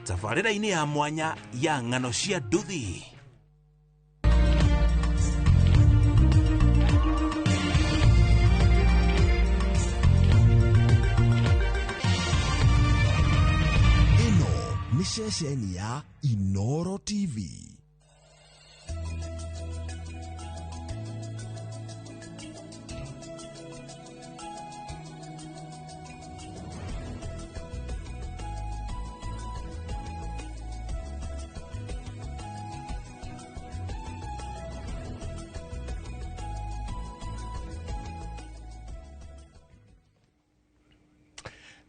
Tabarĩra-inĩ ya mwanya ya ng'ano cia nduthi. Ĩno nĩ ceceni ya Inoro TV.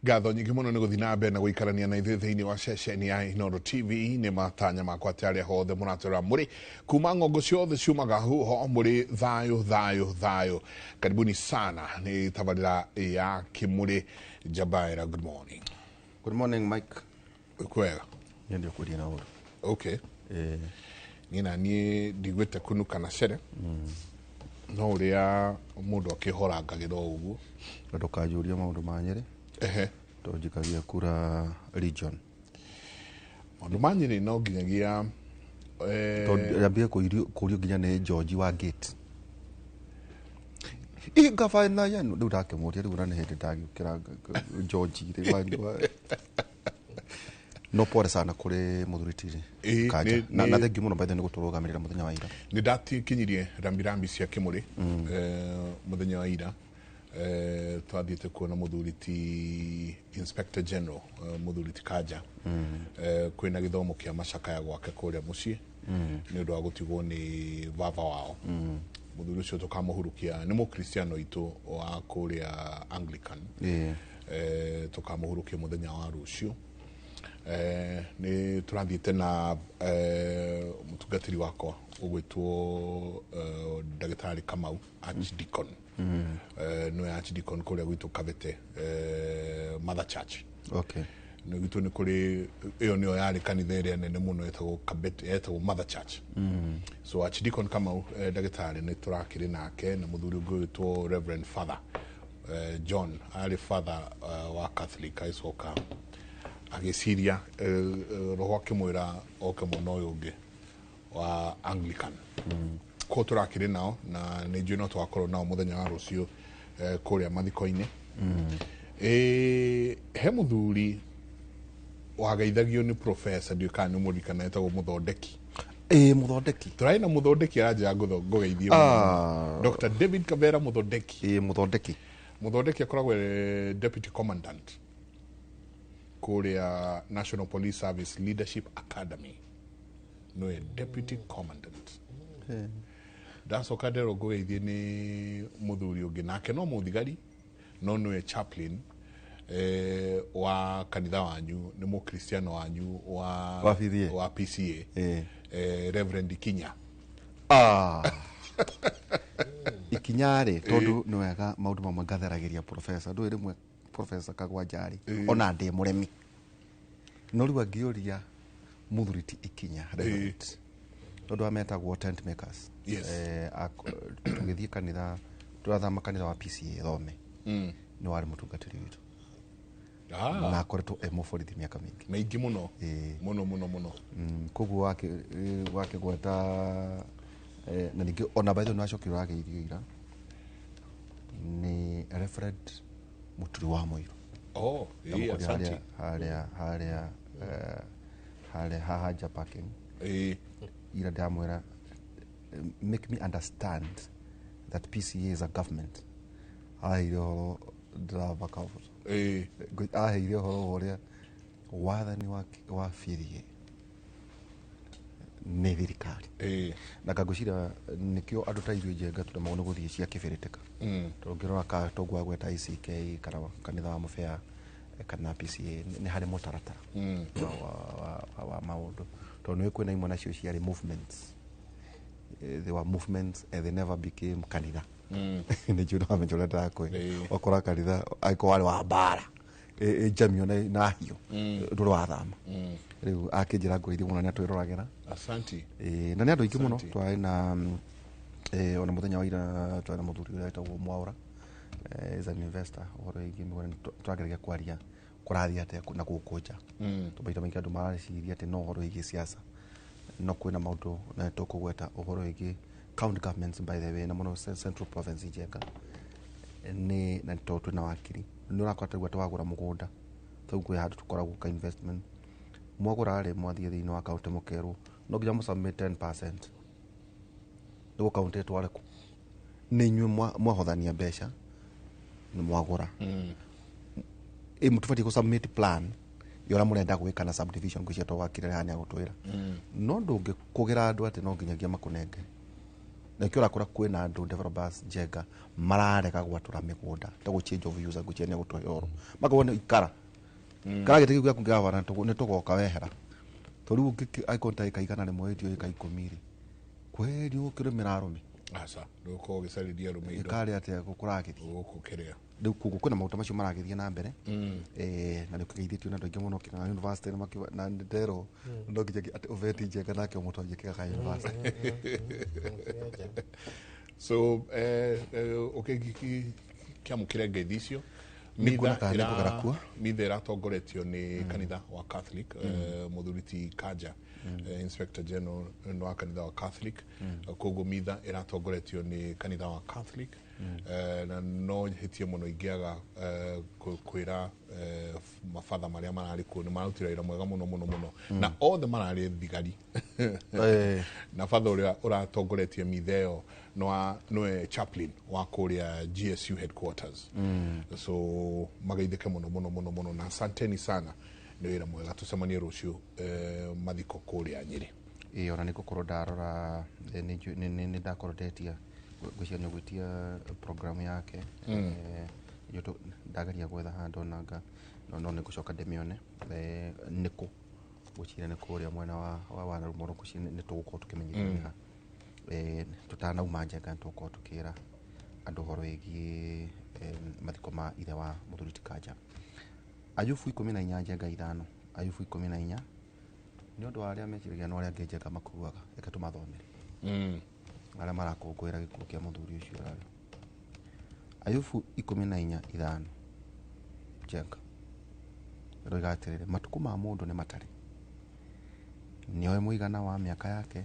Ngatho nyingĩ mũno nĩ gũthiĩ na mbere na gũikarania na ithuĩ thĩinĩ wa ceceni ya Inooro TV. Nĩ matanya makwa atĩ arĩa hothe mũratwĩra mũrĩ kuma ng'ongo ciothe ciumaga huho mũrĩ thayũ thayũ thayũ. Karibuni sana, nĩ tabarĩra ya Kĩmũrĩ. Njabaira, good morning. Good morning, Mike. Kwega? Niĩ ndiũkũria na ũru. Okay. Niĩ na niĩ ndiguĩte kunuka na cere no ũrĩa mũndũ akĩhorangagĩra o ũguo. Na ndũkanjũrie maũndũ ma Nyĩrĩ. Ehe. Tondũ njikagia kura region. Maũndũ ma Nyĩrĩ no nginyagia Tondũ ambie kũrio nginya nĩ George wa gate. Ĩ gavana yenu rĩu ndakĩmũria rĩu na nĩ hĩndĩ ndagĩũkĩra George rĩ no pole sana kũrĩ mũthuri Tiri Kanja. Na thengiũ mũno by the way nĩ gũtũrũgamĩrĩra mũthenya wa ira. Nĩ ndakinyirie rambirambi cia Kĩmũrĩ mũthenya wa ira. Twathiĩte kuona mũthuri ti Inspector General, mũthuri ti Kanja. Kwĩna gĩthomo kĩa macakaya gwake kũrĩa mũciĩ nĩ ũndũ wa gũtigwo nĩ baba wao. Mũthuri ũcio tũkamũhurukia nĩ mũkristiano witũ wa kũrĩa Anglican. Tũkamũhurukia mũthenya wa rũciũ. Nĩ tũrathiĩte na mũtungatĩri wakwa ũgwĩtwo ndagĩtarĩ Kamau Archdeacon. Nĩwe Archdeacon kũrĩa gwitũ Kabete, Mother Church. Nĩ gwitũ nĩ kũrĩ ĩyo nĩyo yarĩ kanitha ĩrĩa nene mũno ĩtagwo Kabete, yetagwo Mother Church. So Archdeacon Kamau, ndagĩtarĩ nĩ tũrakĩrĩ nake na mũthuri ũngĩ ũgwĩtwo Reverend Father John, arĩ father wa Catholic, agĩcoka agĩciria roho akĩmwĩra oke mwena ũyũ ũngĩ wa Anglican. Koguo tũrakĩrĩ nao na nĩ njũĩ no tũgakorwo nao mũthenya wa rũciũ kũrĩa mathiko-inĩ. He mũthuri wageithagio nĩ professor, ndiũĩ kana nĩ mũririkana, etagwo Mũthondeki. Mũthondeki. Tũrarĩ na Mũthondeki aranjĩra ngũgeithie mũno. Dr. David Kabera Mũthondeki. Mũthondeki. Mũthondeki akoragwo deputy commandant kũrĩa National Police Service Leadership Academy. Nĩwe deputy commandant. Ndacoka nderwo ngũgeithie nĩ mũthuri ũngĩ nake no mũthigari no nĩwe chaplain wa kanitha wanyu, nĩ mũkristiano wanyu wa Wa PCA. wa PCA. Reverend Ikinya. Ikinya rĩ, tondũ nĩ wega maũndũ mamwe ngatheragĩria professor. Ndũĩ rĩmwe professor Kagwanja rĩ, ona ndĩ mũremi. No rĩu angĩũria mũthuri ti Ikinya, Reverend. Tondũ ametagwo tent makers. Tũgĩthiĩ kanitha, tũrathama kanitha wa PCA Thome. Nĩ warĩ mũtungatĩri witũ. Na akoretwo e mũborithi mĩaka mĩingĩ. Mĩingĩ mũno. Mũno, mũno, mũno. Koguo wakĩgweta, na ningĩ ona by the way nĩwacokire ũrageithio ira nĩ Reverend Mũturi wa Mũirũ. Oh, Ndamũkorire asante. harĩa haha nja parking. Ira ndamwĩra, make me understand that PCA is a government. Aheire ũhoro ndĩravaka ũbũtũ. Aheire ũhoro wa ũrĩa wathani wa PCA nĩ thirikari. Na ngwĩciria nĩkĩo andũ ta ithuĩ Njenga tũremagwo nĩ gũthiĩ cia kĩbĩrĩtĩka. Tondũ ũngĩrora ka toguo wagweta ICK kana kanitha wa Mũbĩa kana PCA nĩ harĩ mũtaratara wa maũndũ. Tondũ nĩ kwĩna imwe nacio ciarĩ movements. They were movements and they never became kanitha. Nĩ njũĩ nĩwamenya ũrĩa ndĩrakwĩra. Wakora kanitha angĩkorwo warĩ wa mbara, ĩ njamio na hiũ, ndũrĩ wathama. Rĩu akĩnjĩra ngũgeithie mũno nĩ atwĩroragĩra. Asante. Na nĩ andũ aingĩ mũno. Asante. Twarĩ na, ona mũthenya wa ira twarĩ na mũthuri ũrĩa wetagwo Mwaũra. Is an investor ũhoro wĩgiĩ mĩgũnda. Tũrageragia kwaria Kũrathiĩ atĩa na gũkũ nja? Tondũ maita maingĩ andũ mareciria atĩ no ũhoro wĩgiĩ siasa, no kwĩna maũndũ na tũkũgweta ũhoro wĩgiĩ county governments, by the way, na mũno Central Province. Njenga nĩ na tondũ twĩna wakiri nĩ ũrakora tarĩu atĩ wagũra mũgũnda, tarĩu kwĩ handũ tũkoragwo ka investment, mwagũra rĩ, mwathiĩ thĩinĩ wa county mũkerwo no nginya mũsubmit 10% nĩguo county ĩtware kũ nĩ inyuĩ mwahothania mbeca nĩ mwagũra ĩ mũtũbatiĩ gũ submit plan ya ũrĩa mũrenda gwĩka na subdivision. Ngwĩciria to wakiri rĩha nĩ agũtwĩra no ndũngĩkũgĩra andũ atĩ no nginyagia makũnenge, na nĩkĩo ũrakora kwĩna andũ developers, Njenga, mararega gwatũra mĩgũnda ta gũ change of user. Ngwĩciria nĩ agũtũhe ũhoro makauga nĩ ikara kana gĩtĩ kĩu gĩaku gavana nĩ tũgoka wehera to rĩu angĩkorwo ta ĩka 100 ĩtio ĩka 10 rĩ, kweri ũkĩrĩmĩra arũme. Aca, ndũgũkorwo ũgĩcarĩria arũme indo. Ĩkarĩ atĩa kũragĩthiĩ? Gũkũ kĩrĩa. Rĩu koguo kwĩna maũndũ macio maragĩthiĩ na mbere, na nĩ ũkĩgeithĩtio na andũ aingĩ mũno kĩng'ang'a University na makiuga na nĩ nderwo no nginya atĩ ũbeti Njenga nake ũmũtwarie Kĩng'ang'a University. So ũkĩamũkĩre ngeithi icio. Nĩkuona kana nĩkũgera kuo. Mitha ĩratongoretio nĩ kanitha wa Catholic, mũthuri ti Kanja, Inspector General nĩ wa kanitha wa Catholic. Koguo mitha ĩratongoretio nĩ kanitha wa Catholic. Na no hĩtie mũno ingĩaga kwĩra mabatha marĩa mararĩ kuo nĩ mararutire wĩra mwega mũno mũno mũno, na othe mararĩ thigari. Na batha ũrĩa ũratongoretie mitha ĩyo nĩwe chaplain wa kũrĩa GSU headquarters. So mageithĩke mũno mũno mũno mũno na asanteni sana nĩ wĩra mwega. Tũcemanie rũciũ mathiko kũrĩa Nyĩrĩ. Ĩĩ, ona nĩ ngũkorwo ndarora, nĩ ndakorwo ndetia, ngwĩciria nĩ ũgwĩtia programu yake. Ndageria gwetha handũ nanga no nĩ ngũcoka ndĩmĩone. Nĩkũ ngwĩciria nĩ kũrĩa mwena wa Narumoro. Ngwĩciria nĩ tũgũkorwo tũkĩmenyithio nĩ ha. Tũtanauma, Njenga, nĩ tũgũkorwo tũkĩra andũ ũhoro wĩgiĩ mathiko ma ithe wa mũthuri ti Kanja. Ayubu 14, Njenga, 5, Ayubu 14, nĩ ũndũ wa arĩa meciragia no arĩa angĩ, Njenga, makuaga, reke tũmathomere arĩa marakũngũĩra gĩkuũ kĩa mũthuri ũcio ũrarĩ. Ayubu 14:5, Njenga, ĩroiga atĩrĩrĩ, matukũ ma mũndũ nĩ matarĩ, nĩoĩ mũigana wa mĩaka yake,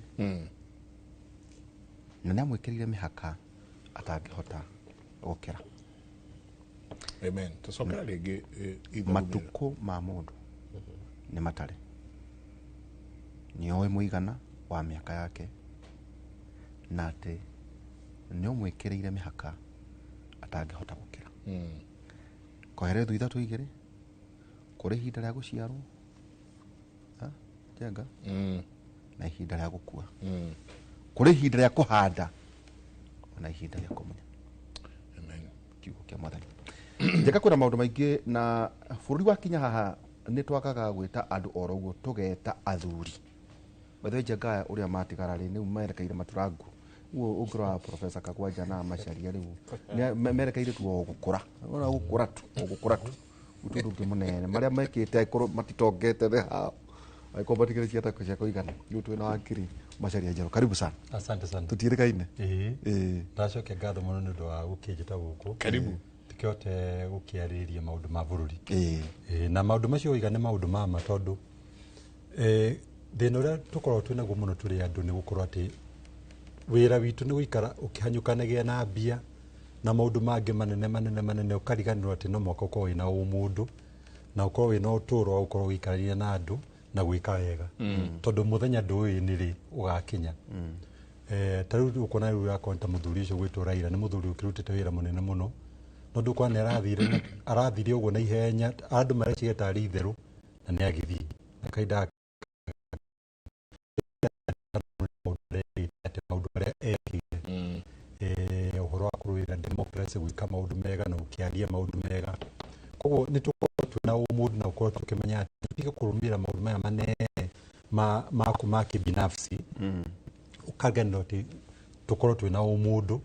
na nĩ amwĩkĩrĩire mĩhaka atangĩhota gũkĩra. Amen. Tũcokera rĩngĩ itha. Matukũ ma mũndũ nĩ matarĩ, nĩoĩ mũigana wa mĩaka yake, na atĩ nĩ ũmwĩkĩrĩire mĩhaka atangĩhota gũkĩra. Koherethu 3:2, kũrĩ ihinda rĩa gũciarwo, ha, Njenga, na ihinda rĩa gũkua, kũrĩ ihinda rĩa kũhanda na ihinda rĩa kũmunya. Amen. Kiugo kĩa Mwathani. Njega, kwĩna maũndũ maingĩ na bũrũri wakinya haha nĩ twagaga gwĩta andũ oro ũguo, tũgeta athuri bethe. Njenga, aya ũrĩa matigara rĩ, rĩu merekeire maturangu ũguo ũngĩrora Professor Kagwanja na Macharia rĩu merekeire tu o gũkũra. Ona gũkũra tu, o gũkũra tu, gũtirĩ ũndũ ũngĩ mũnene marĩa mekĩte. Angĩkorwo matitongete nĩ hao, angĩkorwo matikĩrĩ ciatako cia kũigana. Rĩu twĩna wakiri Macharia Njerũ, karibu sana. Asante sana. Tũtiĩrĩkaine. Ĩĩ. Ĩĩ. Ndacokia ngatho mũno nĩ ũndũ wa gũkĩnjĩta gũkũ. Karibu. Tũkĩhote gũkĩarĩrĩria maũndũ ma bũrũri. Ĩĩ. Ĩĩ, na maũndũ macio oiga nĩ maũndũ ma ma, tondũ thĩna ũrĩa tũkoragwo twĩ naguo mũno tũrĩ andũ nĩ gũkorwo atĩ wĩra witũ nĩ gũikara ũkĩhanyũkanagia na mbia na maũndũ mangĩ manene manene manene, ũkariganĩrwo atĩ no mũhaka ũkorwo wĩna ũmũndũ na ũkorwo wĩna ũtũũro wa gũkorwo ũgĩikarania na andũ na gwĩka wega, tondũ mũthenya ndũĩ nĩ rĩ ũgakinya. Ta rĩu ũkuona rĩu akorwo ta mũthuri ũcio gwĩtwo Raila nĩ mũthuri ũkĩrutĩte wĩra mũnene mũno, no ndũkuona nĩ arathire arathire ũguo na ihenya, andũ mareciria tarĩ itherũ na nĩ agĩthiĩ na kahinda atĩ maũndũ marĩa ekĩire, ũhoro wa kũrũĩrĩra democracy, gwĩka maũndũ mega na gũkĩaria maũndũ mega. Koguo nĩ tũkorwo twĩna ũmũndũ na gũkorwo tũkĩmenya atĩ tũtige kũrũmĩrĩra maũndũ maya manene ma maku ma kibinafsi, ũkariganĩrwo atĩ tũkorwo twĩna ũmũndũ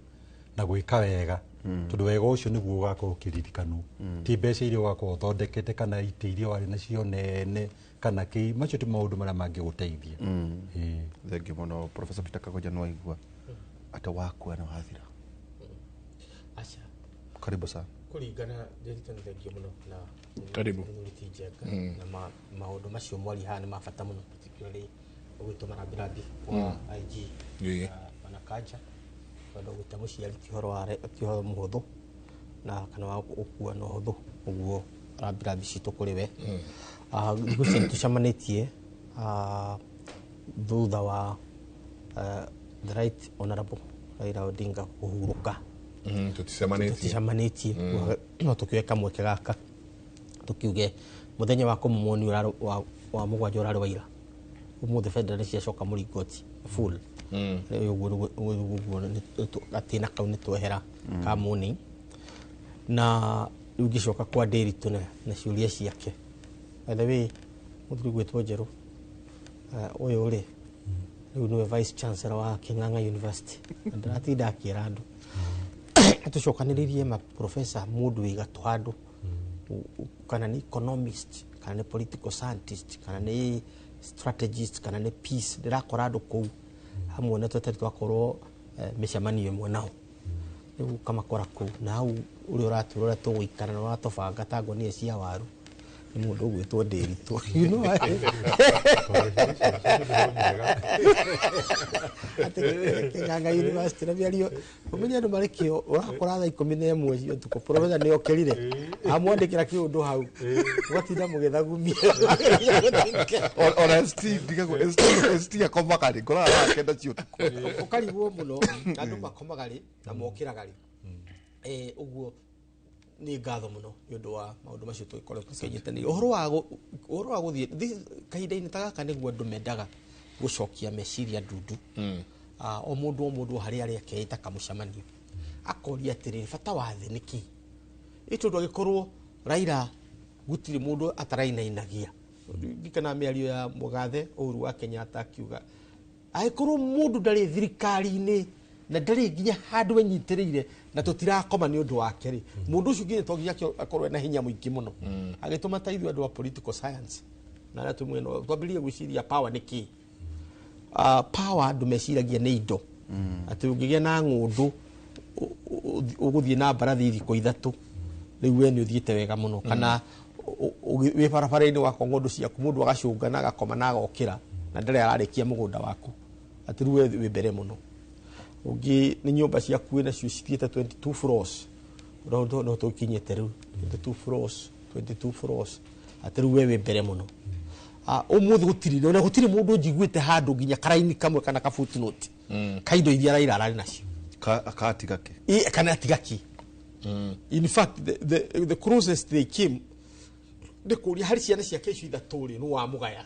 na gwĩka wega, tondũ wega ũcio nĩguo ũgakorwo ũkĩririkanwo, ti mbeca iria ũgakorwo ũthondekete kana itĩ iria warĩ nacio nene kana kĩ. Macio ti maũndũ marĩa mangĩgũteithia. Ĩĩ. Thengiũ mũno, Professor Peter Kagoja. Nĩ waigua atĩ wakua nĩ wathira. Aca. Karibu sana. Kũringana ndĩrito nĩ thengio mũno na Karibu. Mũthuri ti Njenga na maũndũ macio mwari haha nĩ ma bata mũno, particularly ũgwĩtwo marambĩrambi kwa IG na Kanja, tondũ gwĩta mũciari ti ũhoro wa ti ũhoro mũhũthũ na kana wa gũkua na ũhũthũ. Ũguo rambirambi citũ kũrĩ we. Thikũ ici nĩtũcemanĩtie thutha wa the Right Honorable Raila Odinga kũhurũka. Tũticemanĩtie. Tũticemanĩtie, no tũkĩoe kamweke gaka tũkiuge mũthenya wa kũmumuoni ũrarĩ wa mũgwanja ũrarĩ wa ira. Ũmũthĩ bendera nĩ ciacoka mũringoti full. Rĩu ũguo gatĩna kau nĩ twehera ka morning. Na rĩu ngĩcoka kwa Ndĩritũ na ciũria ciake. By the way, mũthuri gwĩtwo Njerũ, ũyũ rĩ rĩu nĩwe vice chancellor wa Kĩng'ang'a University, na ndĩratinda akĩra andũ tũcokanĩrĩrie maprofesa, mũndũ wĩ gatũ handũ, kana nĩ economist, kana nĩ political scientist, kana nĩ strategist, kana nĩ peace. Ndĩrakora andũ kũu hamwe na tũtarĩ twakorwo mĩcemanio ĩmwe nao. Rĩu ũkamakora kũu na hau ũrĩa ũratwĩra ũrĩa tũgũikara na ũratũbanga ta ngonia cia waru nĩ mũndũ ũgwĩtwo Ndĩritũ, you know, atĩ Kĩng'ang'a University na mĩario ũmenye andũ marĩ kĩo. Ũrakora thaa 11 cia ũtukũ profesa nĩ okĩrire amwandĩkĩra kĩũndũ hau, ũgatinda mũgĩthagumia. Ona ST ndigagwo ST ST akomaga rĩ, ngoraga thaa 9 cia ũtukũ. Ũkarigwo mũno andũ makomaga rĩ na mokĩraga rĩ. Ũguo nĩ ngatho mũno nĩ ũndũ wa maũndũ macio tũgĩkoretwo tũkĩnyitanĩire ũhoro wa gũthiĩ kahinda-inĩ ta gaka nĩguo andũ mendaga gũcokia meciria ndundu. O mũndũ o mũndũ harĩa arĩa akeĩta kamũcemanio akoria atĩrĩrĩ, bata wa thĩ nĩ kĩ? Ĩ tondũ angĩkorwo Raila gũtirĩ mũndũ atarainainagia, ndikana mĩario ya mũgathe Uhuru wa Kenyatta akiuga angĩkorwo mũndũ ndarĩ thirikari-inĩ na ndarĩ nginya handũ enyitĩrĩire na tũtirakoma nĩ ũndũ wake rĩ, mũndũ ũcio nginya to nginya akorwo ena hinya mũingĩ mũno agĩtũma ta ithuĩ andũ a political science na arĩa twĩ mwena ũyũ, twambĩrĩrie gwĩciria power nĩ kĩĩ. Power andũ meciragia nĩ indo, atĩ ũngĩgĩa na ng'ũndũ ũgũthiĩ na mbarathi thikũ 3, rĩu we nĩ ũthiĩte wega mũno, kana wĩ barabara-inĩ wakwa ng'ũndũ ciaku mũndũ agacũnga na agakoma na agokĩra na ndarĩ ararĩkia mũgũnda waku, atĩ rĩu we wĩ mbere mũno. Ũngĩ nĩ nyũmba ciaku wĩnacio cithiĩte 22 floors, no tũkinyĩte rĩu 22 floors, 22 floors, atĩ rĩu we wĩ mbere mũno. Ũmũthĩ gũtirĩ ona gũtirĩ mũndũ njiguĩte handũ nginya karaini kamwe kana ka footnote ka indo iria Raila ararĩ nacio. Akatiga kĩ? Kana atiga kĩ. In fact, the closest they came nĩ kũria harĩ ciana ciake icio ithatũ rĩ, nũ wamũgaya?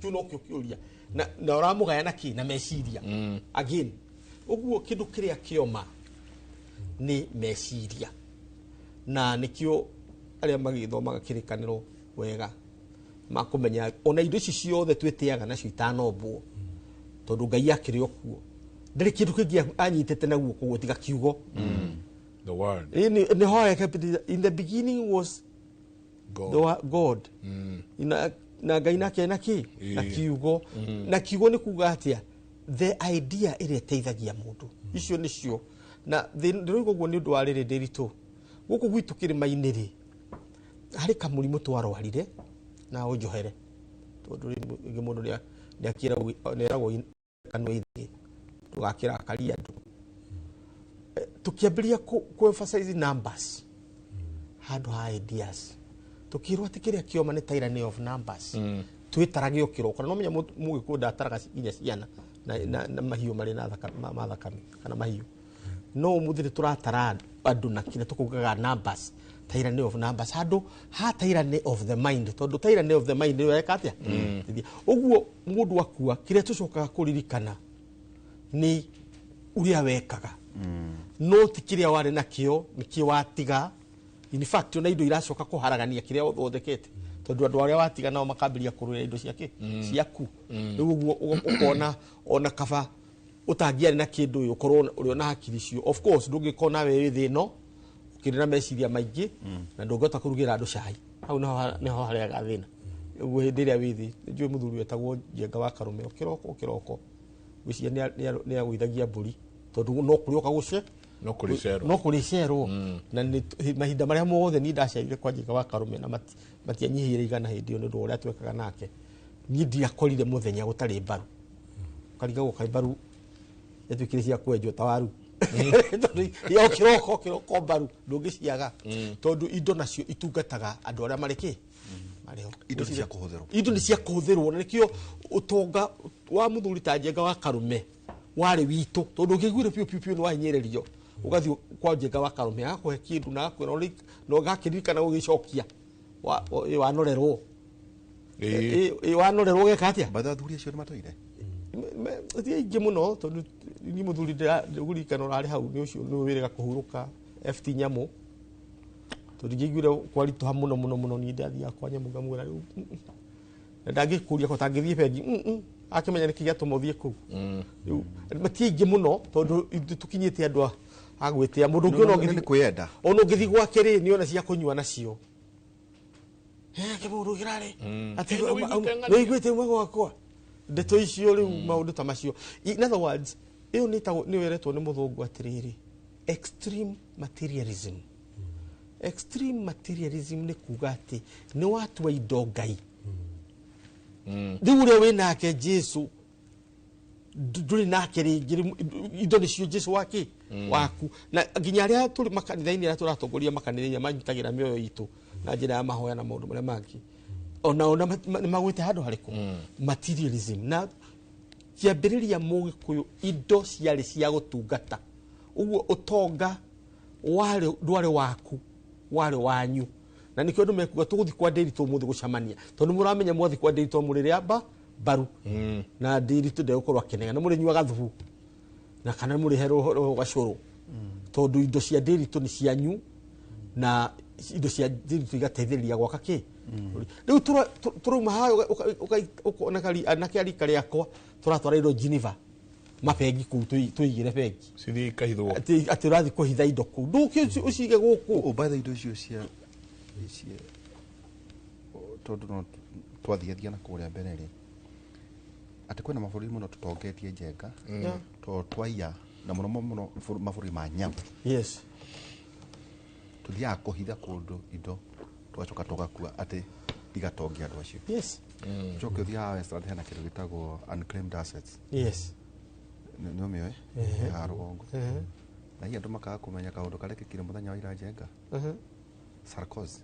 Kĩu nokĩo kĩũria, na ũramũgaya na kĩ? Na meciria again. Ũguo kĩndũ kĩrĩa kĩoma nĩ meciria, na nĩkĩo arĩa magĩthomaga kĩrĩkanĩro wega makũmenya ona indo ici ciothe twĩtĩaga nacio itanombwo, tondũ Ngai akĩrĩ o kuo, ndarĩ kĩndũ kĩngĩ anyitĩte na guoko guo tiga kiugo. The word. Ĩ, nĩ hoya, in the beginning was God. the God. Na Ngai nake na kĩ? Na kiugo. Na kiugo nĩ kuga atĩa? The idea ĩrĩa ĩteithagia mũndũ, icio nĩcio. Na ndĩroiga ũguo nĩ ũndũ wa rĩrĩ, ndĩritũ gũkũ gwitũ kĩrĩma-inĩ rĩ, harĩ kamũrimũ twarwarire na ũnjohere, tondũ rĩngĩ mũndũ nĩeragwo kanua ithĩ ndũgakĩrakaria andũ. Tũkĩambĩrĩria ku emphasize numbers handũ ha ideas, tukirwo atĩ kĩrĩa kĩoma nĩ tyranny of numbers. Twĩtarage o kĩroko, na no menya mũgĩkũyũ ndataraga nginya ciana na mahiũ marĩ na ma thakame kana mahiũ, no ũmũthĩ nĩ tũratara andũ na kĩrĩa tũkaugaga numbers, tyranny of numbers handũ ha tyranny of the mind, tondũ tyranny of the mind nĩyo eka atĩa. Ũguo mũndũ akua, kĩrĩa tũcokaga kũririkana nĩ ũrĩa wekaga, no ti kĩrĩa warĩ nakĩo, nĩkĩo watiga. In fact, ona indo iracoka kũharagania kĩrĩa ũthondekete, tondũ andũ arĩa watiga nao makambĩrĩria kũrũĩra indo ciake ciaku. Rĩu ũguo ũkona ona kaba ũtangĩarĩ na kĩndũ ĩ, ũkorwo ũrĩ ona hakiri icio. Of course ndũngĩkorwo nawe wĩ thĩ ĩno ũkĩrĩ na meciria maingĩ na ndũngĩhota kũrugĩra andũ cai, hau nĩho harĩaga thĩna. Ũguo hĩndĩ ĩrĩa wĩ thĩ, nĩnjũĩ mũthuri wetagwo Njenga wa Karũme, o kĩroko o kĩroko ngwĩciria nĩ agũithagia mbũri, tondũ no kũrĩa ũkagũce No kũrĩcerwo. No kũrĩcerwo. Na nĩ mahinda marĩa mothe niĩ ndacerire kwa Njenga wa Karume na matianyihĩire igana hĩndĩ ĩyo nĩ ũndũ wa ũrĩa twekaga nake, niĩ ndiakorire mũthenya gũtarĩ mbaru. Ũkarigagwo kaĩ mbaru yatuĩkire cia kwenjwo ta waru, tondũ o kĩroko kĩroko mbaru ndũngĩciaga, tondũ indo nacio itungataga andũ arĩa marĩ kĩ marĩ ho. Indo nĩ cia kũhũthĩrwo. Indo nĩ cia kũhũthĩrwo, na nĩkĩo ũtonga wa mũthuri ta Njenga wa Karume warĩ witũ, tondũ ũngĩiguire piũ piũ piũ nĩ wahinyĩrĩrio, ũgathiĩ kwa Njenga wa Karume agakũhe kĩndũ na agakwĩra na ũgakĩririkana gũgĩcokia. Wanorerwo. Wanorerwo ũgeka atĩa? Bathe athuri acio nĩ matũire. Ti aingĩ mũno, tondũ niĩ mũthuri ndĩrũririkana ũrarĩ hau nĩ ũcio nĩ wĩrĩga kũhurũka FT Nyamũ, tondũ ingĩiguire kwaritũha mũno mũno mũno niĩ ndathiaga kwa Nyamũ ngamwĩra rĩu na ndangĩkũria ko tangĩthiĩ bengi, akĩmenya nĩkĩ gĩatũma ũthiĩ kũu. Rĩu ti aingĩ mũno, tondũ ithuĩ tũkinyĩte andũ a gwĩtĩa mũndũ ũngĩ ona No, no, nĩ kwĩyenda. Ona ũngĩthiĩ gwake rĩ, nĩ ona cia kũnyua nacio. Kĩmũndũ kĩrarĩ atĩ Nĩ ũiguĩte ng'ania. Nĩ ũiguĩte uma gwakwa ndeto icio rĩu, maũndũ ta macio. In other words, ĩyo nĩ ĩtagwo, nĩ weretwo nĩ mũthũngũ atĩrĩrĩ, extreme materialism. Extreme materialism nĩ kuga atĩ nĩ watua indo ngai. Rĩu ũrĩa wĩ nake Jesu ndũrĩ nake rĩngĩ, rĩu indo nĩcio Jesu wake waku. Na nginya arĩa tũrĩ makanitha-inĩ, arĩa tũratongoria makanitha-inĩ manyitagĩra mĩoyo itũ na njĩra ya mahoya na maũndũ marĩa mangĩ, onao nĩ magwĩte handũ harĩkũ materialism. Na kĩambĩrĩria mũgĩkũyũ indo ciarĩ cia gũtungata, ũguo ũtonga warĩ ndwarĩ waku, warĩ wanyu. Na nĩkĩo andũ mekuga tũgũthiĩ kwa Ndĩritũ ũmũthĩ gũcemania, tondũ mũramenya mwathiĩ kwa Ndĩritũ mũrĩrĩa mbaru na Ndĩritũ ndegũkorwo akĩnega na mũrĩnyuaga thubu na kana mũrĩhe roho gacũrũ, tondũ indo cia Ndĩritũ nĩ cianyu na indo cia Ndĩritũ igateithĩrĩria gwaka kĩ. Rĩu tũrauma haha ũkona anake a rika rĩakwa tũratwara indo Geneva mabengi kũu, tũigĩre bengi. Cithiĩ ikahithwo. Atĩ ũrathiĩ kũhitha indo kũu, ndũke ũcige gũkũ. Ũbathe indo icio cia tondũ no twathiathia na kũrĩa mbere rĩ, atĩ kwĩna mabũrũri mũno tũtongetie Njenga, tondũ twaiya na mũno mũno mabũrũri ma nyamũ. Tũthiaga kũhitha kũndũ indo, tũgacoka tũgakua atĩ igatongia andũ acio. Ũcoke ũthiaga Westland, hena kĩndũ gĩtagwo unclaimed assets. Nĩ ũmĩoĩ ya rũgongo, na hihi andũ makaga kũmenya kaũndũ karĩa kekire mũthenya wa ira Njenga. Sarkozy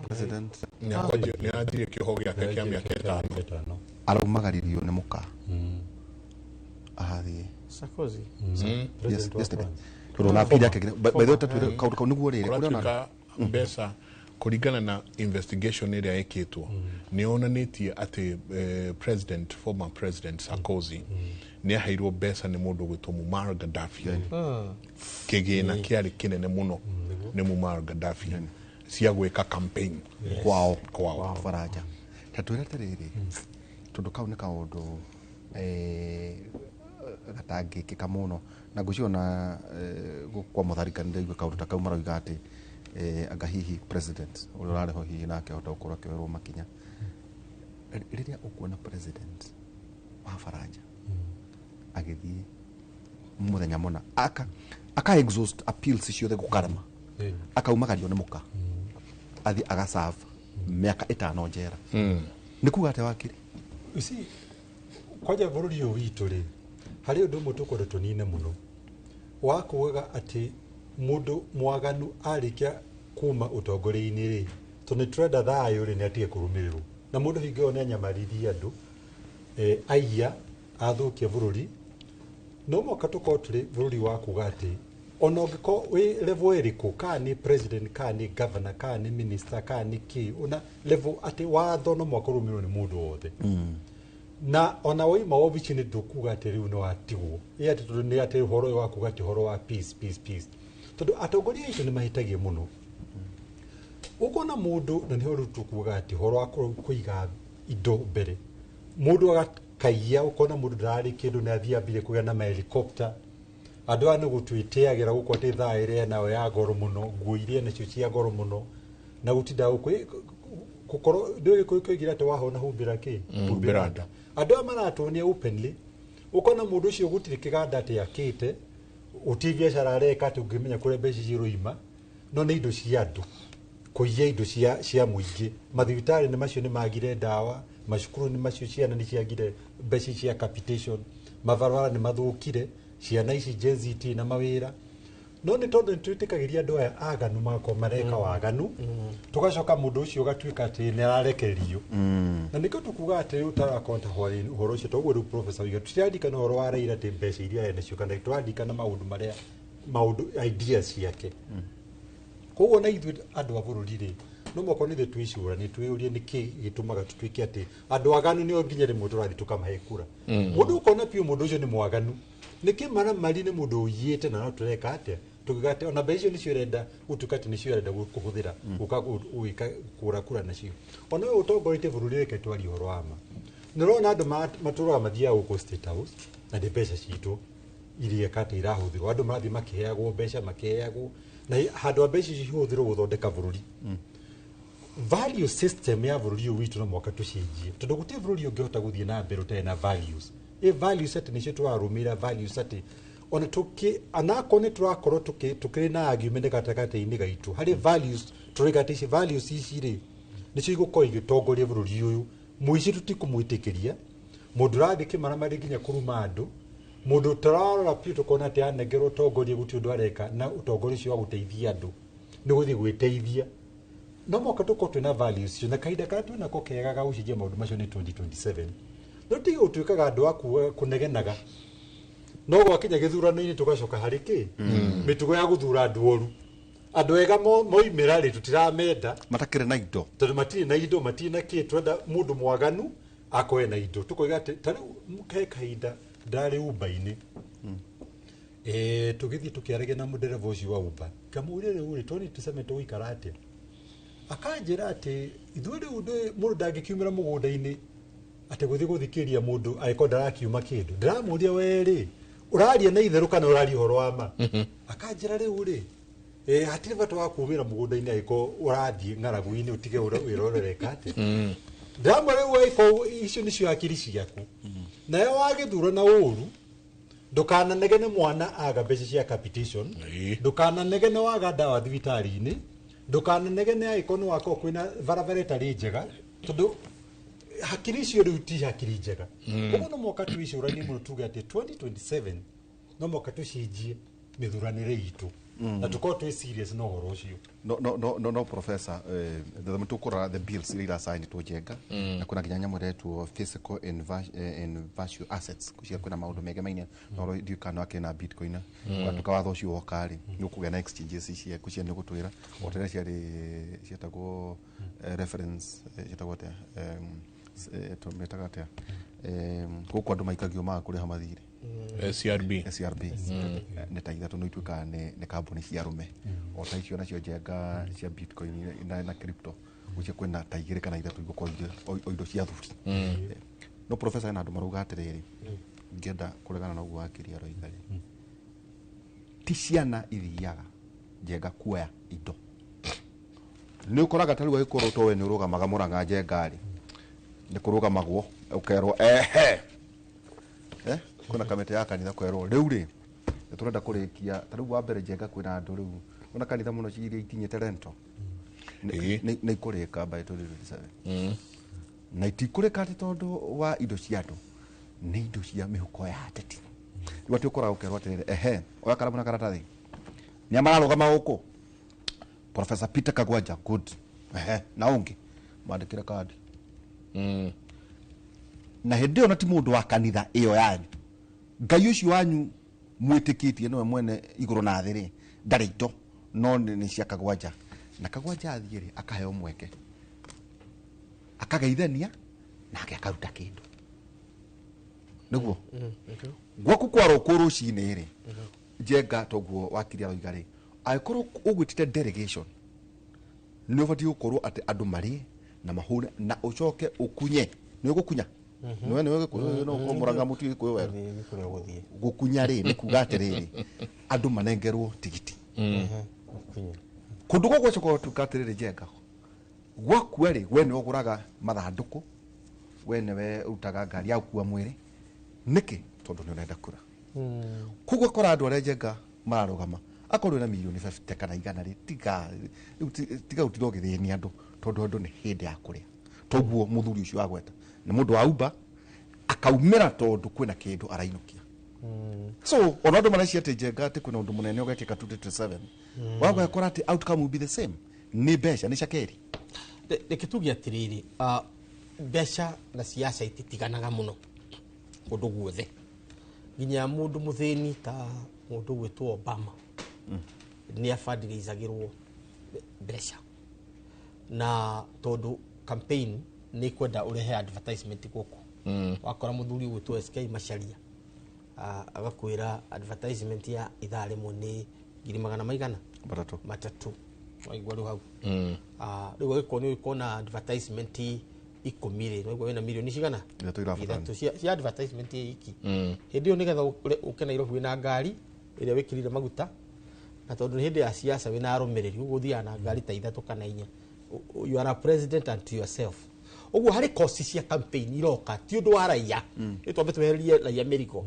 president Nĩ anjirie kĩoho gĩake kĩa mĩaka 5. 5. Araumagaririo nĩ mũka arathiĩ. Sarkozy. Yes. President wa Yesterday. France. Tondũ ona appeal yake by the way, tatwĩre kaũndũ kau nĩguo rĩrĩ kũrĩ ona Kũratuĩka mbeca kũringana na investigation ĩrĩa ĩkĩtwo nĩ yonanĩtie atĩ president, former president Sarkozy nĩ aheirwo mbeca nĩ mũndũ ũgwĩtwo Muammar Gaddafi, kĩgĩna kĩarĩ kĩnene mũno nĩ Muammar Gaddafi cia gwĩka campaign kwao. Kwao. Baranja ta twĩre atĩrĩrĩ, tondũ kau nĩ kaũndũ gatangĩkĩka mũno, na ngwĩciria ona kwa Mũtharika nĩndaigua kaũndũ ta kau marauga atĩ anga hihi president ũrĩa ũrarĩ ho hihi nake ahota gũkorwo akĩoerwo makinya. Rĩrĩa ũkuona president wa Baranja agĩthiĩ mũthenya mũna aka exhaust appeals ciothe gũkarema, akaumagario nĩ mũka athiĩ agaserve mĩaka 5 njera, nĩ kuga atĩa, wakiri? You see, kwanja bũrũri ũyũ witũ rĩ, harĩ ũndũ ũmwe tũkwenda tũnine mũno wa kugaga atĩ mũndũ mwaganu arĩkia kuma ũtongoria-inĩ rĩ, tondũ nĩ tũrenda thayũ rĩ, nĩ atige kũrũmĩrĩrwo na mũndũ hingo ĩyo nĩ anyamaririe andũ, aiya athũkia bũrũri. No mũhaka tũkorwo tũrĩ bũrũri wa kuga atĩ ona ũngĩkorwo wĩ level ĩrĩkũ, kana nĩ president, kana nĩ governor, kana nĩ minister, kana nĩ kĩ, ona level, atĩ watho no mũhaka ũrũmĩrĩrwo nĩ mũndũ wothe. Na ona waima wobici-inĩ ndũkuga atĩ rĩu nĩ watigwo ĩ atĩ, tondũ nĩ atĩ ũhoro ũyũ wa kuga atĩ ũhoro wa peace, peace, peace, tondũ atongoria aitũ nĩ mahĩtagia mũno. Ũkona mũndũ na nĩho rĩu tũkugaga atĩ ũhoro wa kũiga indo mbere, mũndũ agakaiya, ũkona mũndũ ndararĩ kĩndũ nĩ athiĩ ambire kũgĩa na mahelicopter. Andũ aya nĩ gũtwĩtĩagĩra gũkũ atĩ thaa ĩrĩa nayo ya goro mũno, nguo iria nacio cia goro mũno, na gũtinda gũkũ gũkorwo ndũĩ gĩkũyũ kĩoigire atĩ wahona humbĩra kĩ? Humbĩra nda. Andũ aya maratuonia openly, ũkona mũndũ ũcio gũtirĩ kĩganda atĩ akĩte. Gũtirĩ biacara areka atĩ ũngĩmenya kũrĩa mbeca ciroima, no nĩ indo cia andũ, kũiya indo cia mũingĩ. Mathibitarĩ nĩ macio nĩ magire ndawa, macukuru nĩ macio ciana nĩ ciagire mbeca cia capitation, mabarabara nĩ mathũkire, ciana ici Gen Z itirĩ na mawĩra. No nĩ tondũ nĩ twĩtĩkagĩria andũ aya aganu magakorwo mareka waganu, tũgacoka mũndũ ũcio ũgatuĩka atĩ nĩ ararekererio. Na nĩkĩo tũkuga atĩ rĩu tarakonta ũhoro ũcio, toguo rĩu professor oiga, tũtirarikana ũhoro wa Raila atĩ mbeca iria enacio, kana tũrarikana maũndũ marĩa maũndũ ideas ciake. Koguo na ithuĩ andũ a bũrũri rĩ, no mũhaka nĩ ithuĩ twĩcũranie, twĩyũrie nĩkĩ gĩtũmaga tũtuĩke atĩ andũ aganu nĩo nginya rĩmwe tũrathiĩ tũkamahe kura. Mũndũ ũkona biũ mũndũ ũcio nĩ mwaganu, nĩkĩ maramari nĩ mũndũ ũiyĩte na no tũreka atĩa? Tũkiuga atĩ ona mbeca icio nĩcio ũrenda gũtuĩka atĩ nĩcio ũrenda kũhũthĩra gũka gwĩka kũgũra kura nacio. Ona we ũtongoretie bũrũri, reke twarie ũhoro wa ma. Nĩ ũrona andũ matũraga mathiaga gũkũ State House na nĩ mbeca citũ iria atĩ irahũthĩrwo, andũ marathiĩ makĩheagwo mbeca, makĩheagwo, na handũ ha mbeca icio cihũthĩrwo gũthondeka bũrũri. Value system ya bũrũri ũyũ witũ no mũhaka tũcenjie, tondũ gũtirĩ bũrũri ũngĩhota gũthiĩ na mbere ũtarĩ na values. Ĩ values atĩ nĩcio tũrarũmĩrĩra, values atĩ ona tũkĩ anakorwo nĩ tũrakorwo tũkĩrĩ na argument gatagatĩ-inĩ gaitũ harĩ values, tũrauga atĩ ici values ici rĩ nĩcio igũkorwo igĩtongoria bũrũri ũyũ. Mũici tũtikũmwĩtĩkĩria, mũndũ ũrathiĩ kĩmaramari nginya kũruma andũ, mũndũ ũtararora biũ tũkona atĩ anengerwo ũtongoria gũtirĩ ũndũ areka na ũtongoria ũcio wa gũteithia andũ nĩ gũthiĩ gwĩteithia. No mũhaka tũkorwo twĩna values icio, na kahinda karĩa twĩnako kega ga gũcenjia maũndũ macio nĩ 2027. No tige gũtuĩkaga andũ a kuga kũnegenaga, no gwakinya gĩthurano-inĩ tũgacoka harĩ kĩ mĩtugo ya gũthura andũ oru. Andũ ega moimĩra rĩ, tũtiramenda matakĩrĩ na indo, tondũ matirĩ na indo, matirĩ na kĩ. Twenda mũndũ mwaganu akorwe na indo. Tũkoiga atĩ ta rĩu he kahinda ndarĩ Uber-inĩ, tũgĩthiĩ tũkĩaragia na mũndereba ũcio wa Uber, ngamũria rĩu rĩ 2027 tũgũikara atĩa? Akanjĩra atĩ ithuĩ rĩu mũndũ ndangĩkiumĩra mũgũnda-inĩ atĩ gũthiĩ gũthikĩria mũndũ angĩkorwo ndarakiuma kĩndũ. Ndĩramũria, we rĩ ũraria na itherũ kana ũraria ũhoro wa ma? Akanjĩra rĩu rĩ hatirĩ bata wa kumĩra mũgũnda-inĩ angĩkorwo ũrathiĩ ng'aragu-inĩ, ũtige wĩra ũrĩa ũreka atĩa. Ndĩramwĩra rĩu angĩkorwo icio nĩcio hakiri ciaku, nayo wagĩthura na ũru, ndũkananegene mwana aga mbeca cia capitation, ndũkananegene waga ndawa thibitarĩ-inĩ, ndũkananegene angĩkorwo nĩ wakorwo kwĩna barabara ĩtarĩ njega, tondũ hakiri icio rĩu ti hakiri njega. Koguo no mũhaka twĩcũranie mũno, tuge atĩ 2027 no mũhaka tũcenjie mĩthuranĩre itũ na tũkorwo twĩ serious na ũhoro ũcio. No professor, thutha tũkũrora the bills iria iracainĩtwo Njenga, na kwĩna nginya nyamũ ĩretwo physical and virtual assets cia kwĩna maũndũ megemaine na ũrĩa ndiũĩ kana akĩrĩ na bitcoin. Gwatuĩka watho ũcio woka rĩ, nĩ ũkũgĩa na exchanges ciaku cia nĩ ũgũtwĩra o tene ciarĩ cietagwo reference, cietagwo atĩa, tũmĩtaga atĩa, gũkũ andũ maikagio maga kũrĩha mathirĩ? CRB. CRB nĩ ta ithatũ no ituĩkaga nĩ kambuni cia arũme o ta icio, nacio Njenga cia bitcoin na crypto gũcio kwĩna ta igĩrĩ kana ithatũ igũkorwo irĩ o indo cia athuri. No professor, hena andũ marauga atĩrĩrĩ, ngĩenda kũregana na ũguo wakiri aroiga rĩ, ti ciana ithiaga Njenga kuoya indo. Nĩ ũkoraga ta rĩu agĩkorwo to we nĩ ũrũgamaga Mũrang'a Njenga rĩ, nĩ kũrũgamagwo ũkerwo ehe, kwĩna kamĩtĩ ya kanitha kwerwo rĩu rĩ nĩ tũrenda kũrĩkia ta rĩu wa mbere Njenga kwĩna andũ rĩu kwĩna kanitha mũno iria ikinyĩte rento nĩ ikũrĩka by 2027, na itikũrĩka atĩ tondũ wa indo cia andũ, nĩ indo cia mĩhuko ya ateti. Rĩu atĩ ũkoraga ũkerwo atĩrĩrĩ, ehe, oya karamu na karatathi, nĩa mararũgama gũkũ? Professor Peter Kagwanja, good, ehe, na ũngĩ mandĩkĩre kandi. Na hĩndĩ ĩyo na ti mũndũ wa kanitha ĩyo yanyu, Ngai ũcio wanyu mwĩtĩkĩtie nĩwe mwene igũrũ na thĩ rĩ, ndarĩ indo no nĩ cia Kagwanja. Na Kagwanja athiĩ rĩ, akaheo mweke akageithania nake akaruta kĩndũ nĩguo gwaku kwarokwo rũcinĩ rĩ. Njenga toguo wakiri aroiga rĩ, angĩkorwo ũgwĩtĩte delegation nĩ ũbatiĩ gũkorwo atĩ andũ marĩe na mahũne na ũcoke ũkunye. Nĩ ũgũkunya nĩwe nĩwe Gĩkũyũ no ũkorwo Mũrang'a mũtu Gĩkũyũ wega. Kũrĩa gũthiĩ. Gũkunya rĩ, nĩ kuga atĩrĩrĩ, andũ manengerwo tigiti Gũkunya. Kũndũ gũkũ gwacoka gũtuĩka atĩrĩrĩ, Njenga gwakua rĩ, we nĩwe ũgũraga mathandũkũ, we nĩwe ũrutaga ngari ya gũkua mwĩrĩ. Nĩkĩ? Tondũ nĩ ũrenda kura. Koguo kora andũ arĩa Njenga mararũgama akorwo na milioni 50 kana 100 rĩ, tiga rĩu tiga gũtinda ũgĩthĩnia andũ, tondũ andũ nĩ hĩndĩ ya kũrĩa. Toguo mũthuri ũcio agweta nĩ mũndũ wa Uber akaumĩra tondũ kwĩna kĩndũ arainũkia. So ona andũ mareciria atĩ Njenga atĩ kwĩna ũndũ mũnene ũgekĩka 2027, wagakora atĩ outcome will be the same, nĩ mbeca, nĩ cakeri. Reke tuge atĩrĩrĩ, mbeca na siasa ititiganaga mũno kũndũ guothe, nginya mũndũ mũthĩni ta mũndũ gwĩtwo Obama nĩ abandĩrĩizagĩrwo mbeca, na tondũ campaign nĩ kwenda ũrehe advertisement gũkũ. Wakora mũthuri ũgwĩtwo SK Macharia, agakwĩra advertisement ya ithaa rĩmwe nĩ ngiri magana maigana 3. 3, waigua rĩu hau. Rĩu agĩkorwo nĩ ũgĩkorwo na advertisement 10 rĩ, waigua wĩna milioni cigana? 3 irabatara. 3 cia advertisement ĩ iki. Hĩndĩ ĩyo nĩgetha ũke Nairobi wĩna ngari ĩrĩa wĩkĩrire maguta, na tondũ nĩ hĩndĩ ya siasa wĩna arũmĩrĩri, ũguo ũthiaga na ngari ta 3 kana 4. You are a president unto yourself. Ũguo harĩ kosti cia campaign iroka, ti ũndũ wa raia, nĩ twambe twehererie raia mĩrigo,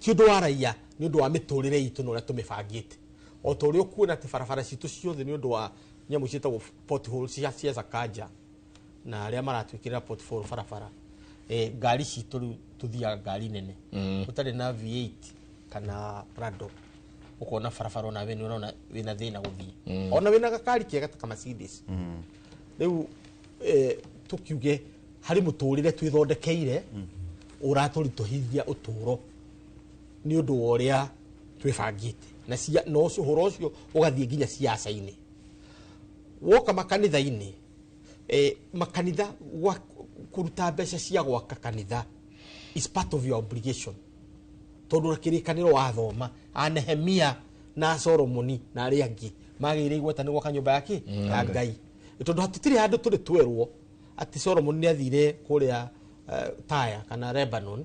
ti ũndũ wa raia, nĩ ũndũ wa mĩtũrĩre itũ na ũrĩa tũmĩbangĩte. O ta ũrĩa ũkuona atĩ barabara citũ ciothe nĩ ũndũ wa nyamũ ciĩtagwo potholes cia Sakaja na arĩa maratwĩkĩrĩra pothole barabara, ngari citũ rĩu tũthiaga ngari nene, ũtarĩ na V8 kana Prado ũkona barabara ona we nĩ ũrona wĩna thĩna gũthiĩ, ona wĩna gakari kega ta Mercedes. Rĩu tũkiuge harĩ mũtũrĩre twĩthondekeire ũratũritũhithia ũtũro nĩ ũndũ wa ũrĩa twĩbangĩte, na na ũcio ũhoro ũcio ũgathiĩ nginya siasa-inĩ. Woka makanitha-inĩ, makanitha kũruta mbeca cia gwaka kanitha is part of your obligation, tondũ na kĩrĩkanĩro wathoma a Nehemia na Solomoni na arĩa angĩ magĩire igweta nĩ gwaka nyũmba yake ya Ngai, tondũ hatirĩ handũ tũrĩ twerwo atĩ Solomon nĩ athire kũrĩa Taya kana Lebanon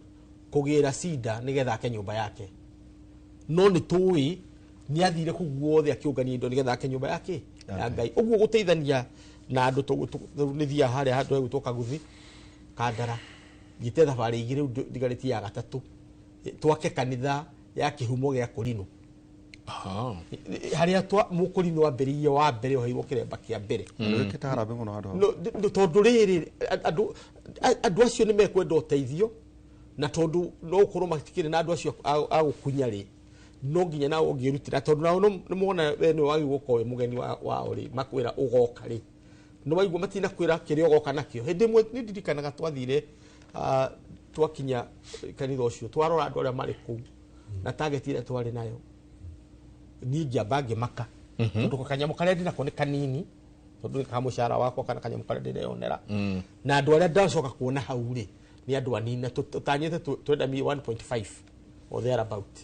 kũgĩra cida nĩgetha ake nyũmba yake, no nĩ tũĩ nĩ athire kũu guothe akĩũngania indo nĩgetha ake nyũmba yake ya Ngai. Ũguo gũteithania na andũ nĩ thiaga harĩa handũ hegwĩtwo Kaguthi Kandara, thiĩte thabarĩ 2 rĩu ndigarĩtie ya 3, twake kanitha ya kĩhumo gĩa Kũrinũ. Harĩa mũkũrinũ wambĩrĩirie wa mbere ũheirwo kĩremba kĩa mbere. Wĩkĩte harambee mũno handũ hau. No, tondũ rĩrĩ andũ acio nĩ mekwenda ũteithio, na tondũ no ũkorwo matikĩrĩ na andũ acio a gũkunya rĩ, no nginya nawe ũngĩrutĩra, tondũ nao nĩ mona we nĩwe wagĩrĩirwo gũkorwo wĩ mũgeni wao rĩ, makwĩra ũgoka rĩ, nĩ waigua matinakwĩra kĩrĩa ũgoka nakĩo. Hĩndĩ ĩmwe nĩ ndirikanaga twathire, twakinya kanitha ũcio, twarora andũ arĩa marĩ kũu na target ĩrĩa twarĩ nayo, niĩ ngĩamba ngĩmaka, tondũ kanyamũ karĩa ndĩnako nĩ kanini, tondũ nĩ ka mũcara wakwa kana kanyamũ karĩa ndĩreyonera, na andũ arĩa ndacoka kuona hau rĩ nĩ andũ anini, na tũtanyĩte twenda 1.5 or thereabout.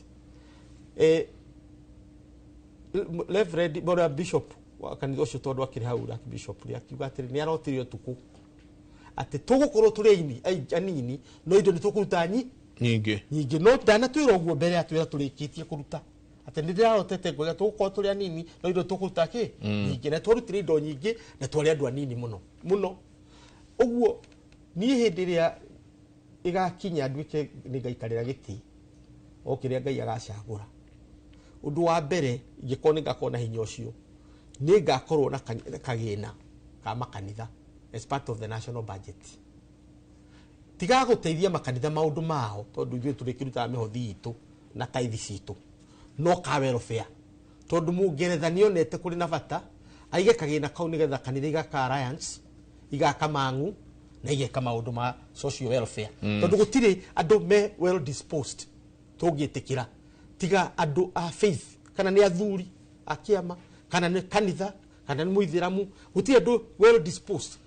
Reverend ũrĩa bishop wa kanitha ũcio, tondũ akĩrĩ hau archbishop rĩ, akiuga atĩrĩ nĩ arotire ũtukũ atĩ tũgũkorwo tũrĩ anini no indo nĩ tũkũruta nyingĩ nyingĩ, no ndanatwĩra ũguo mbere atwĩra tũrĩkĩtie kũruta, atĩ nĩ ndĩrarotete ngoiga tũgũkorwo tũrĩ anini no indo tũkũruta kĩ nyingĩ, na twarutire indo nyingĩ na twarĩ andũ anini mũno mũno. Ũguo niĩ hĩndĩ ĩrĩa ĩgakinya nduĩke nĩ ngaikarĩra gĩtĩ o kĩrĩa Ngai agacagũra, ũndũ wa mbere ingĩkorwo nĩ ngakorwo na hinya ũcio, nĩ ngakorwo na kagĩna ka makanitha as part of the national budget. Tiga gũteithia makanitha maũndũ mao, tondũ ithuĩ tũrĩkĩrutaga mĩhothi itũ na tithe citũ, no ka welfare, tondũ mũngeretha nĩonete kũrĩ na bata aige kagĩna kau nĩgetha kanitha igaka alliance, igaka mang'u na igeka maũndũ ma social welfare, tondũ gũtirĩ andũ me well disposed tũngĩtĩkĩra tiga andũ a faith, kana nĩ athuri a kĩama, kana nĩ kanitha, kana nĩ mũithĩramu, gũtirĩ andũ well disposed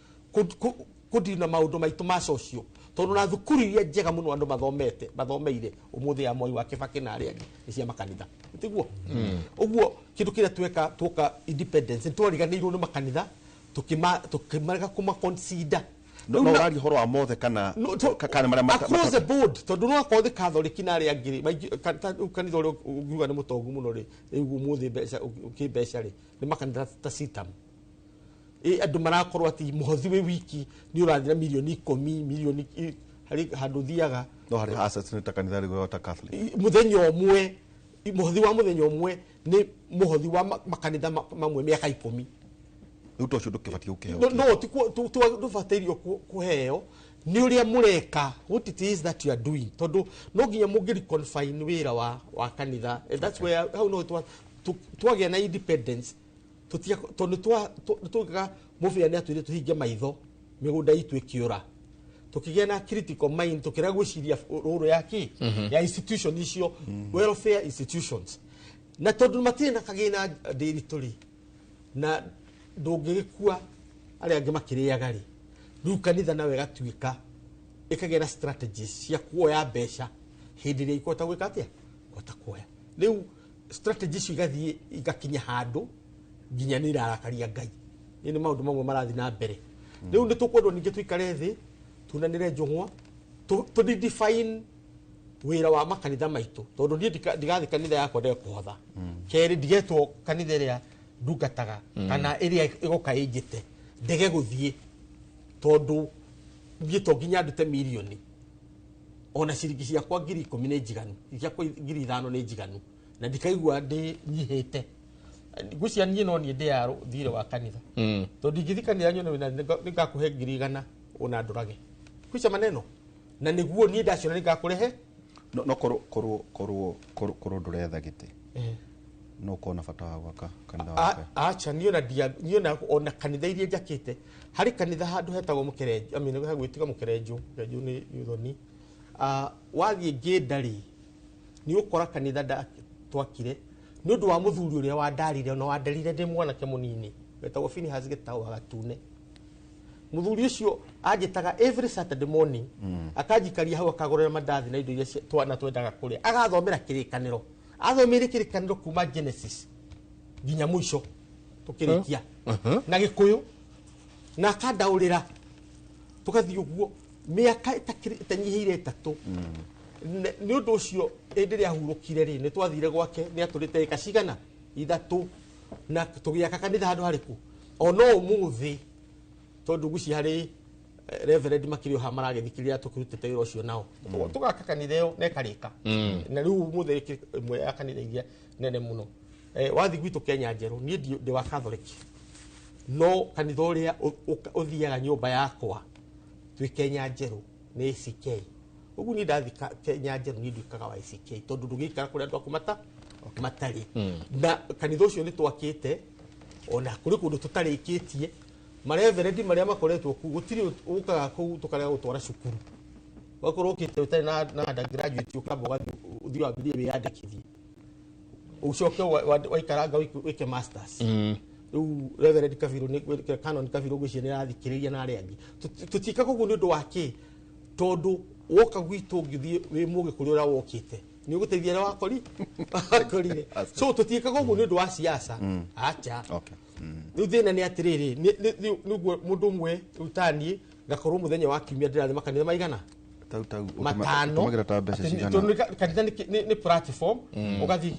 kũndina maũndũ maitũ ma social, tondũ na thukuru iria njega mũno andũ mathomete mathomeire ũmũthĩ ya Mwai wa Kĩbakĩ na arĩa angĩ nĩ cia makanitha, tiguo? Ũguo kĩndũ kĩrĩa tweka tuoka independence nĩ twariganĩirwo nĩ makanitha, tũkĩmarega kũma consider. No ũraria ũhoro wa mothe kana kana marĩa across the board, tondũ no akorwo nĩ Catholic na arĩa angĩ rĩ, kanitha ũrĩa ũngiuga nĩ mũtongu mũno rĩ, rĩu ũmũthĩ mbeca ũkĩmbeca rĩ, nĩ makanitha ta CITAM. Andũ marakorwo atĩ mũhothi wĩ wiki nĩ ũrathira milioni 10, milioni Harĩ handũ thiaga. No harĩ assets nĩ ta kanitha rĩu ta Catholic. Mũthenya ũmwe, mũhothi wa mũthenya ũmwe nĩ mũhothi wa makanitha mamwe mĩaka 10. Rĩu to ũcio ndũkĩbatiĩ gũkĩheo. No, ndũbatairio kũheo nĩ ũrĩa mũreka, what it is that you are doing, tondũ no nginya mũngĩ confine wĩra wa kanitha. And that's where hau no twagĩa na independence, tondũ nĩtwaugaga mũbĩa nĩ atwĩrire tũhinge maitho mĩgũnda itũ ĩkĩũra, tukigĩa na critical mind, tukĩrega gwĩciria rũrũ ya kĩ ya institution icio, welfare institutions, na tondũ matirĩ na kagĩna ndĩritũ rĩ, na ndũngĩgĩkua arĩa angĩ makĩrĩaga rĩ, rĩu kanitha nawe ĩgatuĩka ĩkagĩa na strategies cia kuoya mbeca hĩndĩ ĩrĩa ikũhota gwĩka atĩa, kũhota kuoya. Rĩu strategy icio igathiĩ igakinya handũ nginya nĩ irarakaria Ngai. Nĩ maũndũ mamwe marathiĩ na mbere. Rĩu nĩ tũkwendwo ningĩ tũikare thĩ tunanĩre njũng'wa, tũ redefine wĩra wa makanitha maitũ, tondũ niĩ ndigathiĩ kanitha yakwa ndege kũhotha. Kerĩ, ndigetwo kanitha ĩrĩa ndungataga kana ĩrĩa ĩgoka ĩnjĩte ndege gũthiĩ, tondũ niĩ to nginya ndute mirioni, ona ciringi ciakwa 10,000 nĩ njiganu, ciakwa 5,000 nĩ njiganu, na ndikaigua ndĩ nyihĩte. Ngwĩciria niĩ no niĩ ndĩ thirĩ wa kanitha, tondũ ingĩthiĩ kanitha nyone wĩna nĩngakũhe 100,000 ona ndũrage kwica maneno, na nĩguo niĩ ndaciona nĩngakũrehe. No korwo ndũretha gĩtĩ, no ũkorwo na bata wa gwaka kanitha waku. Acha, niĩ ona niĩ ona kanitha iria njakĩte, harĩ kanitha handũ hetagwo Mũkerenjũ, I mean, gwĩtiga Mũkerenjũ, Mũkerenjũ nĩ ũthoni. Wathiĩ Ngĩnda rĩ, nĩ ũkora kanitha twakire nĩ ũndũ wa mũthuri ũrĩa wandarire, ona wandarire ndĩ mwanake mũnini, wetagwo Phineas Gĩtaũ wa Gatune. Mũthuri ũcio anjĩtaga every Saturday morning, akanjikaria hau, akagũrĩra mandathi na indo iria twana twendaga kũrĩa, agathomera kĩrĩkanĩro, athomeire kĩrĩkanĩro kuma Genesis nginya mũico tũkĩrĩkia na Gĩkũyũ, na akandaũrĩra, tũgathiĩ ũguo mĩaka ĩtanyihĩire 3. Nĩ ũndũ ũcio hĩndĩ ĩrĩa ahurũkire rĩ, nĩ twathire gwake, nĩ atũrĩte ĩka cigana 3, na tũgĩaka kanitha handũ harĩkũ ona ũmũthĩ, tondũ ngwĩciria harĩ reverend makĩrĩ o haha maragĩthikĩrĩria tũkĩrutĩte wĩra ũcio nao, tũgaka kanitha ĩyo na ĩkarĩka, na rĩu ũmũthĩ ĩkĩrĩ ĩmwe ya kanitha iria nene mũno. Wathiĩ gwitũ Kenya Njerũ, niĩ ndĩ wa Catholic, no kanitha ũrĩa ũthiaga nyũmba yakwa twĩ Kenya Njerũ nĩ ACK. Ũguo niĩ ndathiĩ Kenya Njerũ niĩ nduĩkaga wa ACK, tondũ ndũngĩikara kũrĩa andũ aku matarĩ. Na kanitha ũcio nĩ twakĩte, ona kũrĩ kũndũ tũtarĩkĩtie, mareverendi marĩa makoretwo kũu gũtirĩ ũkaga kũu tũkarega gũtwara cukuru, wakorwo ũkĩte ũtarĩ na undergraduate ũkamba ũgathiĩ ũthiĩ wambĩrĩrie wĩyandĩkithie, ũcoke waikaranga wĩke masters. Rĩu Reverend Kabiru nĩ Canon Kabiru ngwĩciria nĩ arathikĩrĩria na arĩa angĩ. Tũtiĩkaga ũguo nĩ ũndũ wa kĩ, tondũ woka gwitũ ũngĩthiĩ wĩ mũgĩ kũrĩ ũrĩa wokĩte nĩ ũgũteithia arĩa wakorire. So tũtiĩkaga ũguo nĩ ũndũ wa siasa, acha. Rĩu thĩna nĩ atĩrĩrĩ, nĩguo mũndũ ũmwe rĩu taniĩ ngakorwo mũthenya wa kiumia ndĩrathiĩ makanitha maigana matano. Ũtũmagĩra ta mbeca cigana? Tondũ kanitha nĩ platform, ũgathiĩ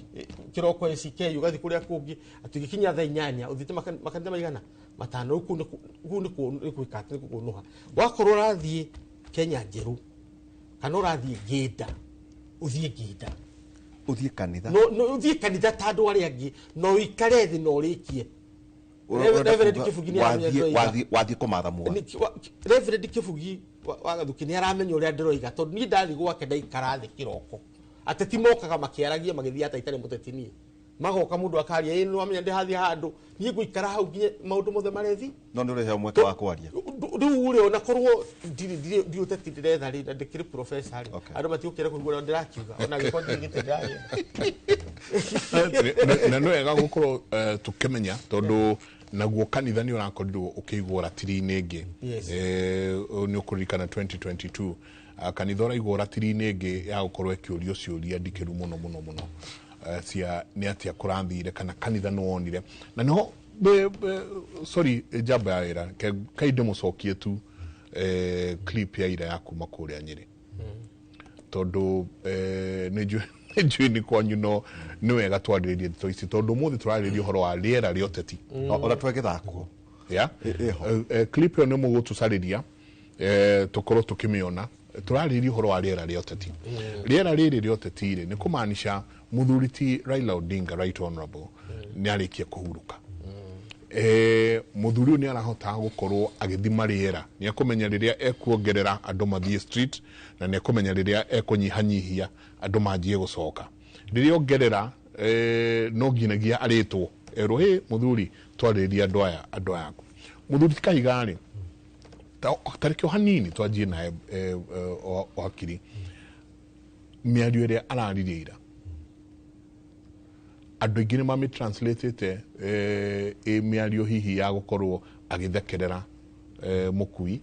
kĩroko ACK, ũgathiĩ kũrĩa kũngĩ, atĩ ũgĩkinya thaa 8 ũthiĩte makanitha maigana matano. Rĩu kũu nĩ gwĩka atĩ nĩ kũnũha. Wakorwo ũrathiĩ Kenya Njerũ kana ũrathiĩ Ngĩnda, ũthiĩ Ngĩnda, ũthiĩ kanitha, no ũthiĩ kanitha ta andũ arĩa angĩ, no ũikare thĩ na ũrĩkie. Reverend Kĩbugi nĩ aramenya ndĩroiga. Wathiĩ kũmatha muoyo. Reverend Kĩbugi wa Gathuki nĩ aramenya ũrĩa ndĩroiga, tondũ niĩ ndathiĩ gwake ndaikara thĩ kĩroko, ateti mokaga makĩaragia magĩthiĩ ata itarĩ mũteti niĩ, magoka mũndũ akaria, ĩ nĩwamenya ndĩrathiĩ handũ, niĩ ngũikara hau nginya maũndũ mothe marethi. No nĩ ũreheo mweke wa kwaria. Rĩu rĩ, ona korwo ndirĩ ũteti ndĩretha rĩ, na ndĩkĩrĩ professor rĩ, andũ matigũkĩra kũigua ũrĩa ndĩrakiuga, ona angĩkorwo ndirĩ gĩtĩ ndĩragĩa. Na nĩ wega gũkorwo tũkĩmenya, tondũ naguo kanitha nĩ ũrakorirwo ũkĩigwo ratiri-inĩ ĩngĩ. Nĩ ũkũririkana 2022, kanitha ũraigwo ratiri-inĩ ĩngĩ ya gũkorwo ĩkĩũrio ciũria ndikĩru mũno mũno mũno, cia nĩ atĩa kũrathire kana kanitha nĩ wonire. Na nĩho sorry, njamba ya wĩra kai ndĩmũcokie tu clip ya ira ya kuma kũrĩa Nyĩrĩ, tondũ nĩ njũĩ nĩ kwanyu, no nĩ wega twarĩrĩrie ndeto ici, tondũ ũmũthĩ tũrarĩrĩria ũhoro wa rĩera rĩa ũteti. Ona twagĩthakwo. Clip ĩyo nĩ mũgũtũcarĩria, tũkorwo tũkĩmĩona. Tũrarĩrĩria ũhoro wa rĩera rĩa ũteti. Rĩera rĩrĩ rĩa ũteti rĩ, nĩ kũmaanisha mũthuri ti Raila Odinga, Right Honorable, nĩ arĩkia kũhurũka. Mũthuri ũyũ nĩ arahota gũkorwo agĩthima rĩera, nĩ ekũmenya rĩrĩa ekuongerera andũ mathiĩ street, na nĩ ekũmenya rĩrĩa ekũnyihanyihia andũ manjie gũcoka. Rĩrĩa ongerera, no nginyagia arĩtwo erwo, hĩ mũthuri, twarĩrĩria andũ aya, andũ aya aku. Mũthuri ti Kahiga rĩ, tareke o hanini twanjie naye, wakiri, mĩario ĩrĩa araririe ira, andũ aingĩ nĩ mamĩtranslate ĩ mĩario hihi ya gũkorwo agĩthekerera mũkui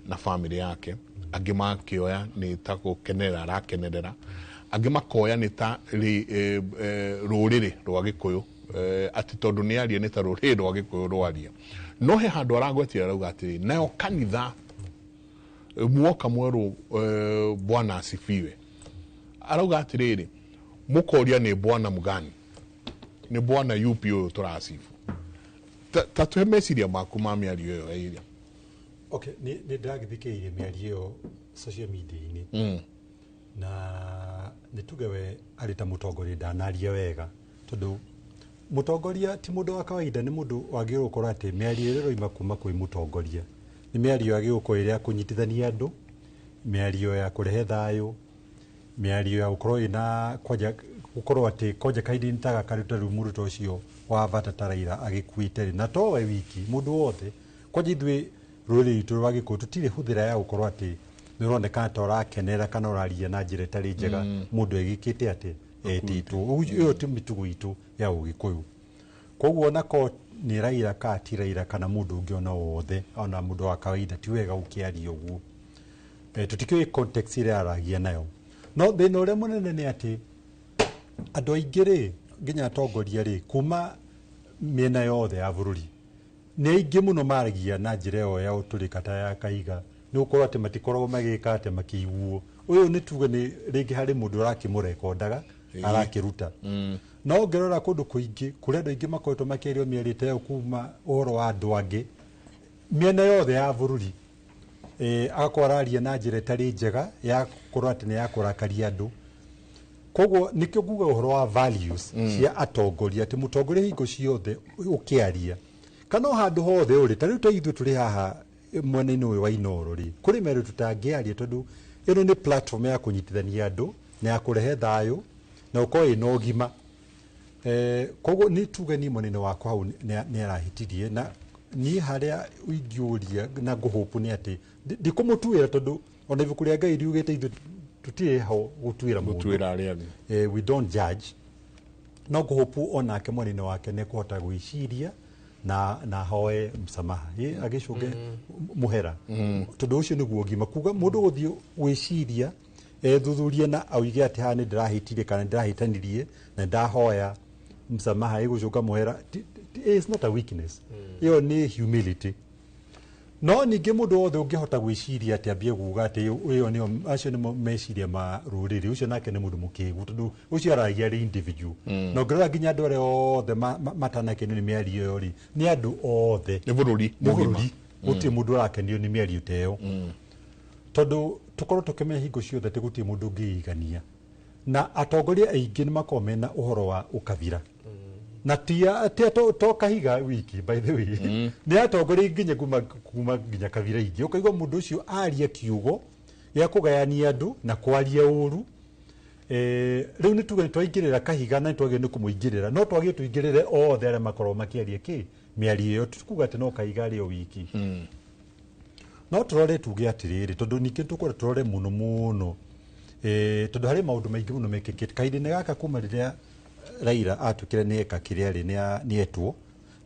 na bamĩrĩ yake. Angĩ makĩoya nĩ ta gũkenerera arakenerera, angĩ makoya nĩ ta rũrĩrĩ rwa Gĩkũyũ, atĩ tondũ nĩ aria nĩ ta rũrĩrĩ rwa Gĩkũyũ rwaria. No he handũ aragwetire arauga atĩrĩ, nayo kanitha muoka mwerũ, Bwana asifiwe. Arauga atĩrĩrĩ, mũkoria nĩ bwana mgani, nĩ bwana yupi ũyũ tũracibu? Ta tũhe meciria maku ma mĩario ĩyo ya iria. Okay, nĩ ndĩragĩthikĩrĩirie mĩario ĩyo social media-inĩ, na nĩ tuge we arĩ ta mũtongoria ndanaria wega, tondũ mũtongoria ti mũndũ wa kawaida, nĩ mũndũ wagĩrĩirwo gũkorwo atĩ mĩario ĩrĩa ĩroima kuma kwĩ mũtongoria nĩ mĩario yagĩrĩirwo gũkorwo ĩrĩ ya kũnyitithania andũ, mĩario ya kũrehe thayũ, mĩario ya gũkorwo ĩna kwanja gũkorwo atĩ kwanja kahinda-inĩ ta gaka ta rĩu mũndũ ta ũcio wa bata ta Raila agĩkuĩte rĩ, na to we wiki, mũndũ wothe. Kwanja ithuĩ rũrĩrĩ rwitũ rwa Gĩkũyũ tũtirĩ hũthĩra ya gũkorwo atĩ nĩ ũronekana ta ũrakenera kana ũraria na njĩra ĩtarĩ njega mũndũ egĩkĩte atĩ etĩtwo. Ĩyo ti mĩtugo itũ ya Ũgĩkũyũ. Koguo onako nĩ Raila kana ti Raila kana mũndũ ũngĩ ona wothe, ona mũndũ wa kawaida, ti wega gũkĩaria ũguo. Tũtikĩũĩ context ĩrĩa aragia nayo. No thĩna ũrĩa mũnene nĩ atĩ andũ aingĩ rĩ, nginya atongoria rĩ, kuma mĩena yothe ya bũrũri, nĩ aingĩ mũno maragia na njĩra ĩyo ya ũtũrĩka ta ya Kahiga, nĩ gũkorwo atĩ matikoragwo magĩka atĩ makĩiguo. Ũyũ nĩ tuge nĩ rĩngĩ harĩ mũndũ ũrakĩmũrekondaga arakĩruta. No ũngĩrora kũndũ kũingĩ kũrĩa andũ aingĩ makoretwo makĩario mĩario ta ĩyo kuma ũhoro wa andũ angĩ mĩena yothe ya bũrũri, agakorwo araria na njĩra ĩtarĩ njega ya gũkorwo atĩ nĩ ya kũrakaria andũ. Koguo nĩkĩo nguga ũhoro wa values cia atongoria, atĩ mũtongoria hingo ciothe ũkĩaria kana o handũ hothe ũrĩ, ta rĩu ta ithuĩ tũrĩ haha mwena-inĩ ũyũ wa Inooro rĩ, kũrĩ mĩario tũtangĩaria, tondũ ĩno nĩ platform ya kũnyitithania andũ na ya kũrehe thayũ na gũkorwo ĩna ũgima. Koguo nĩ tuge niĩ mwena-inĩ wakwa hau nĩ arahĩtirie, na niĩ harĩa ingĩũria na ngũhũpu nĩ atĩ ndikũmũtuĩra, tondũ ona ibuku rĩa Ngai riugĩte ithuĩ tũtirĩ ho gũtuĩra mũndũ. Gũtuĩra arĩa angĩ. We don't judge. No ngũhũpu onake mwena-inĩ wake nĩ ekũhota gwĩciria na hoe msamaha, agĩcũnge mũhera, tondũ ũcio nĩguo ũgima kuga mũndũ gũthiĩ gwĩciria, ethuthurie na oige atĩ haha nĩ ndĩrahĩtirie kana nĩ ndĩrahĩtanirie na ndahoya msamaha, ĩgũcũnga mũhera. It's not a weakness, ĩyo nĩ humility. No ningĩ mũndũ wothe ũngĩhota gwĩciria atĩ ambie kuga atĩ ĩyo nĩyo, acio nĩmo meciria ma rũrĩrĩ, ũcio nake nĩ mũndũ mũkĩgu, tondũ ũcio aragia arĩ individual. Na ũngĩrora nginya andũ arĩa othe matanakenio nĩ mĩario ĩyo rĩ, nĩ andũ othe. Nĩ bũrũri nĩ mũgima. Bũrũri gũtirĩ mũndũ ũrakenio nĩ mĩario ta ĩyo, tondũ tũkorwo tũkĩmenya hingo ciothe atĩ gũtirĩ mũndũ ũngĩigania, na atongoria aingĩ nĩ makoragwo mena ũhoro wa ũkabira, na ti to Kahiga wiki, by the way, nĩ atongoria nginya kuma nginya kabira ingĩ, ũkaigua mũndũ ũcio aria kiugo gĩa kũgayania andũ na kwaria ũru. Rĩu nĩ tuge nĩ twaingĩrĩra Kahiga na nĩ twagĩrĩirwo nĩ kũmũingĩrĩra, no twagĩrĩirwo tũingĩrĩre othe arĩa makoragwo makĩaria kĩ mĩario ĩyo, tikuga atĩ no Kahiga arĩ o wiki. No tũrore tuge atĩrĩrĩ, tondũ ningĩ tũkorwo tũrore mũno mũno, tondũ harĩ maũndũ maingĩ mũno mekĩkĩte kahinda-inĩ gaka kuma rĩrĩa Raila atuĩkire nĩ eka kĩrĩa rĩ, nĩ etwo,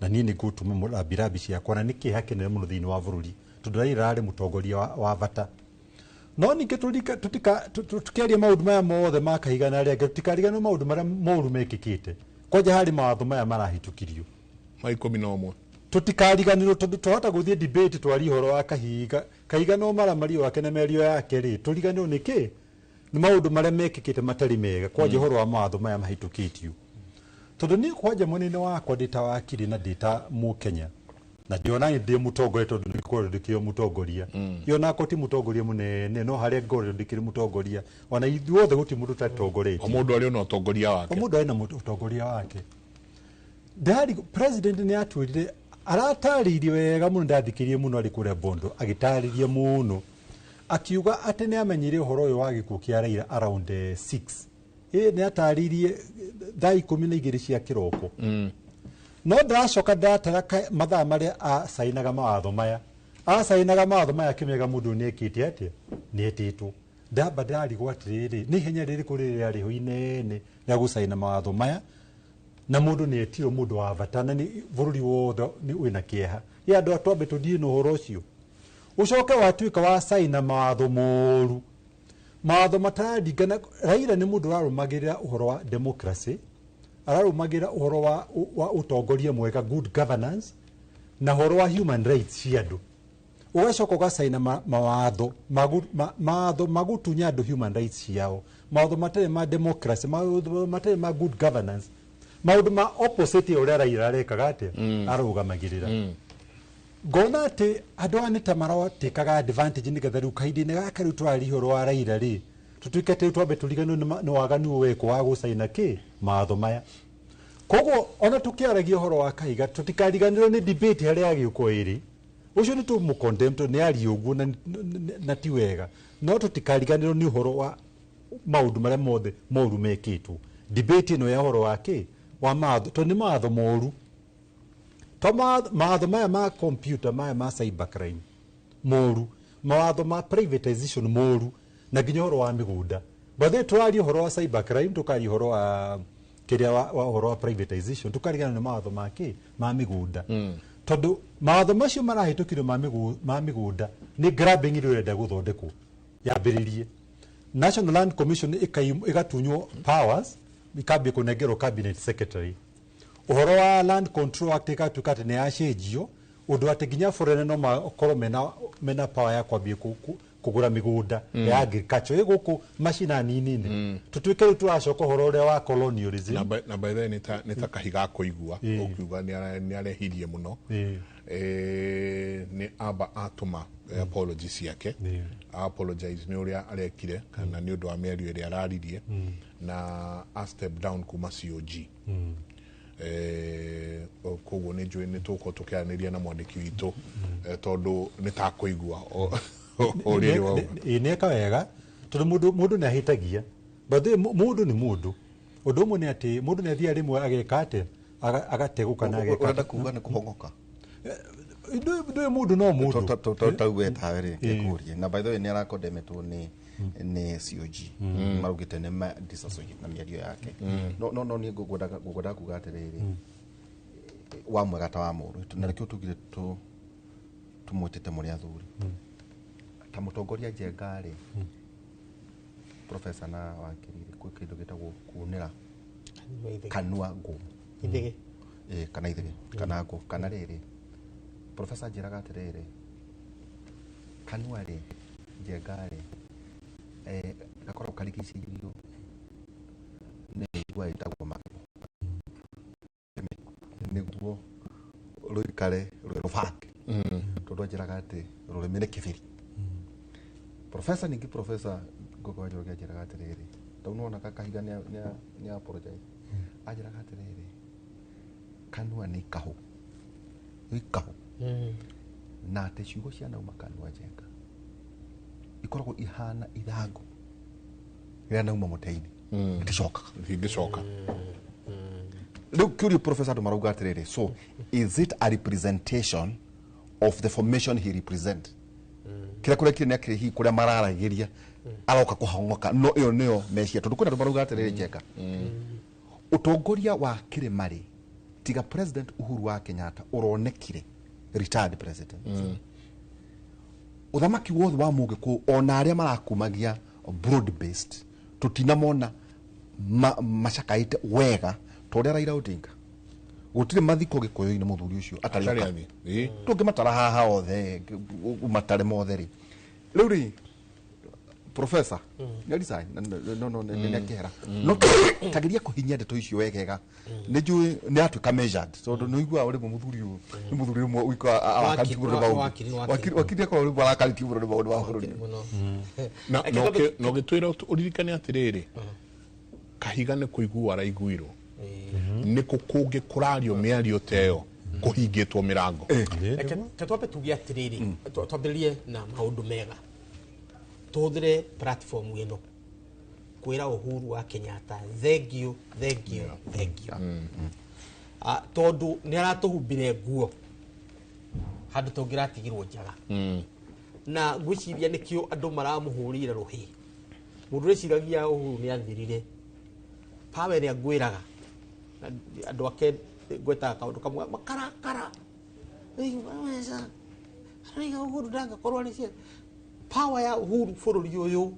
na niĩ nĩ ngũtũma rambirambi ciakwa, na nĩ kĩeha kĩnene mũno thĩinĩ wa bũrũri, tondũ Raila arĩ mũtongoria wa bata. No ningĩ tũkĩaria maũndũ maya mothe ma Kahiga na arĩa angĩ, tũtikariganĩrwo maũndũ marĩa moru mekĩkĩte, kwanja harĩ mawatho maya marahĩtũkirio ma 11. Tũtikariganĩrwo, tondũ twahota gũthiĩ debate twarie ũhoro wa Kahiga, Kahiga no maramario wake na mĩario yake rĩ, tũriganĩrwo nĩ kĩ, nĩ maũndũ marĩa mekĩkĩte matarĩ mega, kwanja ũhoro wa mawatho maya mahĩtũkĩtio. Tondũ niĩ kwanja mwena-inĩ wakwa ndĩ ta wakiri na ndĩ ta mũkenya na ndĩona ndĩ mũtongoria, tondũ nĩ Ngoretwo ndĩkĩrĩ o mũtongoria. Iyo nakwa ti mũtongoria mũnene, no harĩa ngoretwo ndĩkĩrĩ mũtongoria, ona ithuothe gũtirĩ mũndũ O ũtatongoretie. Mũndũ arĩ ona ũtongoria O wake. Mũndũ arĩ na ũtongoria wake. Ndari president nĩ atwĩrire, aratarĩirie wega mũno, ndathikĩrie mũno arĩ kũrĩa Bondo agĩtarĩria mũno, akiuga atĩ nĩ amenyire ũhoro ũyũ wa gĩkuũ kĩa Raila around 6. Ĩ nĩ atarĩirie thaa 12 cia kĩroko, no ndĩracoka ndatara mathaa marĩa acainaga mawatho maya, akĩmenyaga mũndũ ũyũ nĩ ekĩte atĩa, nĩ etĩtwo. Ndamba ndĩrarigwo atĩrĩrĩ, nĩ ihenya rĩrĩkũ rĩrĩ rĩarĩho inene rĩa gũcaina mawatho maya, na mũndũ nĩ etirwo, mũndũ wa bata, na nĩ bũrũri wothe nĩ wĩna kĩeha ya andũ twambe tũthiĩ na ũhoro ũcio, ũcoke watuĩka wa caina mawatho moru, mawatho mataringana. Raila nĩ mũndũ ũrarũmagĩrĩra ũhoro wa democracy, ararũmagĩrĩra ũhoro wa ũtongoria mwega, good governance, na ũhoro wa human rights cia andũ. Ũgacoka ũgacaina mawatho mawatho magũtunya andũ human rights ciao, mawatho matarĩ ma democracy, mawatho matarĩ ma good governance, maũndũ ma opposite ya ũrĩa Raila arekaga atĩa, arũgamagĩrĩra. Ngona atĩ andũ aya nĩ ta maratĩkaga advantage nĩgetha rĩu kahinda-inĩ gaka rĩu tũraria ũhoro wa Raila rĩ, tũtuĩke atĩ rĩu twambe tũriganĩrwo nĩ waganu ũyũ wekwo wa gũcaina kĩ mawatho maya. Koguo ona tũkĩaragia ũhoro wa Kahiga, tũtikariganĩrwo nĩ debate harĩa yagĩũkwo ĩrĩ. Ũcio nĩ tũmũ-condemn tondũ nĩ aria ũguo na ti wega, no tũtikariganĩrwo nĩ ũhoro wa maũndũ marĩa mothe moru mekĩtwo. Debate ĩno ya ũhoro wa kĩ wa mawatho, tondũ nĩ mawatho moru, to mawatho maya ma computer, maya ma cyber crime moru, mawatho ma privatization moru, na nginya ũhoro wa mĩgũnda. By the way, tũraria ũhoro wa cyber crime, tũkaria ũhoro wa kĩrĩa wa ũhoro wa privatization, tũkarigana nĩ mawatho ma kĩ ma mĩgũnda, tondũ mawatho macio marahĩtũkirio ma mĩgũnda nĩ grabbing ĩrĩa ĩrenda gũthondekwo yambĩrĩrie. National Land Commission ĩgatunywo powers, ikambia kũnengerwo cabinet secretary. Ũhoro wa Land Control Act ĩgatuĩka atĩ nĩ yacenjio ũndũ atĩ nginya foreigner no makorwo mena power ya kwambia kũgũra mĩgũnda ya agriculture ĩ gũkũ macinani-inĩ. Tũtuĩke rĩu tũracoka ũhoro ũrĩa wa colonialism. Na by the way, nĩ ta Kahiga kũigua ũkiuga nĩ arehirie mũno. Nĩ amba atũma apology ciake, apologize nĩ ũrĩa arekire kana nĩ ũndũ wa mĩario ĩrĩa araririe, na a step down kuma COG. Koguo nĩ njũĩ nĩ tũgũkorwo tũkĩaranĩria na mwandĩki witũ, tondũ nĩ takũigua ũrĩrĩ wa Ĩ nĩ eka wega, tondũ mũndũ nĩ ahĩtagia. By the way, mũndũ nĩ mũndũ. Ũndũ ũmwe nĩ atĩ mũndũ nĩ athiaga rĩmwe ageka atĩa, agategũka na ageka Ũrenda atĩa. kuga nĩ kũhongoka? Ndũĩ mũndũ no mũndũ. Tauge tawe rĩ, ngĩkũrie, na by the way nĩ arakondemetwo nĩ COG, maraugĩte nĩ ma disassociate na mĩario yake, no niĩ ngwendaga kuga atĩrĩrĩ, wa mwega ta wa mũũru, na nĩkĩo tugire tũmwĩtĩte mũrĩ athuri ta mũtongoria Njenga rĩ, professor na wakiri rĩ, kwĩ kĩndũ gĩtagwo kunĩra kanua ngũ. Ithĩgĩ. Ĩ, kana ithĩgĩ kana ngũ kana rĩrĩ. Professor anjĩraga atĩrĩrĩ, kanua rĩ, Njenga rĩ, gakoragwo karigicĩirio nĩ mĩigua ĩtagwo magego nĩguo rũikare rwĩ rũbange, tondũ anjĩraga atĩ rũrĩmĩ nĩ kĩbĩri. Professor, ningĩ Professor Ngogo wa Njoroge anjĩraga atĩrĩrĩ, tondũ nĩwona Kahiga nĩ apologize, anjĩraga atĩrĩrĩ, kanua nĩ ikahũ, nĩ ikahũ, na atĩ ciugo cianauma kanua, Njenga, ikoragwo ihana ithangũ rĩrĩa nauma mũtĩ-inĩ, iticokaga. Itingĩcoka. Rĩu kĩũrio, professor, andũ marauga atĩrĩrĩ, so is it a representation of the formation he represent? Kĩrĩa kũrekire nĩ akĩrĩ hihi kũrĩa mararagĩria aroka kũhong'oka, no ĩyo nĩyo mecia, tondũ kwĩna andũ marauga atĩrĩrĩ, Njenga, ũtongoria wa kĩrĩma rĩ, tiga President Uhuru wa Kenyatta ũronekire retired president, ũthamaki wothe wa mũgĩkũyũ ona arĩa marakumagia broad based tũtinamona macakaĩte wega ta ũrĩa Raila Odinga. Gũtirĩ mathiko gĩkũyũ-inĩ mũthuri ũcio atarĩ Atarĩ oka. athiĩ. Ĩ. Tũngĩmatara haha othe, matare mothe rĩ, rĩu rĩ. Professor nĩ resign no no nĩ akĩhera no tageria kũhinyia ndeto icio wegega nĩ njũĩ nĩ atuĩka measured tondũ nĩ ũiguaga rĩmwe mũthuri ũyũ nĩ mũthuri rĩmwe ũiguaga arakarĩtio mũno nĩ maũndũ. Wakiri, wakiri. Wakiri akorwo rĩmwe arakarĩtio mũno nĩ maũndũ ma bũrũri. Mũno. Na Reke twambe- na ũgĩtwĩra ũririkane atĩrĩrĩ, Kahiga nĩ kũiguo araiguirwo nĩ kũ kũngĩ kũrario mĩario ta ĩyo kũhingĩtwo mĩrango. Reke twambe tuge atĩrĩrĩ, twambĩrĩrie na maũndũ mega, tũhũthĩre platform ĩno kwĩra Uhuru wa Kenyatta thank you, thank you, thank you. Ah, tondũ nĩ aratũhumbire nguo handũ tũngĩratigirwo njaga, na ngwĩciria nĩkĩo andũ maramũhũrĩire rũhĩ. Mũndũ ũrĩciragia Uhuru nĩ athirire power ĩrĩa ngwĩraga na andũ ake ngwetaga kaũndũ kamwe makarakara. "Ĩĩ, mbeca. Arauga Uhuru ndangĩkorwo arĩ cia power ya Uhuru bũrũri ũyũ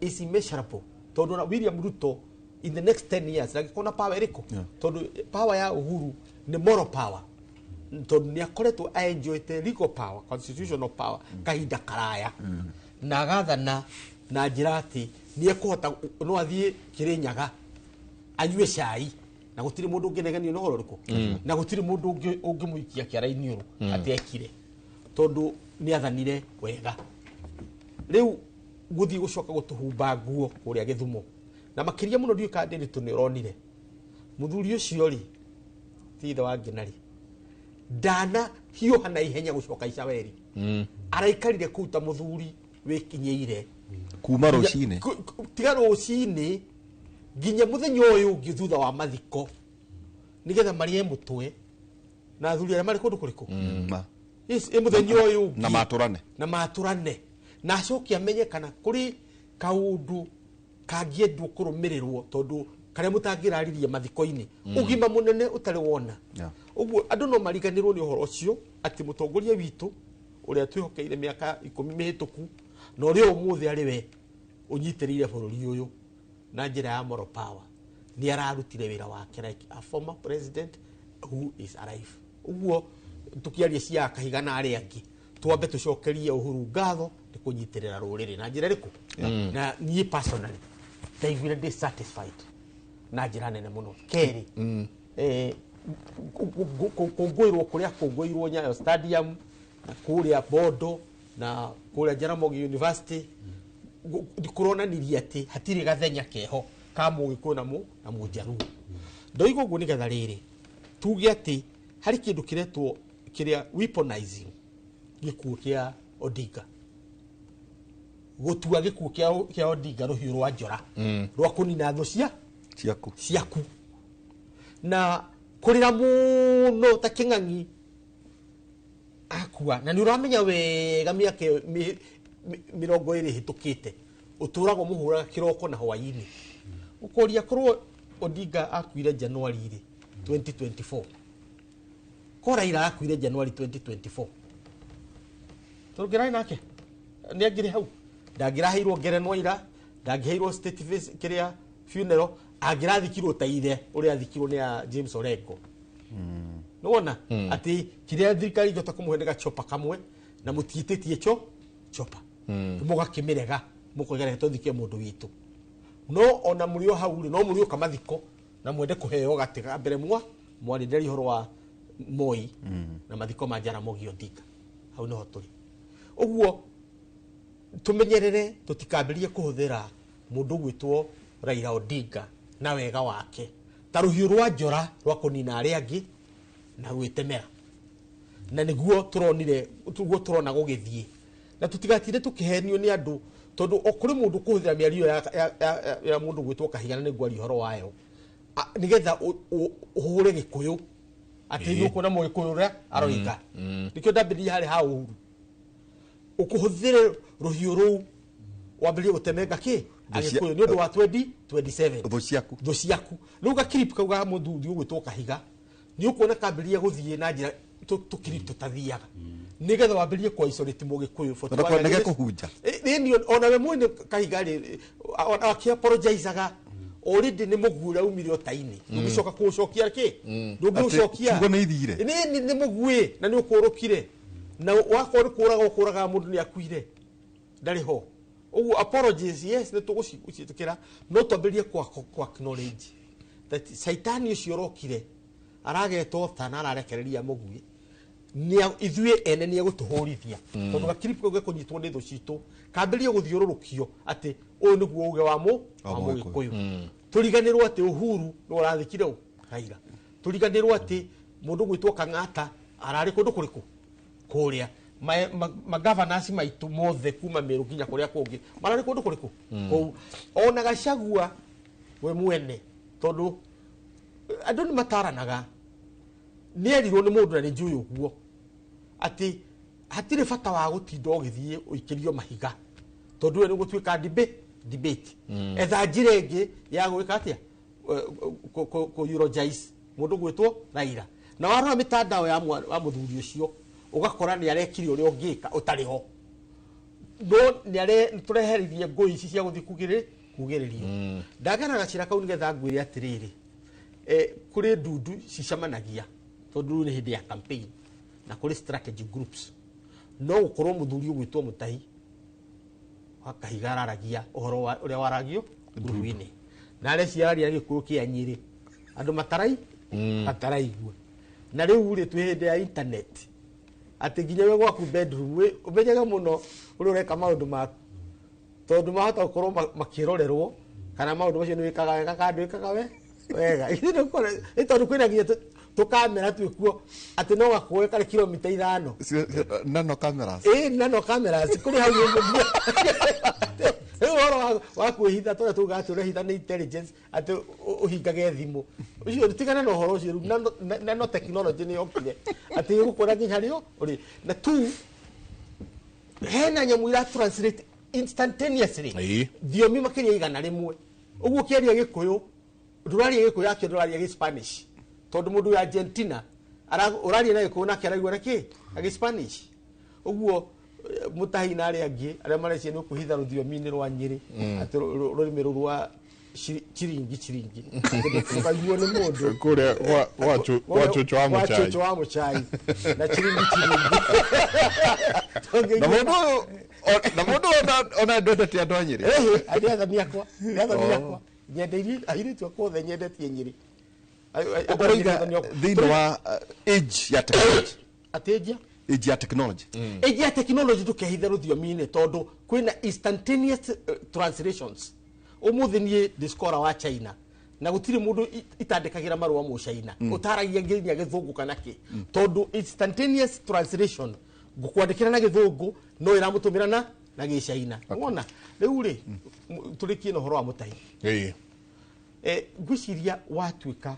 is immeasurable, tondũ ona William Ruto in the next 10 years ndangĩkorwo na power ĩrĩkũ, tondũ power ya Uhuru nĩ moral power, tondũ nĩ akoretwo enjoyte legal power, constitutional power kahinda karaya, na agathana na njĩra atĩ nĩ ekũhota no athiĩ Kĩrĩnyaga anyue cai na gũtirĩ mũndũ ũngĩnegenio nĩ ũhoro ũrĩkũ, na gũtirĩ mũndũ ũngĩmũikia kĩara-inĩ ũrũ atĩ ekire, tondũ nĩ athanire wega. Rĩu gũthiĩ gũcoka gũtũhumba nguo kũrĩa Gĩthumo, na makĩria mũno ndiũĩ kana Ndĩritũ nĩ ũronire mũthuri ũcio rĩ, ti ithe wa Ngenarĩ, ndana hiũha na ihenya gũcoka Icaweri, araikarire kũu ta mũthuri wĩkinyĩire. Kuma rũcinĩ. Tiga rũcinĩ nginya mũthenya ũyũ ũngĩ thutha wa mathiko, nĩgetha marĩe mũtwe na athuri arĩa marĩ kũndũ kũrĩkũ. Yes, ĩ mũthenya ũyũ ũngĩ. Na matũrane. Na matũrane, na acoke amenye kana kũrĩ kaũndũ kangĩendwo kũrũmĩrĩrwo, tondũ karĩa mũtangĩraririe mathiko-inĩ ũgima mũnene ũtarĩ wona. Ũguo andũ no mariganĩrwo nĩ ũhoro ũcio atĩ mũtongoria witũ ũrĩa twĩhokeire mĩaka 10 mĩhĩtũku na ũrĩa ũmũthĩ arĩ we ũnyitĩrĩire bũrũri ũyũ na njĩra ya moral power, nĩ ararutire wĩra wake like a former president who is alive. Ũguo tũkĩaria cia Kahiga na arĩa angĩ, twambe tũcokerie Uhuru ngatho nĩ kũnyitĩrĩra rũrĩrĩ na njĩra ĩrĩkũ. Na niĩ personally ndaiguire ndĩ satisfied na njĩra nene mũno. Kerĩ, kũngũĩrwo kũrĩa kũngũĩirwo Nyayo Stadium na kũrĩa Bondo na kũrĩa Jaramogi University kũronanirie atĩ hatirĩ gathenya keho ka Mũgĩkũyũ na na Mũnjaruo. Ndoiga ũguo nĩgetha rĩrĩ tuge atĩ harĩ kĩndũ kĩretwo kĩrĩa weaponizing gĩkuũ kĩa Odinga, gũtua gĩkuũ kĩa Odinga rũhiũ rwa njora rwa kũnina thũ cia ciaku ciaku, na kũrĩra mũno ta kĩng'ang'i akua, na nĩ ũramenya wega mĩaka ĩyo 20 ĩhĩtũkĩte ũtũragwo mũhũraga kĩroko na hwaĩ-inĩ, ũkoria korwo Odinga akuire January rĩ 2024, ko Raila akuire January 2024, tũngĩrarĩ nake nĩ angĩrĩ hau, ndangĩraheirwo ngerenwa ira, ndangĩheirwo state kĩrĩa funeral, angĩrathikirwo ta ithe ũrĩa athikirwo nĩ a James Orengo. Nĩwona atĩ kĩrĩa thirikari ingĩhota kũmũhe nĩ gachopa kamwe, na mũtiĩtĩtie chopa, mũgakĩmĩrega, mũkoiga reke tũthike mũndũ witũ. No ona mũrĩ o hau rĩ, no mũrĩũka mathiko na mwende kũheo gatĩ ga mbere mwarĩrĩria ũhoro wa Moi na mathiko ma Jaramogi Odinga. Hau nĩho tũrĩ. Ũguo tũmenyerere tũtikambĩrĩrie kũhũthĩra mũndũ ũgwĩtwo Raila Odinga na wega wake ta rũhiũ rwa njora rwa kũnina arĩa angĩ na gwĩtemera, na nĩguo tũronire, nĩguo tũrona gũgĩthiĩ, na tũtigatinde tũkĩhenio nĩ andũ, tondũ o kũrĩ mũndũ kũhũthĩra mĩario ya mũndũ gwĩtwo Kahiga, na nĩngwaria ũhoro wayo, nĩgetha ũhũre Gĩkũyũ atĩ nĩũkuona Mũgĩkũyũ ũrĩa aroiga. Nĩkĩo ndambĩrĩria harĩ ha Uhuru, ũkũhũthĩre rũhiũ rũu wambĩrĩrie gũtemenga kĩ Agĩkũyũ nĩ ũndũ wa 2027. Thũ ciaku. Thũ ciaku. Rĩu gakirip kau ga mũthuri ũgwĩtwo Kahiga nĩ ũkuona kambĩrĩria gũthiĩ na njĩra tũkirip tũtathiaga, nĩgetha wambĩrĩrie kwa isolate Mũgĩkũyũ for Tondũ 200 nĩ years. gekũhunja. Ĩni ona we mwene Kahiga rĩ, ona akĩapologizaga already nĩ mũguĩ ũrĩa umire ũta-inĩ, ndũngĩcoka kũũcokia kĩ, ndũngĩũcokia. Atĩ kiugo nĩ ithire. Nĩ mũguĩ na nĩ ũkũrũkire, na wakorwo nĩ kũraga ũkũragaga mũndũ nĩ akuire, ndarĩ ho. Ũguo apologies, yes, nĩ tũgũciĩtĩkĩra, no twambĩrĩrie kwa acknowledge that caitani ũcio ũrokire aragetwo ta na ararekereria mũguĩ ithuĩ ene nĩ egũtũhũrithia, tondũ gakiripu kau gekũnyitwo nĩ thũ citũ kambĩrĩrie gũthiũrũrũkio atĩ ũyũ nĩguo uge wa Wa wa Mũgĩkũyũ. Mũgĩkũyũ. Tũriganĩrwo atĩ Uhuru nĩ ũrathikire ũ Raila, tũriganĩrwo atĩ mũndũ gwĩtwo Kang'ata ararĩ kũndũ kũrĩkũ kũrĩa, magavanasi maitũ mothe kuma Meru nginya kũrĩa kũngĩ mararĩ kũndũ kũrĩkũ kũu, ona Gachagua we mwene, tondũ andũ nĩ mataranaga, nĩ erirwo nĩ mũndũ na nĩ njũĩ ũguo atĩ hatirĩ bata wa gũtinda ũgĩthiĩ ũikĩrio mahiga, tondũ we nĩ gũtuĩka debate, etha njĩra ĩngĩ ya gwĩka atĩa, kũ eulogize mũndũ gwĩtwo Raila. Na warora mĩtandao ya wa mũthuri ũcio ũgakora nĩ arekire ũrĩa ũngĩka ũtarĩ ho, no nĩ tũreheririe ngũi ici cia gũthiĩ kugĩrĩrio. Ndagera gacĩra kau nĩgetha ngwĩre atĩrĩrĩ, kũrĩ ndundu cicemanagia, tondũ rĩu nĩ hĩndĩ ya campaign na kũrĩ strategy groups, no gũkorwo mũthuri ũgwĩtwo Mũtahi wa Kahiga araragia ũhoro wa ũrĩa waragio ngurubu-inĩ, na arĩa ciararia Gĩkũyũ kĩa Nyĩrĩ andũ mataraigua. Na rĩu rĩ, twĩ hĩndĩ ya internet, atĩ nginya we gwaku bedroom ũmenyage mũno ũrĩa ũreka maũndũ maku, tondũ mahota gũkorwo makĩrorerwo kana maũndũ macio nĩ wĩkaga wega kana ndwĩkaga we wega. Ithuĩ nĩ tondũ kwĩna nginya tũkamera twĩkuo atĩ no gakuoe karĩ kilomita 5. Nano cameras. Ĩ, nano cameras kũrĩ hau ũguo. Rĩu ũhoro wa kwĩhitha tũrĩa tugaga atĩ ũrehitha nĩ intelligence, atĩ ũhingage thimũ ũcio, tigana na ũhoro ũcio. Rĩu nano technology nĩ yokire atĩ ĩgũkora nginya harĩa ũrĩ, na tu hena nyamũ ira translate instantaneously thiomi makĩria 100. Ũguo ũkĩaria Gĩkũyũ ndũraria Gĩkũyũ yakĩo, ndũraria Gĩspanish, tondũ mũndũ wa Argentina ũraria na Gĩkũyũ nake araigua na kĩ na Gĩspanish. Ũguo Mũtahi na arĩa angĩ arĩa mareciria nĩ ũkwĩhitha rũthiomi-inĩ rwa Nyĩrĩ, atĩ rũrĩmĩ rũu rwa chiringi chiringi ndũkaiguo nĩ mũndũ. Kũrĩa gwa cũcũ wa Gwa mũchai. cũcũ wa mũchai na chiringi chiringi. Na mũndũ ũyũ na mũndũ ona ndwendete andũ a Nyĩrĩ. Andĩ athami akwa, nĩ athami akwa, nyendeirie airĩtu akwa othe, nyendetie Nyĩrĩ. Ũroiga thĩinĩ wa age ya technology. Atĩnjia Age ya technology. Age ya technology, ndũkehithe rũthiomi-inĩ, tondũ kwĩna instantaneous translations. Ũmũthĩ niĩ ndĩ scholar wa China na gũtirĩ mũndũ itandĩkagĩra marũa mũcaina ũtaragia nginya Gĩthũngũ kana kĩ, tondũ instantaneous translation, ngũkwandĩkĩra na Gĩthũngũ no ĩramũtũmĩra na Gĩcaina. Wona rĩu rĩ, tũrĩkie na ũhoro wa Mũtahi. Ngwĩciria watuĩka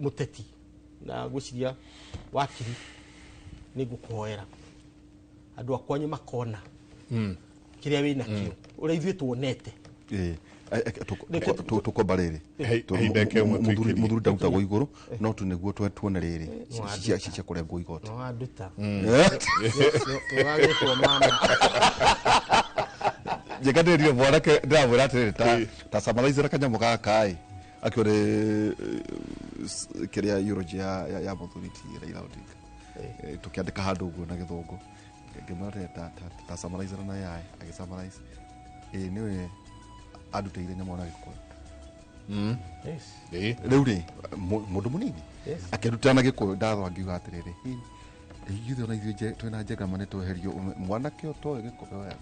mũteti na ngwĩciria wakiri nĩ ngũkũhoera andũ akwanyu makona kĩrĩa wĩ nakĩo ũrĩa ithuĩ tuonete. Tũkwamba rĩrĩ. Hei, ndeke ĩmwe tũikĩrie. Mũthuri ndarutagwo igũrũ no tu nĩguo tuone rĩrĩ cia kũrengwo igoti. No wanduta nĩ wagĩtwo mama. Njega ndĩrire mwanake ndĩramwĩra atĩrĩrĩ, ta summarizera kanyamũ gaka ĩ akĩone kĩrĩa eulogy ya mũthuri ti Raila Odinga. Tũkĩandĩka handũ ũguo na Gĩthũngũ, ngĩmwĩra atĩrĩ, ta summarizera na AI, agĩ summarize ĩ nĩwe andutĩire nyamũ na Gĩkũyũ. Rĩu rĩ, mũndũ mũnini akĩrutĩra na Gĩkũyũ, ndathwa ngiuga atĩrĩrĩ, ithuĩ ona ithuĩ twĩna njengama nĩ tweherio mwanake ũtoĩ Gĩkũyũ wega.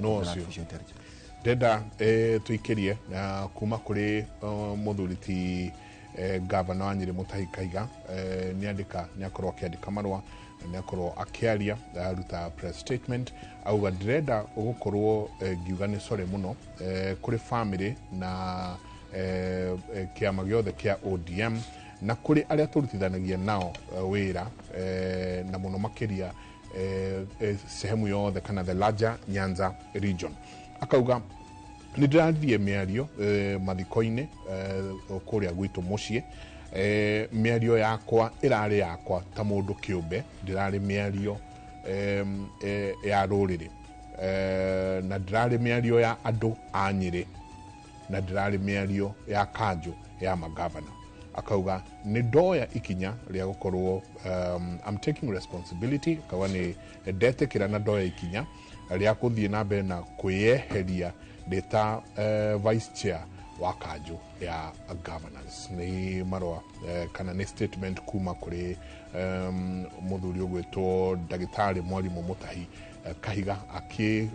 No ũcio. Artificial intelligence. Ndenda tũikĩrie na kuma kũrĩ mũthuri ti gavana wa Nyĩrĩ Mutahi Kahiga, nĩ nĩ akorwo akĩandĩka marũa na nĩ akorwo akĩaria, aruta press statement, auga ndĩrenda gũkorwo ngiuga nĩ sorry mũno kũrĩ family na kĩama gĩothe kĩa ODM na kũrĩ arĩa tũrutithanagia nao wĩra, na mũno makĩria sehemu yothe kana the larger Nyanza region. Akauga nĩ ndĩraririe mĩario mathiko-inĩ kũrĩa gwitũ mũciĩ, mĩario yakwa ĩrarĩ yakwa ta mũndũ kĩũmbe, ndĩrarĩ mĩario ya rũrĩrĩ, na ndĩrarĩ mĩario ya andũ a Nyĩrĩ, na ndĩrarĩ mĩario ya kanjũ ya magavana. Akauga nĩ ndoya ikinya rĩa gũkorwo I'm taking responsibility. Akauga nĩ ndetĩkĩra na ndoya ikinya. Rĩa kũthiĩ na mbere na kwĩyeheria ndĩ ta vice chair wa kanjũ ya governance. Nĩ marũa kana nĩ statement kuma kũrĩ mũthuri ũgwĩtwo ndagĩtarĩ Mwarimũ Mũtahi Kahiga,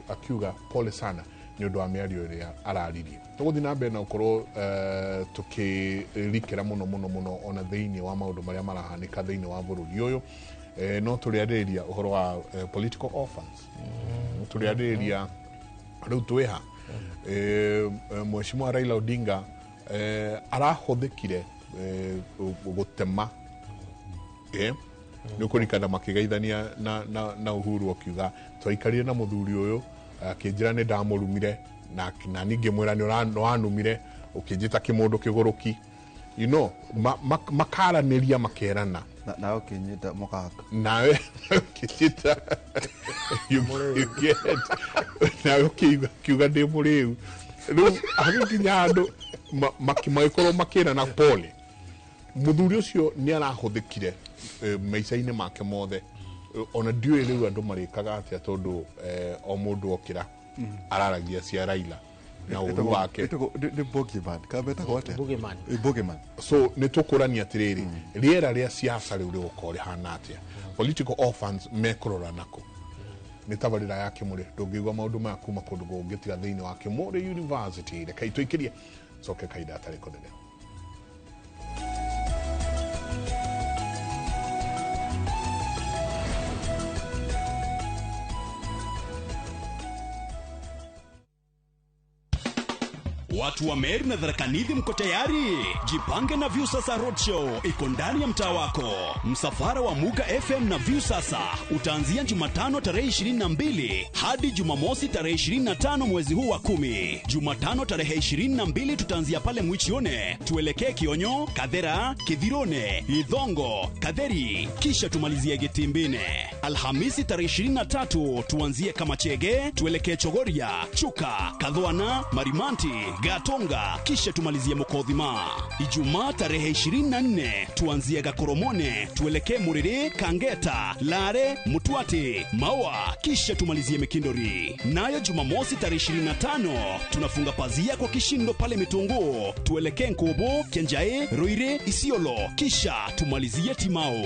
akiuga pole sana nĩ ũndũ wa mĩario ĩrĩa araririe. Tũgũthiĩ na mbere na gũkorwo tũkĩrikĩra mũno mũno mũno ona thĩinĩ wa maũndũ marĩa marahanĩka thĩinĩ wa bũrũri ũyũ. No tũrĩarĩrĩria ũhoro wa political orphans. Tũrĩarĩrĩria rĩu twĩha Mheshimiwa Raila Odinga arahũthĩkire gũtema nĩ ũkũririkana makĩgeithania na Uhuru, akiuga twaikarire na mũthuri ũyũ akĩnjĩra nĩ ndamũrumire na ningĩ mwĩra nĩ wanumire ũkĩnjĩta kĩmũndũ kĩgũrũki, makaranĩria makerana. Nawe ũkĩnyita mũgaka. Nawe ũkĩnjĩta, you get, nawe ũkiuga ndĩ mũrĩu. Rĩu hagĩkinya handũ magĩkorwo makĩrana pole. Mũthuri ũcio nĩ arahũthĩkire maica-inĩ make mothe. Ona ndiũĩ rĩu andũ marĩkaga atĩa, tondũ o mũndũ okĩra araragia cia Raila na ũru wake. Nĩ bogeyman kana metagwo atĩa? Bogeyman. Bogeyman. So nĩ tũkũrania atĩrĩrĩ, rĩera rĩa siasa rĩu rĩgũkorwo rĩhana atĩa? Political orphans mekũrora nako? Nĩ tabarĩra ya Kĩmũrĩ. Ndũngĩigua maũndũ maya kuma kũndũ kũngĩ tiga thĩinĩ wa Kĩmũrĩ University. Rekei tũikĩrie coke kahinda gatarĩ kũnene. Watu wa Meru na Tharaka Nithi mko tayari? Jipange na Viusasa Roadshow iko ndani ya mtaa wako. Msafara wa Muga FM na Viusasa utaanzia Jumatano tarehe 22 hadi Jumamosi tarehe 25 mwezi huu wa 10. Jumatano tarehe 22 tutaanzia pale Mwichione, tuelekee Kionyo, Kathera, Kithirone, Ithongo, Katheri, kisha tumalizie Gitimbine. Alhamisi tarehe 23 tuanzie Kamachege, tuelekee Chogoria, Chuka, Kathwana, Marimanti, Gatonga, kisha tumalizie Mukothima. Ijumaa tarehe 24 tuanzie Gakoromone, tuelekee Muriri, Kangeta, Lare, Mutwati, Maua, kisha tumalizie Mikindori. Nayo Jumamosi tarehe 25 tunafunga pazia kwa kishindo pale Mitunguu, tuelekee Nkubu, Kenjae, Ruire, Isiolo, kisha tumalizie Timao.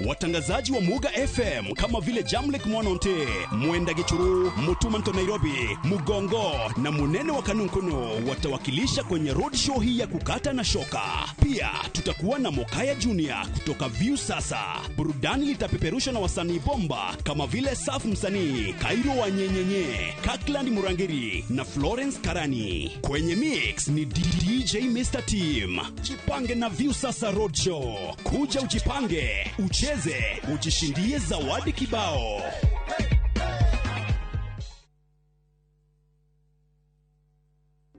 Watangazaji wa Muga FM kama vile Jamlek Mwanonte, Mwenda Gichuru, Mutuma Nto Nairobi, Mugongo na Munene wa Kanunkunu watawakilisha kwenye roadshow hii ya kukata na shoka. Pia tutakuwa na Mokaya Junior kutoka Viusasa. Burudani litapeperushwa na wasanii bomba kama vile Saf Msanii, Kairo wa Nyenyenye, Kirkland Murangiri na Florence Karani. Kwenye mix ni DJ Mr. Team. Jipange na Viusasa Roadshow. Kuja ujipange, ucheze, ujishindie zawadi kibao.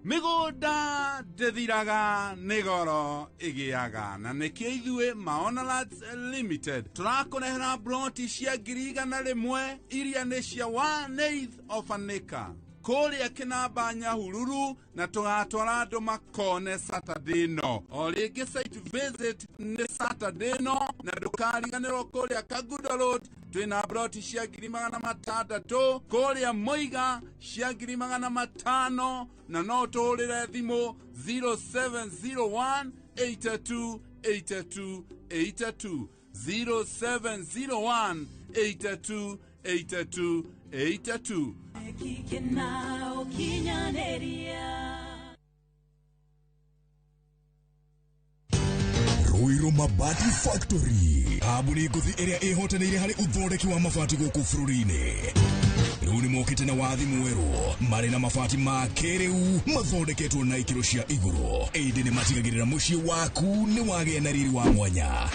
Mĩgũnda ndĩthiraga nĩ goro ĩgĩaga, na nĩkĩo ithuĩ Maona Lands Limited tũrakũrehera broti cia 100,000 iria nĩ cia 1/8 of an acre kũrĩa Kĩnamba Nyahururu, na tũgatwara andũ makone Saturday no. O rĩngĩ site visit nĩ Saturday no, na ndũkariganĩrwo kũrĩa Kagudo Road twĩna broti cia 600,000, kũrĩa Mũiga cia 500,000, na no tũhũrĩre thimũ 0701 82 82 82, 0701 82 82 82. Ruiru Mabati Factory, kambuni ngũthi ĩrĩa ĩhotanĩire harĩ ũthondeki wa mabati gũkũ bũrũri-inĩ. Rĩu nĩ mokĩte na wathi mwerũ marĩ na mabati ma kĩrĩu mathondeketwo na ikĩro cia igũrũ, ĩndĩ nĩ matigagĩrĩra mũciĩ waku nĩ wagĩa na riri wa mwanya.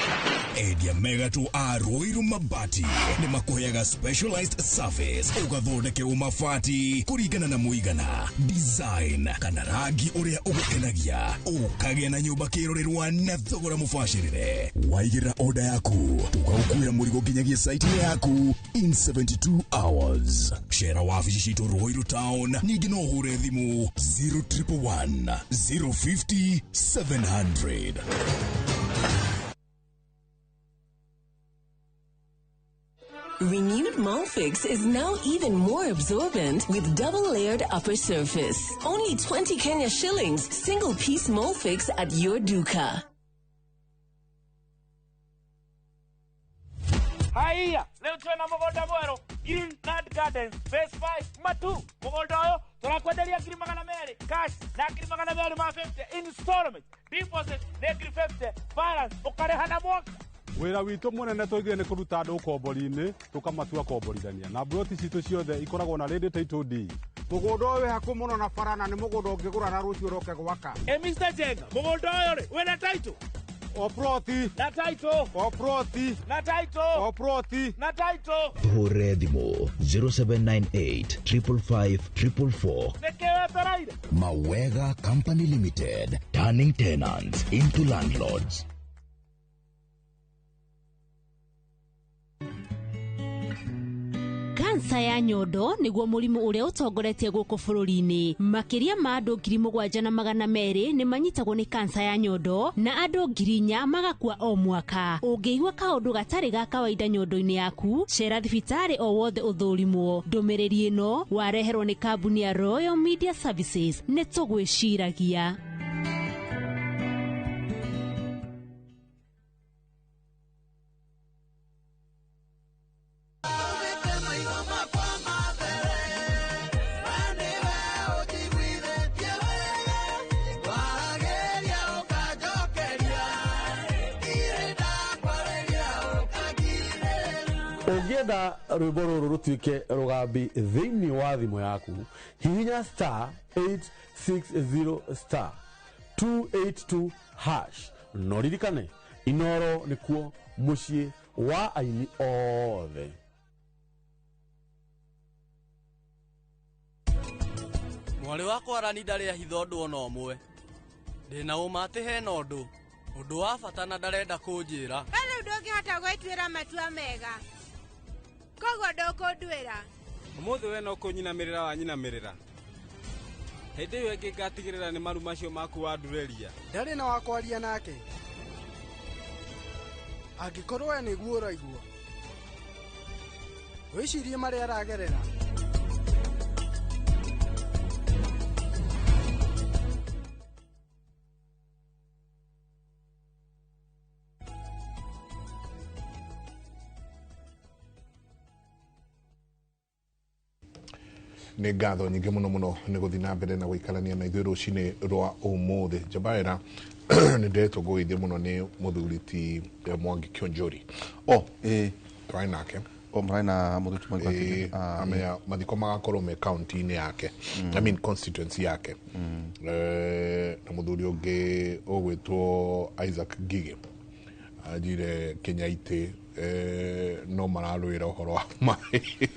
Endia megatũ a Ruiru Mabati nĩ makũheaga specialized service ũgathondekerwo mabati kũringana na mũigana, design kana rangi ũrĩa ũgũkenagia, ũkagĩa na nyũmba kĩrorerwa na thogora mũbacĩrĩre. Waigĩrĩra order yaku tũgagũkuĩra mũrigo nginyagia site yaku in 72 hours. Cera wabici citũ Ruiru Town, ningĩ no ũhũre thimũ 0111 050 700. Renewed Molfix is now even more absorbent with double-layered upper surface. Only 20 Kenya shillings, single piece Molfix at your duka. Haiya, leo twena mugunda mweru Green Nut Gardens phase 5 matu mugunda uyu turakwenderia 200,000 cash na 250,000 installment deposit ni 50 balance ukareha na mwaka. Wĩra witũ mũnene tũigire nĩ kũruta andũ ũkombori-inĩ tũkamatua komborithania na mburoti citũ ciothe ikoragwo na ready title deed. Mũgũnda ũyũ wĩ hakuhĩ mũno na bara na nĩ mũgũnda ũngĩgũra na rũciũ ũroke gwaka. E Mr. Jenga, mũgũnda ũyũ rĩ wĩna title? O ploti. Na title. O ploti. Na title. O ploti. Na title. Hũre thimũ 0798 555 444. Nĩkĩ wetereire? Mawega Company Limited, turning tenants into landlords. Kansa ya nyondo niguo mũrimũ ũrĩa ũtongoretie gũkũ bũrũri-inĩ. Makĩria ma andũ 7,200 nĩ manyitagwo nĩ kansa ya nyondo na andũ 4,000 magakua o mwaka. Ũngĩigua kaũndũ gatarĩ ga kawaida nyondo-inĩ yaku, cera thibitarĩ o wothe ũthũrimwo. Ndũmĩrĩri ĩno wareherwo nĩ kambuni ya Royal Media Services. Nĩ tũgwĩciragia. Ũngĩenda rwĩmbo rũrũ rũtuĩke rũgambi thĩinĩ wa thimũ yaku, hihinya star 860 star 282 hash. No ririkane, Inoro nĩkuo mũciĩ wa aini othe. Mwarĩ wakwa arani ndarĩ ahitha ũndũ ona ũmwe. Ndĩna ũma atĩ hena ũndũ wa bata na ndarenda kũnjĩra. Rĩu ndũngĩhota gwĩtuĩra matua mega, koguo ndũkũnduĩra. Ũmũthĩ we no kũnyinamĩrĩra wanyinamĩrĩra. Hĩndĩ ĩyo ĩngĩ ngatigĩrĩra nĩ maru macio maku wandurĩria. Ndarĩ na wa kwaria nake. Angĩkorwo we nĩguo ũraigua, wĩcirie marĩa aragerera. Nĩ ngatho nyingĩ mũno mũno nĩ gũthiĩ na mbere na gũikarania na ithuĩ rũcinĩ rwa ũmũthĩ. Njabaĩra nĩ ndĩretwo ngũgeithie mũno nĩ mũthuri ti Mwangi Kionjori. Twarĩ nake. Mũrarĩ na mũthuri ti Mwangi Kionjori. Amenya mathiko magakorwo me kaunti-inĩ yake, I mean constituency yake. Na mũthuri ũngĩ ũgwĩtwo Isaac Ngige anjire Kenyaitĩ no mararũĩra ũhoro wa maĩ.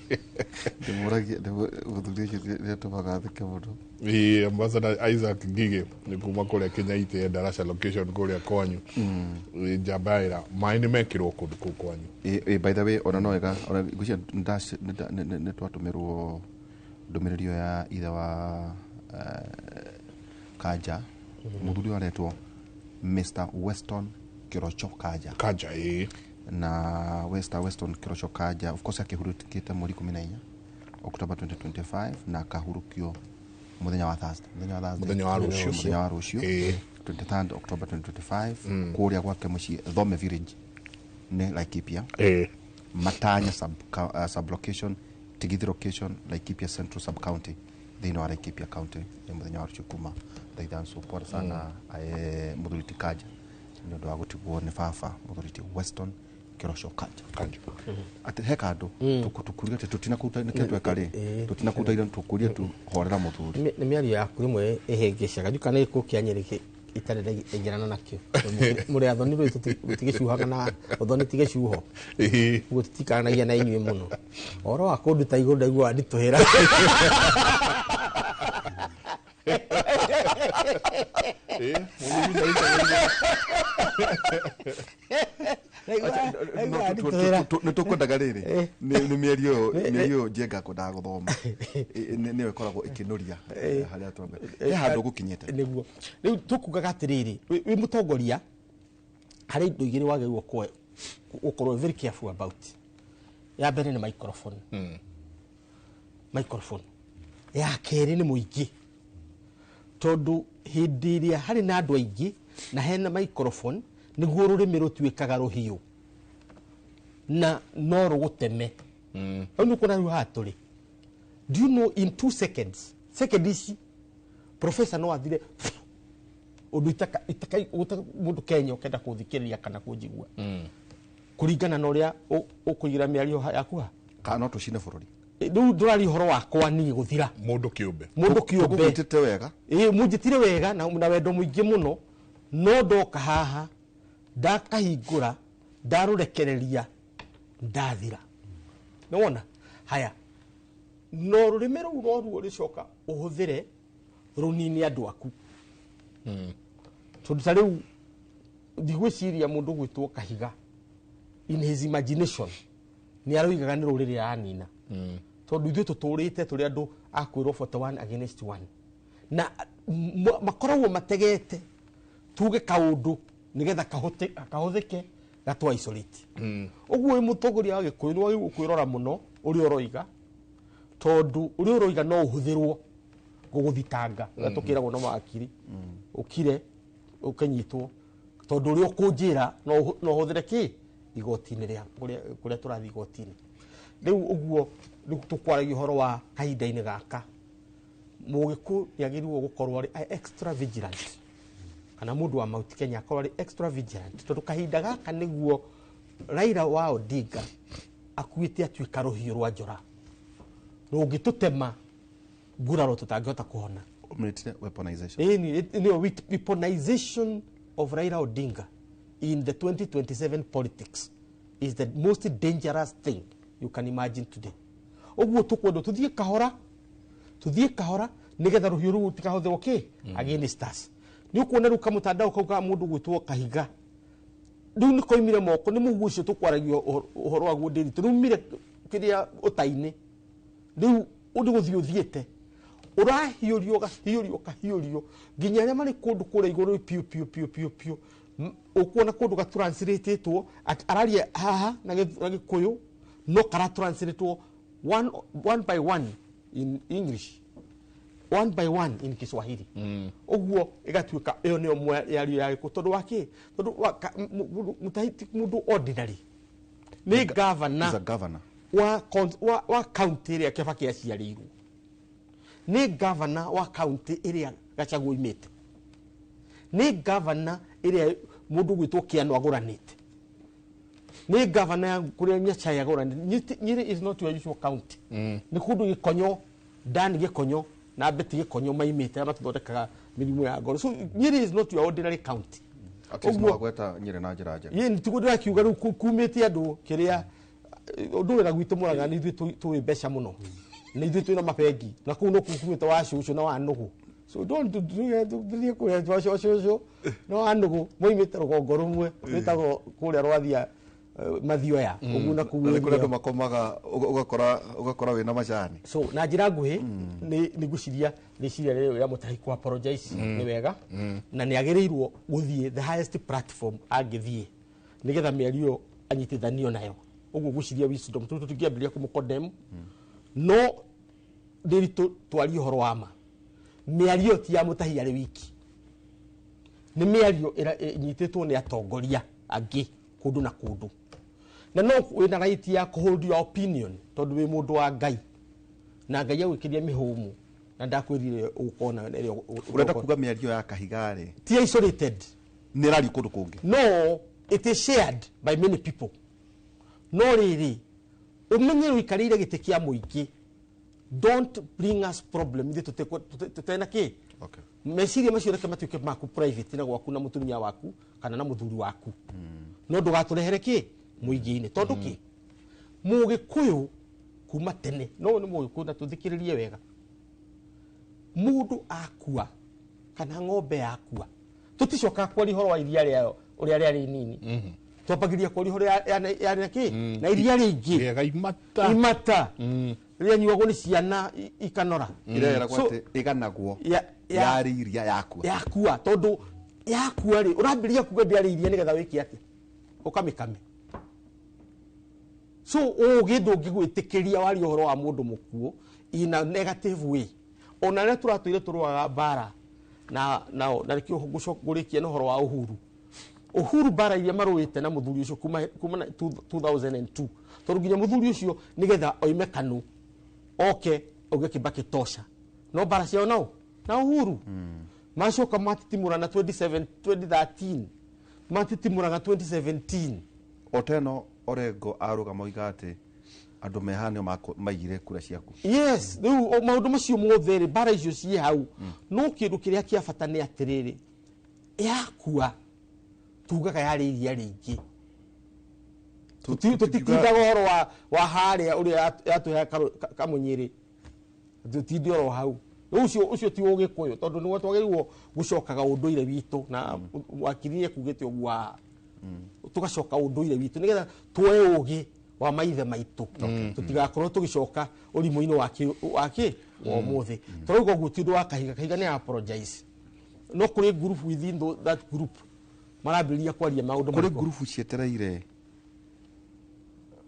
Ndĩmũragia mũthuri ũcio nĩatũmaga theke mũno. Ĩĩ, Ambassador Isaac Ngige nĩ kuma kũrĩa Kenyaitĩ Darasha location kũrĩa kwanyu. Njabaĩra maĩ nĩ mekĩrwo kũndũ kũu kwanyu. Ĩ, by the way, ona no wega ona ngwĩciria nĩ twatũmĩrwo ndũmĩrĩri ĩyo ya ithe wa Kanja. Mũthuri ũyũ aretwo Mr. Weston Kirocho Kanja. Kanja, ĩĩ. Na Weston Kirocho Kanja of course akĩhurũkĩte mweri 14 October 2025 na akahurũkio mũthenya wa Thursday, Mũthenya wa rũciũ. Mũthenya wa rũciũ 23rd October 2025 kũrĩa gwake mũciĩ Thome Village nĩ Laikipia. Matanya sub location, Tigithi location, Laikipia Central sub county thĩinĩ wa Laikipia county nĩ mũthenya wa rũciũ kuma thaa ithano. So pole sana mũthuri ti Kanja nĩ ũndũ wa gũtigwo nĩ baba mũthuri ti Weston Kirocho Kanja. Atĩ he kandũ tũkũria atĩ tũtinakũruta nĩkĩo tweka rĩ tũtinakũruta ira tũkũria tu horera mũthuri. Nĩ mĩario yaku rĩmwe ĩhĩngĩcaga ndiũ kana gĩkũ kĩa Nyĩrĩ itarĩ ndaingĩrana nakĩo. Mũrĩ athoni rĩu tũtigĩcuhaga na ũthoni ti gĩcuho. Ũguo tũtikaranagia na inyuĩ mũno. Ũhoro wa kũnduta igũrũ ndaigua wanditũhĩra. Nĩ tũkwendaga rĩrĩ nĩ mĩario ĩyo Njenga kwendaga gũthoma nĩyo ĩkoragwo ĩkĩnũria harĩa tũrauga he handũ gũkinyĩte. Nĩguo rĩu tũkugaga atĩrĩrĩ, wĩ mũtongoria harĩ indo igĩrĩ wagĩrĩirwo gũkorwo very careful about. Ya mbere nĩ microphone. Microphone ya kerĩ nĩ mũingĩ, tondũ hĩndĩ ĩrĩa harĩ na andũ aingĩ na hena microphone nĩguo rũrĩmĩ rũtuĩkaga rũhiũ na no rũgũteme. Hau nĩ ũkuona rĩu haha tũrĩ, do you know in 2 seconds, second ici professor no athire ũndũ itaka mũndũ Kenya ũkenda kũthikĩrĩria kana kũnjigua kũringana na ũrĩa ũkũigĩra mĩario yaku ha. Kana no tũcine bũrũri. Rĩu ndũraria ũhoro wakwa niĩ gũthira. Mũndũ kĩũmbe. Mũndũ kĩũmbe. Tũkũgwĩtĩte wega. Ĩĩ, mũnjĩtire wega na wendo mũingĩ mũno, no ndoka haha ndakahingũra ndarũrekereria ndathira. Nĩwona? Haya, no rũrĩmĩ rũu noruo rĩcoka ũhũthĩre rũnini andũ aku. Tondũ ta rĩu ndigwĩciria mũndũ gwĩtwo Kahiga in his imagination nĩ aroigaga nĩ rũrĩrĩ aranina. Tondũ ithuĩ tũtũrĩte tũrĩ andũ a kwĩrwo 41 against 1 na makoragwo mategete tuge kaũndũ nĩgetha kahũthĩke gatwa isolate. Ũguo wĩ mũtongoria wa Gĩkũyũ nĩ wagĩrĩirwo kwĩrora mũno ũrĩa ũroiga, tondũ ũrĩa ũroiga no ũhũthĩrwo gũgũthitanga. Ũrĩa tũkĩragwo na mawakiri, ũkire ũkĩnyitwo, tondũ ũrĩa ũkũnjĩra no ũhũthĩre kĩ igoti-inĩ rĩa kũrĩa tũrathiĩ igoti-inĩ. Rĩu ũguo rĩu tũkwaragia ũhoro wa kahinda-inĩ gaka, Mũgĩkũyũ nĩagĩrĩirwo gũkorwo arĩ extra vigilant, kana mũndũ wa Mount Kenya akorwo arĩ extra vigilant, tondũ kahinda gaka nĩguo Raila wa Odinga akuĩte atuĩka rũhiũ rwa njora rũngĩtũtema nguraro tũtangĩhota kũhona. Ũmĩtire weaponization. Ĩni, nĩyo weaponization of Raila Odinga in the 2027 politics is the most dangerous thing you can imagine today. Ũguo tũkwendwo tũthiĩ kahora, tũthiĩ kahora nĩgetha rũhiũ rũu rũtikahũthĩrwo kĩ against us. Nĩ ũkuona rĩu kamũtandao kau ka mũndũ gwĩtwo Kahiga rĩu nĩ koimire moko, nĩ mũguo ũcio tũkwaragia ũhoro waguo ndĩritũ, rĩu umire kĩrĩa ũta-inĩ, rĩu ũndũ gũthiĩ ũthiĩte ũrahiũrio ũgahiũrio ũkahiũrio nginya arĩa marĩ kũndũ kũrĩa igũrũ piũ piũ piũ piũ piũ. Ũkuona kũndũ gatranslatetwo araria haha na Gĩkũyũ no karatranslatetwo one by one in English, one by one in Kiswahili. Ũguo ĩgatuĩka ĩyo nĩyo mĩario ya Gĩkũyũ. Tondũ wa kĩ? Tondũ Mũtahi ti mũndũ ordinary, nĩ governor. Is a governor. Wa county ĩrĩa Kibaki aciarĩirwo, nĩ governor wa county ĩrĩa Gachagua oimĩte, nĩ governor ĩrĩa mũndũ gwĩtwo Kĩano agũranĩte, nĩ governor ya kũrĩa Nyachae agũranĩte. Nyĩrĩ is not your usual county. Nĩ kũndũ Gĩkonyo, Dan Gĩkonyo na Betty Gĩkonyo maimĩte, arĩa matũthondekaga mĩrimũ ya ngoro. So Nyĩrĩ is not your ordinary county. At least no Nyĩrĩ na njĩra njega. Ĩĩ, tiguo ndĩrakiuga rĩu kumĩte andũ kĩrĩa ũndũ wĩra gwitũ Mũrang'a nĩ ithuĩ tũĩ mbeca mũno, nĩ ithuĩ twĩna mabengi na kũu no kumĩte wa cũcũ na wa nũgũ. So don't tũthiĩ kũrĩa wa cũcũ na wa nũgũ moimĩte rũgongo rũmwe rwĩtagwo kũrĩa rwathia Mathioya. Ũguo na kũu Na nĩ kũrĩa area. Andũ makomaga ũgakora wĩna macani. So na njĩra nguhĩ nĩ ngwĩciria rĩciria rĩrĩ rĩa Mũtahi kũ apologize nĩ wega, na nĩ agĩrĩirwo gũthiĩ the highest platform angĩthiĩ nĩgetha mĩario ĩyo anyitithanio nayo. Ũguo ngwĩciria wisdom tũu tũtingĩambĩrĩria kũmũ-condemn, no ndĩritũ twarie ũhoro wa ma. Mĩario ti ya Mũtahi arĩ wiki, nĩ mĩario ĩnyitĩtwo nĩ atongoria angĩ kũndũ na kũndũ, na no wĩna right ya kũ hold your opinion tondũ wĩ mũndũ wa Ngai na Ngai agwĩkĩria mĩhũmũ na ndakwĩrire ũkona ĩrĩa Ũrenda kuga mĩario ya Kahiga rĩ ti isolated, nĩ ĩrario kũndũ kũngĩ? No, it is shared by many people. No rĩrĩ, ũmenye ũikarĩire gĩtĩ kĩa mũingĩ, don't bring us problem ithuĩ tũtena kĩ. Meciria macio reke matuĩke maku private na gwaku na mũtumia waku kana na mũthuri waku, no ndũgatũrehere kĩ mũingĩ-inĩ. Tondũ kĩ Mũgĩkũyũ kuma tene, no nĩ Mũgĩkũyũ na tũthikĩrĩrie wega, mũndũ akua kana ng'ombe yakua tũticokaga kwaria ũhoro wa iria rĩayo ũrĩa rĩarĩ inini, twambagĩrĩria kwaria ũhoro ya kĩ na iria rĩingĩ rĩega imata imata rĩanyuagwo nĩ ciana ikanora. Ĩrĩa ĩragwo So, atĩ ĩganagwo yarĩ iria yakua. Yakua, tondũ yakua rĩ ũrambĩrĩria kuga ndĩarĩ iria nĩgetha wĩke atĩa, ũkamĩkame. So ũgĩ ndũngĩgwĩtĩkĩria waria ũhoro wa mũndũ mũkuũ in a negative way. Ona rĩrĩa tũratũire tũrũaga mbara na nao, na nĩkĩo ngũrĩkia na ũhoro wa Uhuru. Uhuru mbara iria marũĩte na mũthuri ũcio kuma na 2002, tondũ nginya mũthuri ũcio nĩgetha oime Kanu oke auge Kibaki tosha, no mbara ciao nao na Uhuru macoka matitimũrana 27 2013, matitimũraga 2017. O teno Orengo arũgama oiga atĩ andũ me haha nĩo maigire kura ciaku. Yes, rĩu o maũndũ macio mothe rĩ, mbara icio ciĩ hau, no kĩndũ kĩrĩa kĩa bata nĩ atĩrĩrĩ, yakua tugaga yarĩ iria rĩingĩ. Tũtitindaga ũhoro wa harĩa ũrĩa yatũheaga kamũnyĩrĩ, tũtinde oro hau. Rĩu ũcio ti ũgĩkũyũ, tondũ nĩguo twagĩrĩirwo gũcokaga ũndũire witũ, na wakiri ekugĩte ũguo haha, tũgacoka ũndũire witũ nĩgetha tuoe ũgĩ wa maithe maitũ, tũtigakorwo tũgĩcoka ũrimũ-inĩ wa wa ũmũthĩ. Tũrauga ũguo ti ũndũ wa Kahiga. Kahiga nĩ apologize, no kũrĩ group within that group marambĩrĩria kwaria maũndũ kũrĩ marĩkũ? Ngurubu cietereire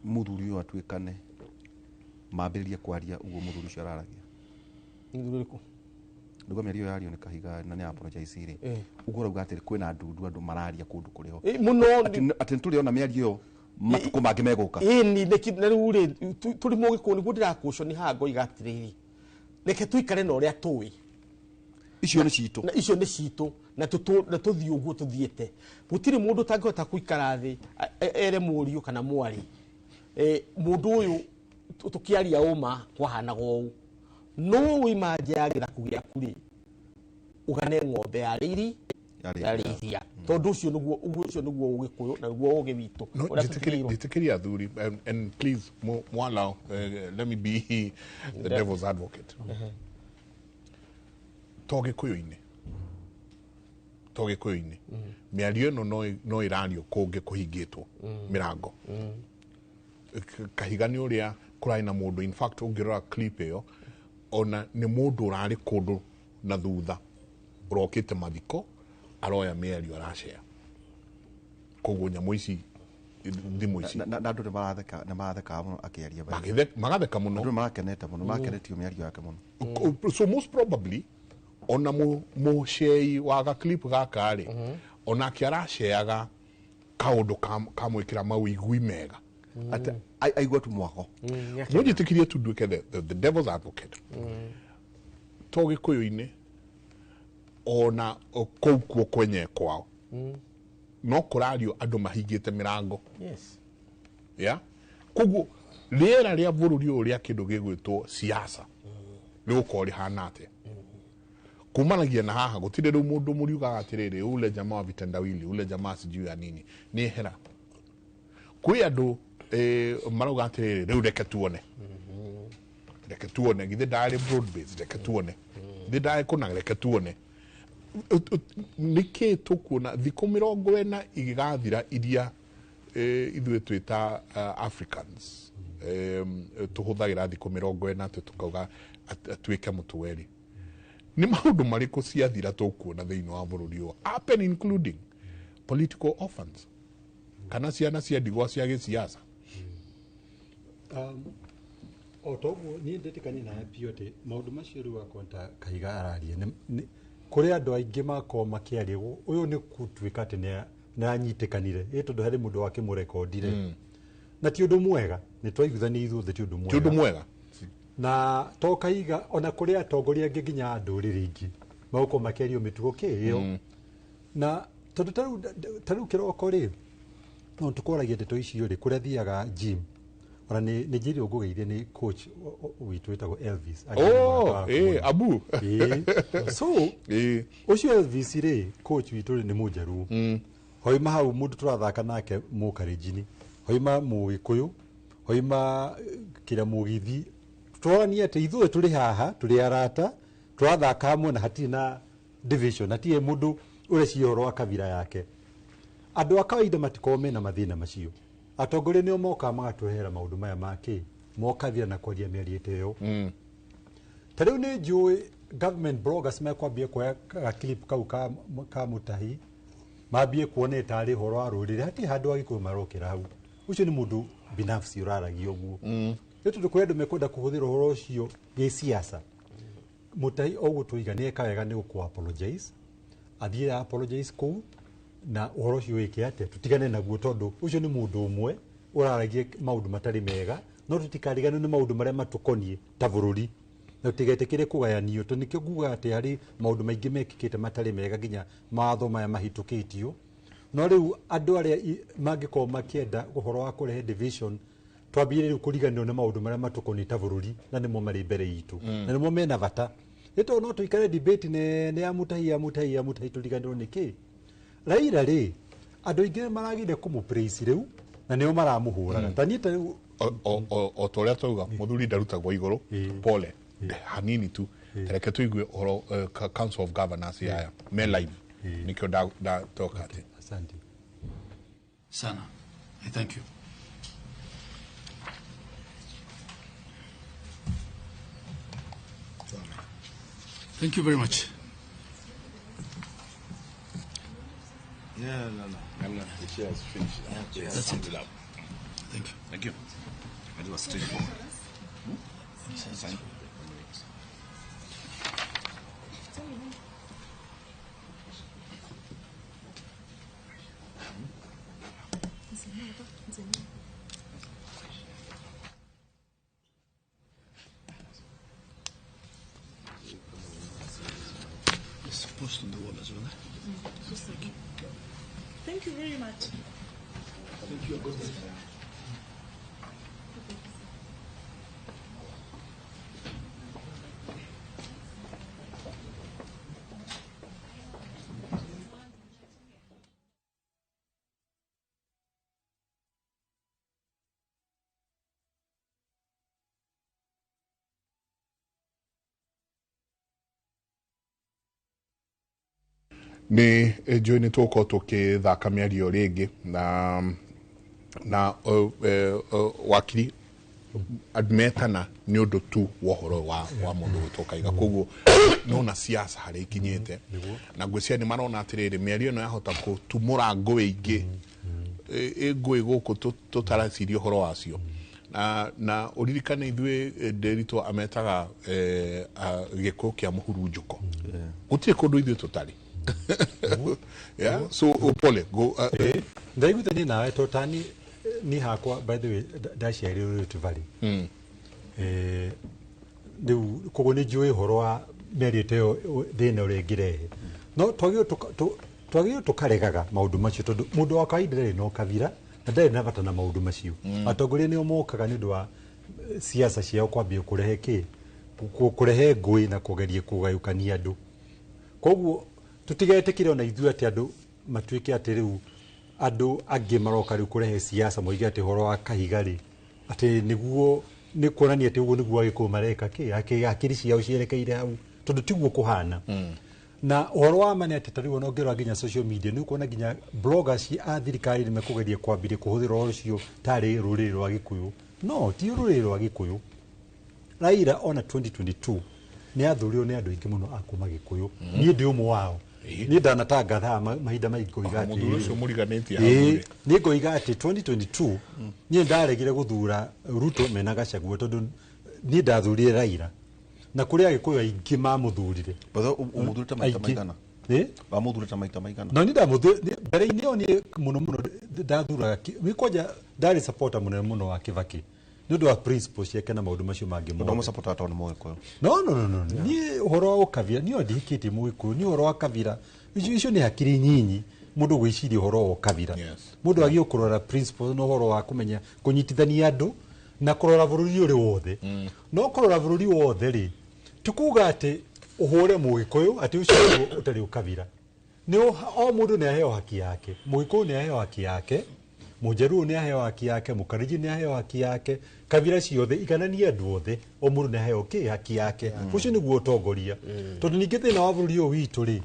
mũthuri ũyũ atuĩkane mambĩrĩrie kwaria ũguo mũthuri ũcio araragia. Mũthuri ũrĩkũ? Nĩguo mĩario yario nĩ Kahiga na nĩ apologize rĩ, ũguo ũrauga atĩ kwĩna ndundu andũ mararia kũndũ kũrĩ ho? Mũno. Atĩ nĩtũrĩona mĩario ĩyo matukũ mangĩ megũka. Ĩni na rĩu rĩ, tũrĩ mũgĩkũyũ, nĩguo ndĩrakũconi haha ngoiga atĩrĩrĩ, reke tũikare na ũrĩa tũĩ. Icio nĩ citũ. Na icio nĩ citũ, na na tũthiĩ ũguo tũthiĩte. Gũtirĩ mũndũ ũtangĩhota gũikara thĩ ere mũriũ kana mwarĩ, mũndũ ũyũ tũkĩaria ũma kwahanaga ũũ, no wĩma nja ya gĩthaku gĩaku rĩ, ũgane ng'ombe ya rĩiri ya rĩithia, tondũ ũcio nĩguo, ũguo ũcio nĩguo ũgĩkũyũ na nĩguo ũgĩ witũ No, ũrĩa tũtigĩirwo. Njĩtĩkĩrie athuri, and please mwallow, let me be the devil's advocate. To gĩkũyũ-inĩ, to gĩkũyũ-inĩ, mĩario ĩno no ĩrario kũngĩ kũhingĩtwo mĩrango. Kahiga nĩ ũrĩa kũrarĩ na mũndũ, in fact ũngĩrora clip ĩyo, ona nĩ mũndũ ũrarĩ kũndũ na thutha ũrokĩte mathiko, aroya mĩario aracea, koguo nyamũ ici, thimũ ici. Na andũ nĩ marathekaga mũno akĩaria. Magatheka mũno. Andũ nĩ marakenete mũno, marakenetio mĩario yake mũno. So most probably ona mũcei wa ga clip gaka rĩ, onake araceaga kaũndũ kamwĩkĩra mawĩigui mega. Atĩ aigua tu mwako. No njĩtĩkĩrie tu nduĩke the devil's advocate. To gĩkũyũ-inĩ, ona kũu kuo kwenye kwao no kũrario andũ mahingĩte mĩrango. Ya koguo rĩera rĩa bũrũri ũyũ rĩa kĩndũ gĩgwĩtwo siasa rĩgũkorwo rĩhana atĩa kumanagia na haha? Gũtirĩ rĩu mũndũ mũriugaga atĩrĩrĩ, ule jamaa wa vitendawili, ule jamaa sijui ya nini nĩ ehera. Kwĩ andũ marauga atĩrĩrĩ, rĩu reke tuone, reke tuone, githĩ ndarĩ broad based, reke tuone, githĩ ndarĩ kũna, reke tuone. Nĩkĩ tũkuona thikũ 40 igĩgathira iria ithuĩ twĩta Africans tũhũthagĩra thikũ 40 atĩ tũkauga atuĩke mũtũweri? Nĩ maũndũ marĩkũ ciathira tũkuona thĩinĩ wa bũrũri ũyũ, up and including political orphans kana ciana cia ndigwa cia gĩsiasa? O toguo niĩ ndĩtĩkanie nawe biũ atĩ maũndũ macio rĩu akorwo ta Kahiga araria kũrĩ andũ aingĩ makorwo makĩaria ũyũ nĩ gũtuĩka atĩ nĩ anyitĩkanire ĩ tondũ harĩ mũndũ wakĩmũrekondire, na ti ũndũ mwega, nĩ twaiguithania ithuothe ti ũndũ mwega. Ti ũndũ mwega. Na to Kahiga, ona kũrĩ atongoria angĩ nginya a ndũrĩrĩ ingĩ magũkorwo makĩario mĩtugo kĩ ĩyo, na tondũ ta rĩu kĩroko rĩ, no tũkoragia ndeto icio rĩ, kũrĩa thiaga gym, ona nĩ njĩrire ngũgeithie nĩ coach witũ wĩtagwo Elvis. Oh, Abu. Ĩĩ. So ũcio Elvis rĩ, coach witũ rĩ, nĩ mũnjaruo, hoima hau mũndũ tũrathaka nake mũkarenjini, hoima mũgĩkũyũ, hoima kĩrĩa mũgithi, tũroranie atĩ ithuĩ tũrĩ haha tũrĩ arata, tũrathaka hamwe na hatirĩ na division, hatirĩ mũndũ ũreciria ũhoro wa kabira yake. Andũ a kawaida matikoragwo mena mathĩna macio. Atongoria nĩo mokaga magatũrehera maũndũ maya ma kĩ mokabira na kwaria mĩario ta ĩyo. Ta rĩu nĩ njũĩ government bloggers mekwambia kuoya ga clip kau ka Mutahi, mambie kuona tarĩ ũhoro wa rũrĩrĩ. Hatirĩ handũ Agĩkũyũ marokĩra hau. Ũcio nĩ mũndũ binafsi ũraragia ũguo. Nĩ tondũ kũrĩ andũ mekwenda kũhũthĩra ũhoro ũcio gĩsiasa. Mũtahi oguo tũiga nĩ eka wega nĩ gũkũ apologize, athiĩ apologize kũu na ũhoro ũcio wĩke atĩa, tũtigane naguo, tondũ ũcio nĩ mũndũ ũmwe ũraragia maũndũ matarĩ mega, no tũtikariganĩrwo nĩ maũndũ marĩa matũkoniĩ ta bũrũri na tũtigetĩkĩre kũgayanio, tondũ nĩkĩo ngugaga atĩ harĩ maũndũ maingĩ mekĩkĩte matarĩ mega nginya mawatho maya mahĩtũkĩtio. No rĩu andũ arĩa mangĩkorwo makĩenda ũhoro wa kũrehe division, twambie rĩu kũriganĩrwo nĩ maũndũ marĩa matũkoniĩ ta bũrũri, na nĩmo marĩ mbere itũ, na nĩmo mena bata. Nĩ tondũ no tũikare debate nene ya Mutahi ya Mutahi ya Mutahi, tũriganĩrwo nĩ kĩ Raila rĩ, andũ aingĩ maragire kũmũ praise rĩu na nĩo maramũhũraga ta niĩ ta rĩu. O ta ũrĩa twauga, mũthuri ndarutagwo igũrũ pole hanini tu. Reke tũigue ũhoro Council of Governors yaya me live, nĩkĩo ndatoka atĩ. Asante sana. I thank you. Thank you very much. Yeah, no. The chair has finished. Yeah, That's it. It up. Thank you. Thank you. It was straightforward. Sign. It's supposed to be one as well. Eh? Thank you very much. Thank you. Nĩ njũĩ nĩ tũgũkorwo tũkĩthaka mĩario rĩngĩ na wakiri andũ metana nĩ ũndũ tu wa ũhoro wa mũndũ gwĩtwo Kaiga, koguo nona siasa harĩa ikinyĩte, na ngwĩciria nĩ marona atĩrĩrĩ, mĩario ĩno yahota kũtumũra ngũĩ ingĩ, ngũĩ gũkũ tũtaraciria ũhoro wacio. Na ũririkane ithuĩ Ndĩritũ ametaga gĩkũyũ kĩa mũhurunjũko, gũtirĩ kũndũ ithuĩ tũtarĩ. Yeah, so pole go. Ndaiguĩte niĩ nawe to tani ni hakwa, by the way, ndaciarirwo Rift Valley. Rĩu koguo nĩ njũĩ ũhoro wa mĩario ta ĩyo, thĩna ũrĩa ĩngĩrehe, no twagĩrĩirwo tũkaregaga maũndũ macio, tondũ mũndũ wa kawaida ndarĩ na ũkabira na ndarĩ na bata na maũndũ macio. Atongoria nĩo mokaga nĩ ũndũ wa siasa ciao kwambia kũrehe kĩ, kũrehe ngũĩ na kũgeria kũgayũkania andũ. Koguo tũtigetĩkĩre ona ithuĩ atĩ andũ matuĩke atĩ rĩu andũ angĩ maroka rĩu kũrehe siasa, moige atĩ ũhoro wa Kahiga rĩ, atĩ nĩguo nĩ kuonania atĩ ũguo nĩguo Agĩkũyũ mareka kĩ, akiri ciao cierekeire hau, tondũ tiguo kũhana. Na ũhoro wa ma nĩ atĩ ta rĩu ona ũngĩrora nginya social media, nĩ ũkuona nginya bloggers a thirikari nĩ mekũgeria kwambĩrĩria kũhũthĩra ũhoro ũcio tarĩ rũrĩrĩ rwa Gĩkũyũ. No ti rũrĩrĩ rwa Gĩkũyũ. Raila ona 2022 nĩ athurirwo nĩ andũ aingĩ mũno a kuma Gĩkũyũ. Niĩ ndĩ ũmwe wao. Niĩ ndanatangathaga mahinda maingĩ ngoiga atĩ Mũthuri ũcio mũriganĩtie hau rĩ. Niĩ ngoiga atĩ 2022 niĩ ndaregire gũthura Ruto mena Gachagua, tondũ niĩ ndathurire Raila na kũrĩ Agĩkũyũ aingĩ mamũthurire. Ũmũthurĩte maita Aingĩ. maigana? Wamũthurĩte maita maigana? No niĩ mbere-inĩ ĩyo niĩ mũno mũno ndathuraga niĩ kwanja ndarĩ supporter mũnene mũno wa Kibaki nĩ ũndũ wa principles ciake na maũndũ macio mangĩ mothe. Ndũmũsupportaga tondũ nĩ Mũgĩkũyũ? No, niĩ ũhoro wa ũkabira, niĩ ona ndihikĩtie Mũgĩkũyũ. Niĩ ũhoro wa kabira icio nĩ hakiri nyinyi mũndũ gwĩciria ũhoro wa ũkabira. Mũndũ agĩrĩirwo kũrora principles na ũhoro wa kũmenya kũnyitithania andũ na kũrora bũrũri ũrĩ wothe. No kũrora bũrũri wothe rĩ, ti kuga atĩ ũhũre Mũgĩkũyũ atĩ ũcio nĩguo ũtarĩ ũkabira. Nĩ o mũndũ nĩ aheo haki yake. Mũgĩkũyũ nĩ aheo haki yake, Mũjaruo nĩ aheo haki yake, Mũkalenjin nĩ aheo haki yake, kabira ciothe igananie andũ othe, o mũndũ nĩ aheo kĩ haki yake. Ũcio nĩguo ũtongoria. Tondũ ningĩ thĩna wa bũrũri ũyũ witũ rĩ,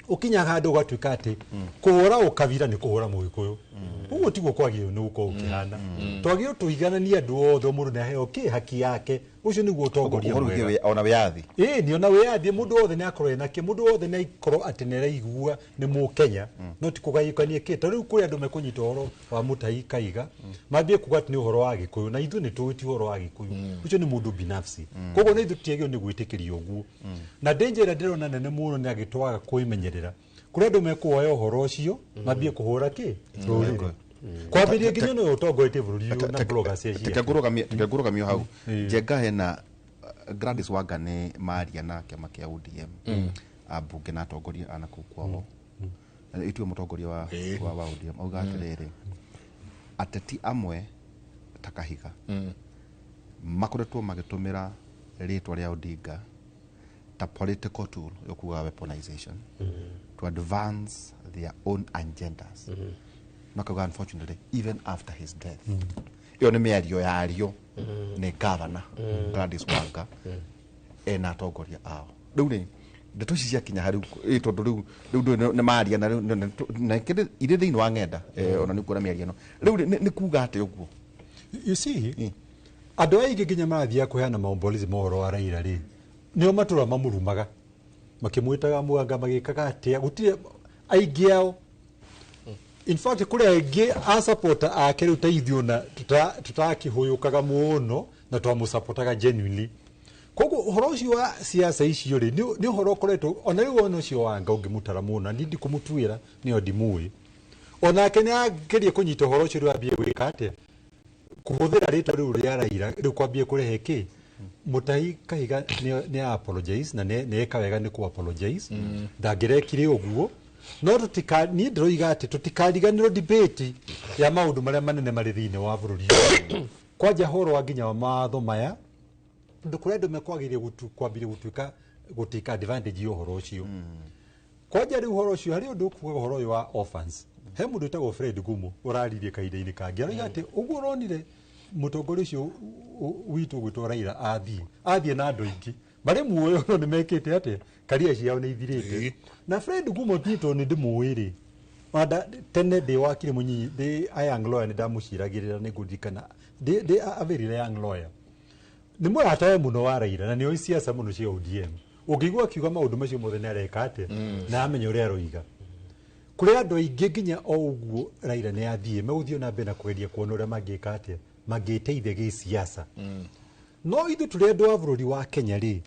ũkinyaga handũ ũgatuĩka atĩ kũhũra ũkabira nĩ kũhũra Mũgĩkũyũ. Ũguo tiguo kwagĩrĩirwo nĩ gũkorwo gũkĩhana. Twagĩrĩirwo tũigananie andũ othe, o mũndũ nĩ aheo kĩ haki yake. Ũcio nĩguo ũtongoria Ũhoro mwega. wĩgiĩ ona wĩyathi. Ĩĩ, nĩ ona wĩyathi, mũndũ wothe nĩ akorwo ena kĩ, mũndũ wothe nĩ akorwo atĩ nĩ araigua nĩ mũkenya, no ti kũgayũkania kĩ. Ta rĩu kũrĩ andũ mekũnyita ũhoro wa Mutahi Kaiga, mambie kuga atĩ nĩ ũhoro wa Gĩkũyũ, na ithuĩ nĩ tũĩ ti ũhoro wa Gĩkũyũ. Ũcio nĩ mũndũ binafsi. Koguo na ithuĩ tũtiagĩrĩirwo nĩ gwĩtĩkĩria ũguo. Na danger ĩrĩa ndĩrona nene mũno nĩ agĩtwaga kwĩmenyerera. Kũrĩ andũ mekuoya ũhoro ũcio, mambie kũhũra kĩ rũrĩrĩ. Kwambĩrĩria nginya nĩwe ũtongoretie bũrũri ũyũ na bloggers ciake. Teke ngũrũgamio hau. Njenga hena Gladys Wanga nĩ maria na kĩama kĩa ODM, ambunge na atongoria a nakũu kwao. Na itue mũtongoria wa ODM auga atĩrĩrĩ, ateti amwe ta Kahiga makoretwo magĩtũmĩra rĩtwa rĩa Odinga ta political tool yo kuga weaponization to advance their own agendas, na kauga unfortunately even after his death. Ĩyo nĩ mĩario yario nĩ governor Gladys Wanga ena atongoria ao. Rĩu rĩ, ndeto ici ciakinya harĩ tondũ rĩu ndũĩ nĩ maria na rĩu na kĩrĩ irĩ thĩinĩ wa ng'enda, ona nĩ kuona mĩario ĩno rĩu rĩ, nĩ kuga atĩ ũguo. You see, andũ aingĩ nginya marathiaga kũheana maombolezi ma ũhoro wa Raila rĩ, nĩo matũra mamũrumaga makĩmwĩtaga mwanga magĩkaga atĩa, gũtirĩ aingĩ ao. In fact, kũrĩ aingĩ a supporter ake rĩu ta ithuĩ ona tũtakĩhũyũkaga mũno na twamũsupportaga genuinely. Koguo ũhoro ũcio wa siasa icio rĩ, nĩ ũhoro ũkoretwo ona rĩu, ona ũcio wanga ũngĩmũtara mũno, niĩ ndikũmũtuĩra, nĩyo ndimũĩ. Onake nĩ agerie kũnyita ũhoro ũcio rĩu ambie gwĩka atĩa, kũhũthĩra rĩtwa rĩu rĩa Raila rĩu kwambie kũrehe kĩ. Mutahi Kahiga nĩ apologize na nĩ eka wega nĩ kũ apologize. Ndangĩrekire ũguo, no tũtika, niĩ ndĩroiga atĩ tũtikariganĩrwo debate ya maũndũ marĩa manene marĩ thĩinĩ wa bũrũri ũyũ, kwanja horo wa nginya wa mawatho maya, tondũ kũrĩ andũ mekwagĩrĩire kwambĩrĩria gũtuĩka gũtake advantage ya ũhoro ũcio. Kwanja rĩu ũhoro ũcio harĩ ũndũ ũkugaga ũhoro ũyũ wa orphans, he mũndũ wĩtagwo Fred Gumo ũraririe kahinda-inĩ kangĩ, aroiga atĩ ũguo ũronire mũtongoria ũcio witũ gwĩtwo Raila athiĩ na andũ aingĩ marĩ muoyo no nĩ mekĩte atĩa, karia ciao nĩ ithirĩte. Na Fred Gumo niĩ tondũ nĩ ndĩmũĩ rĩ, ona tene ndĩ wakiri mũnyinyi, ndĩ a young lawyer, nĩ ndamũciragĩrĩra, nĩ ngũririkana ndĩ a very young lawyer, nĩ mũratawe mũno wa Raila na nĩ oĩ siasa mũno cia ODM. Ũngĩigua akiuga maũndũ macio mothe nĩ areka atĩa na amenya ũrĩa aroiga. Kũrĩ andũ aingĩ nginya o ũguo Raila nĩ athiĩ, megũthiĩ na mbere na kũgeria kuona ũrĩa mangĩka atĩa, mangĩteithia gĩsiasa. No ithuĩ tũrĩ andũ a bũrũri wa Kenya rĩ,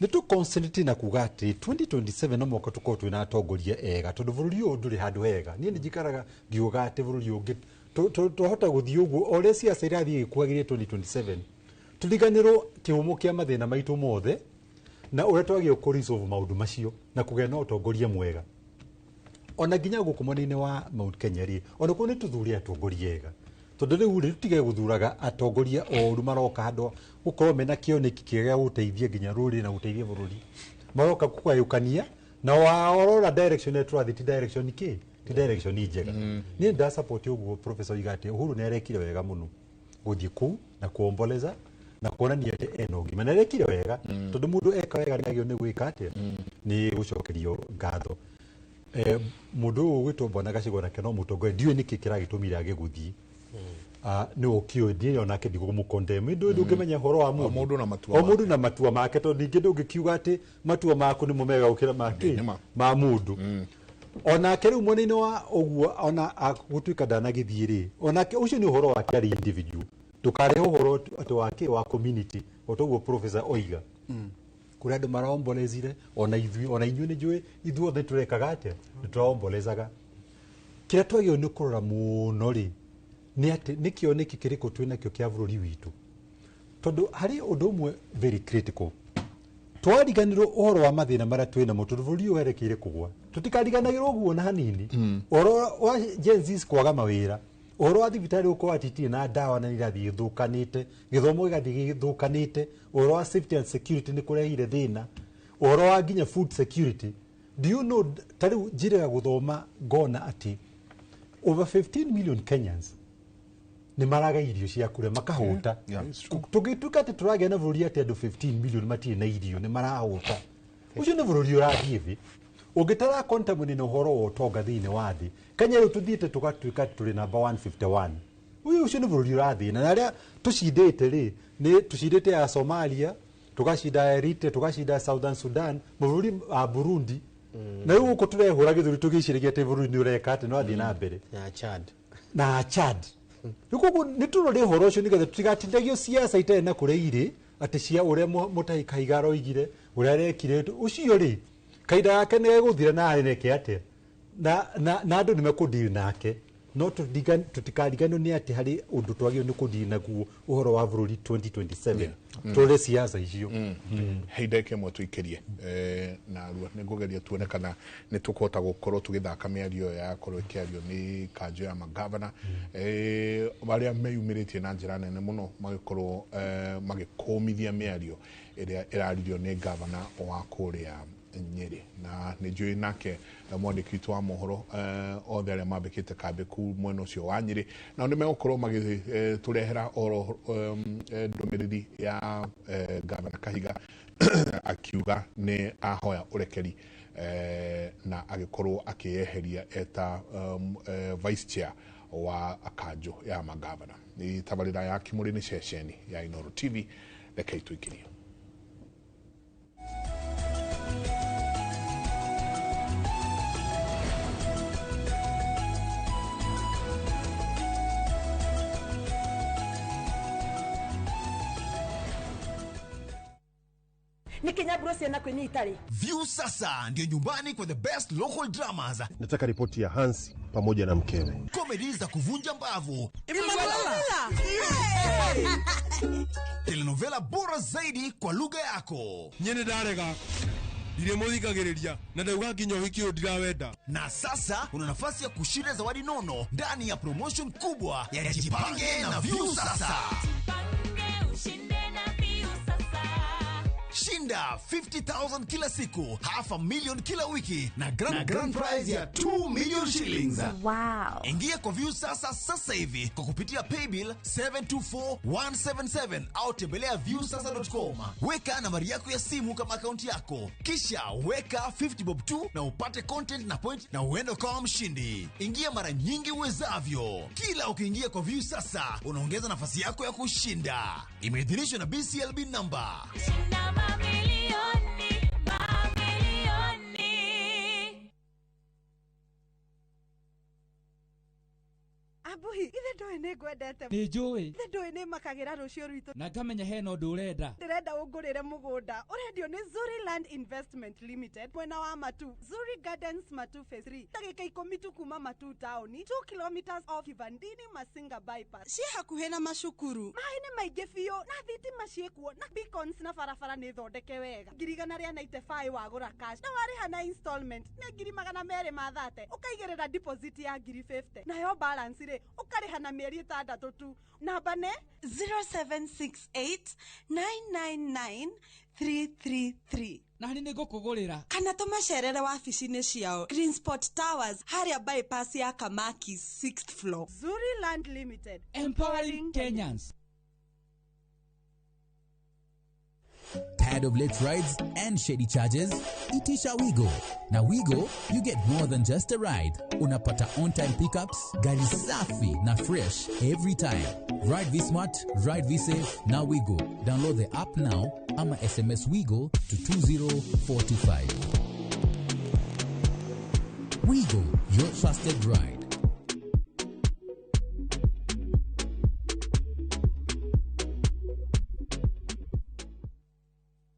nĩ tũ concentrate na kuga atĩ 2027 no mũhaka tũkorwo twĩna atongoria ega, tondũ bũrũri ũyũ ndũrĩ handũ hega. Niĩ nĩ njikaraga ngiugaga atĩ bũrũri ũngĩ twahota gũthiĩ ũguo o ũrĩa siasa irathiĩ ĩkuhagĩrĩria 2027, tũriganĩrwo kĩhumo kĩa mathĩna maitũ mothe na ũrĩa twagĩrĩirwo kũ resolve maũndũ macio na kũgĩa na ũtongoria mwega. Ona nginya gũkũ mwena-inĩ wa Mount Kenya rĩ, ona kuo nĩ tũthure atongoria ega, tondũ rĩu rĩ, tũtige gũthuraga atongoria oru maroka handũ gũkorwo mena kĩoneki kĩega gĩa gũteithia nginya rũrĩrĩ na gũteithia bũrũri, maroka kũgayũkania na warora direction ĩrĩa tũrathiĩ ti direction kĩ, ti direction njega. Niĩ nda support ũguo professor oiga atĩ Uhuru nĩ arekire wega mũno gũthiĩ kũu na kuomboleza na kuonania atĩ ena ũgima, na arekire wega, tondũ mũndũ eka wega nĩ agĩrĩirwo nĩ gwĩka atĩa, nĩ gũcokerio ngatho. Mũndũ ũyũ ũgwĩtwo Bwana Gachagua nake no mũtongoria, ndiũĩ nĩkĩ kĩragĩtũmire age gũthiĩ. Nĩ ũkĩũĩ, niĩ onake ndigũmũkondem, ndũĩ ndũngĩmenya ũhoro wa mũndũ. Mũndũ na matua o mũndũ na matua make, tondũ ningĩ ndũngĩkiuga atĩ matua maku nĩmo mega gũkĩra make Nĩ ma. ma mũndũ. Onake rĩu mwena-inĩ wa ũguo, ona gũtuĩka ndanagĩthiĩ rĩ, onake ũcio nĩ ũhoro wake arĩ individual, ndũkarehe ũhoro atĩ wake wa community. O toguo professor oiga, kũrĩ andũ maraombolezire, ona ithuĩ, ona inyuĩ nĩ njũĩ ithuothe tũrekaga atĩa, nĩ tũraombolezaga. Kĩrĩa twagĩrĩirwo nĩ kũrora mũno rĩ, nĩ atĩ nĩ kĩoneki kĩrĩkũ twĩnakĩo kĩa bũrũri witũ, tondũ harĩ ũndũ ũmwe very critical twariganĩrwo ũhoro wa mathĩna marĩa twĩnamo, tondũ bũrũri ũyũ werekeire kũgwa. Tũtikariganagĩrwo ũguo na hanini, ũhoro wa Gen Zs kwaga mawĩra, ũhoro wa thibitarĩ gũkorwo atĩ itirĩ na ndawa na nĩ irathiĩ gĩthũkanĩte, gĩthomo gĩgathiĩ gĩthũkanĩte, ũhoro wa safety and security nĩ kũrehire thĩna, ũhoro wa nginya food security. Do you know, ta rĩu njĩrĩga gũthoma ngona atĩ over 15 million Kenyans nĩ maraga irio cia kũrĩa makahũta. Tũngĩtuĩka atĩ tũragĩa na bũrũri atĩ andũ 15 million matirĩ na irio, nĩ marahũta, ũcio nĩ bũrũri ũrathiĩ thĩ. Ũngĩtara quantum na ũhoro wa ũtonga thĩinĩ wa thĩ, Kenya rĩu tũthiĩte tũgatuĩka tũrĩ namba 151. Ũyũ ũcio nĩ bũrũri ũrathĩna, na arĩa tũcindĩte rĩ, nĩ tũcindĩte ya Somalia, tũgacinda Eritrea, tũgacinda Southern Sudan, mabũrũri a Burundi. Na rĩu gũkũ tũrehũra gĩthũri tũgĩciragia atĩ bũrũri nĩ ũreka atĩ no athiĩ na mbere. Na Chad. Na Chad. Rĩu koguo nĩ tũrore ũhoro ũcio nĩgetha tũtigatindagio ciaca itarĩ na kũrĩa irĩ, atĩ cia ũrĩa Mũtahi Kahiga aroigire, ũrĩa arekire, ũcio rĩ, kahinda gake nĩ gegũthira na areke atĩa? Na andũ nĩ mekũdeal nake. No tũtikariganĩrwo nĩ atĩ harĩ ũndũ twagĩrĩirwo nĩ kũdeal naguo ũhoro wa bũrũri 2027. Tũrore siasa icio. Hei ndagĩka ĩmwe tũikĩrie narua nĩ ngũgeria tuone kana nĩ tũkũhota gũkorwo tũgĩthaka mĩario ĩyo yakorwo ĩkĩario nĩ kanjũ ya magavana arĩa meyumĩrĩtie na njĩra nene mũno magĩkorwo magĩkũmithia mĩario ĩrĩa ĩraririo nĩ gavana wa kũrĩa Nyeri. Na nĩ njũĩ nake mwandĩki witũ wa mohoro othe arĩa mambĩkĩte kambĩ kuu mwena ũcio wa Nyeri, nao nĩ megũkorwo magĩtũrehera oro ndũmĩrĩri ya gavana Kahiga akiuga nĩ ahoya ũrekeri na agĩkorwo akĩyeheria eta vice chair wa kanjũ ya magavana. Nĩ tabarĩra ya Kimũrĩ nĩ ceceni ya Inooro TV, rekei tũikĩrie. View sasa ndio nyumbani kwa the best local dramas. Nataka ripoti ya Hansi pamoja na mkewe. Comedy za kuvunja mbavu. Telenovela bora zaidi kwa lugha yako. Nyene ndarega. Ndiremuthikagiriria na ndauga nginya ũhiki ũyũ ndirawenda. Na sasa una nafasi ya kushinda zawadi nono ndani ya promotion kubwa ya Jipange na View Sasa. Shinda 50,000 kila siku, 500,000 kila wiki na grand prize ya 2 million shillings. Wow. Ingia kwa View Sasa sasa hivi kwa kupitia paybill 724177 au tembelea viewsasa.com. Weka nambari yako ya simu kama akaunti yako, kisha weka 50 bob tu na upate content na point na uende kama mshindi. Ingia mara nyingi uwezavyo. Kila ukiingia kwa View Sasa unaongeza nafasi yako ya kushinda. Imeidhinishwa na BCLB number. Mamilioni, mamilioni. Abuhi, ithe ndoĩ nĩ ngwendete. Nĩ njũĩ. Ithe ndoĩ nĩ makagĩra rũciũ rwitũ. Na ngamenya hena ũndũ ũrenda. Ndĩrenda ũngũrĩre mũgũnda. Ũrendio nĩ Zuri Land Investment Limited mwena wa Matu, Zuri Gardens Matu Phase 3. Ndagĩka 10 tu kuma Matu town, 2 kilometers off Kivandini Masinga bypass. Ciĩ hakuhĩ na macukuru. Maĩ nĩ maingĩ biũ na thitima ciĩkuo na beacons na barabara nĩ thondeke wega. 195 wagũra cash na warĩha na installment nĩ 230 ũkaigĩrĩra deposit ya 50 nayo balance rĩ ũkarĩha na mĩeri 6 tu. Namba nĩ 0768 999 333. Na nĩ ngũkũgũrĩra. Kana tũmacerere wabici-inĩ ciao Green Spot Towers harĩa bypass ya Kamaki 6th floor. Zuri Land Limited, empowering Kenyans. Tired of late rides and shady charges? Itisha Wigo. Na Wigo, you get more than just a ride. Unapata on-time pickups, gari safi na fresh every time. Ride V-Smart, ride V-Safe, na Wigo. Download the app now ama SMS Wigo to 20425. Wigo, your trusted ride.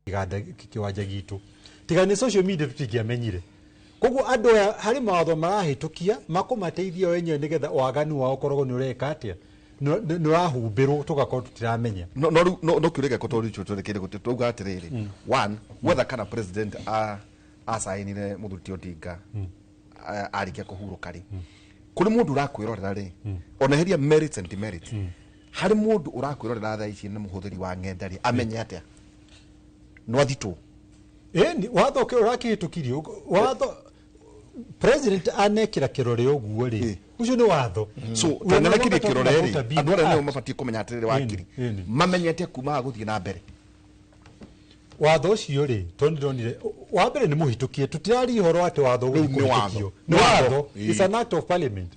Ganda kiwanja gitu tiga nĩ social media tũtingĩamenyire. Koguo andũ aya harĩ mawatho marahĩtũkia makũmateithia o enyewe nĩgetha waganu wao ũkoragwo nĩ ũreka atĩa, nĩ ũrahumbĩrwo tũgakorwo tũtiramenya. No no kĩũria gĩakwa tondũ twerekeire gũtĩ twauga atĩrĩrĩ, one whether kana president acainire mũthuri ti Odinga arĩkia kũhurũka rĩ, kũrĩ mũndũ ũrakwĩrorera rĩ, ona heria merits and demerits, harĩ mũndũ ũrakwĩrorera thaa ici nĩ mũhũthĩri wa ng'enda rĩ, amenye atĩa no athitwo? Ĩni watho ũrakĩhĩtũkirio watho president anekĩra kĩrore ũguo rĩ, ũcio nĩ watho. So tanekĩrie kĩrore rĩ, andũ arĩa nĩo mabatiĩ kũmenya atĩrĩrĩ wakiri mamenyete kuma gũthiĩ na mbere watho ũcio rĩ, tondũ ndĩronire Wa mbere nĩ mũhĩtũkie, tũtiraria ũhoro atĩ watho Rĩu nĩ watho. ũgũkũhĩtũkio. Nĩ watho. Ĩĩ. It's an act of parliament.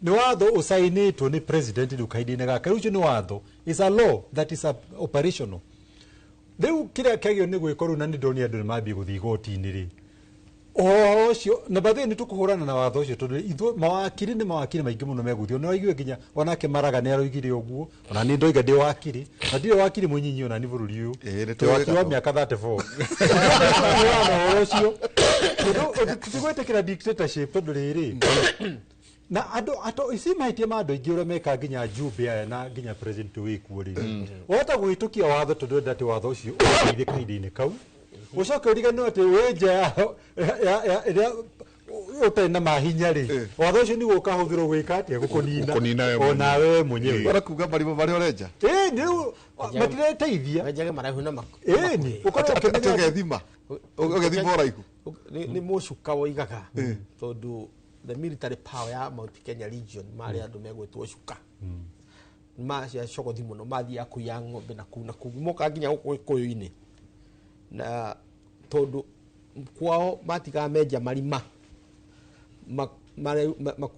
Nĩ watho ũcainĩtwo nĩ president rĩu kahinda-inĩ gaka. Rĩu ũcio nĩ watho. It's a law that is operational. Rĩu kĩrĩa kĩagĩrĩirwo nĩ gwĩkwo rĩu, na nĩ ndonire andũ nĩ mambie gũthiĩ igoti-inĩ rĩ, ũhoro ũcio na by the way nĩ tũkũhũrana na watho ũcio, tondũ ithuĩ mawakiri nĩ mawakiri maingĩ mũno megũthiĩ. Ona waigue nginya onake Maraga nĩ aroigire ũguo, ona niĩ ndoiga ndĩ wakiri, na ndirĩ wakiri mũnyinyi ona ni bũrũri ũyũ. Nĩ Ndĩ wakiri wa tũĩ. mĩaka 34. Tũkũhũrana na ũhoro ũcio tondũ tũtigwĩtĩkĩra dictatorship, tondũ rĩrĩ na andũ ato ici mahĩtia ma andũ aingĩ ũrĩa mekaga, nginya Jumbe aya na nginya president wĩkuo rĩ, wahota kũhĩtũkia watho tondũ ũrenda atĩ watho ũcio ũteithie kahinda-inĩ kau, ũcoke ũriganĩrwo atĩ wĩ nja ya ĩrĩa ũtarĩ na mahinya rĩ, watho ũcio nĩguo ũkahũthĩrwo gwĩka atĩa? Gũkũnina. Gũkũnina we ona we mwenyewe. Barakuga marima marĩa ũrenja. Ĩĩ, nĩ rĩu matireteithia. Wenjage maraihu na Ĩĩ, ũkorwo Atĩ ũkĩmenya ũgethima. Ũgethima ũraihu. Nĩ mũcuka woigaga, tondũ the military power ya Mount Kenya region marĩ andũ megwĩtwo cuka macia cogothi mũno, mathiaga kũiya ng'ombe na kuu na kuu, moka nginya gũkũ gĩkũyũ-inĩ, na tondũ kwao matigaga menja marima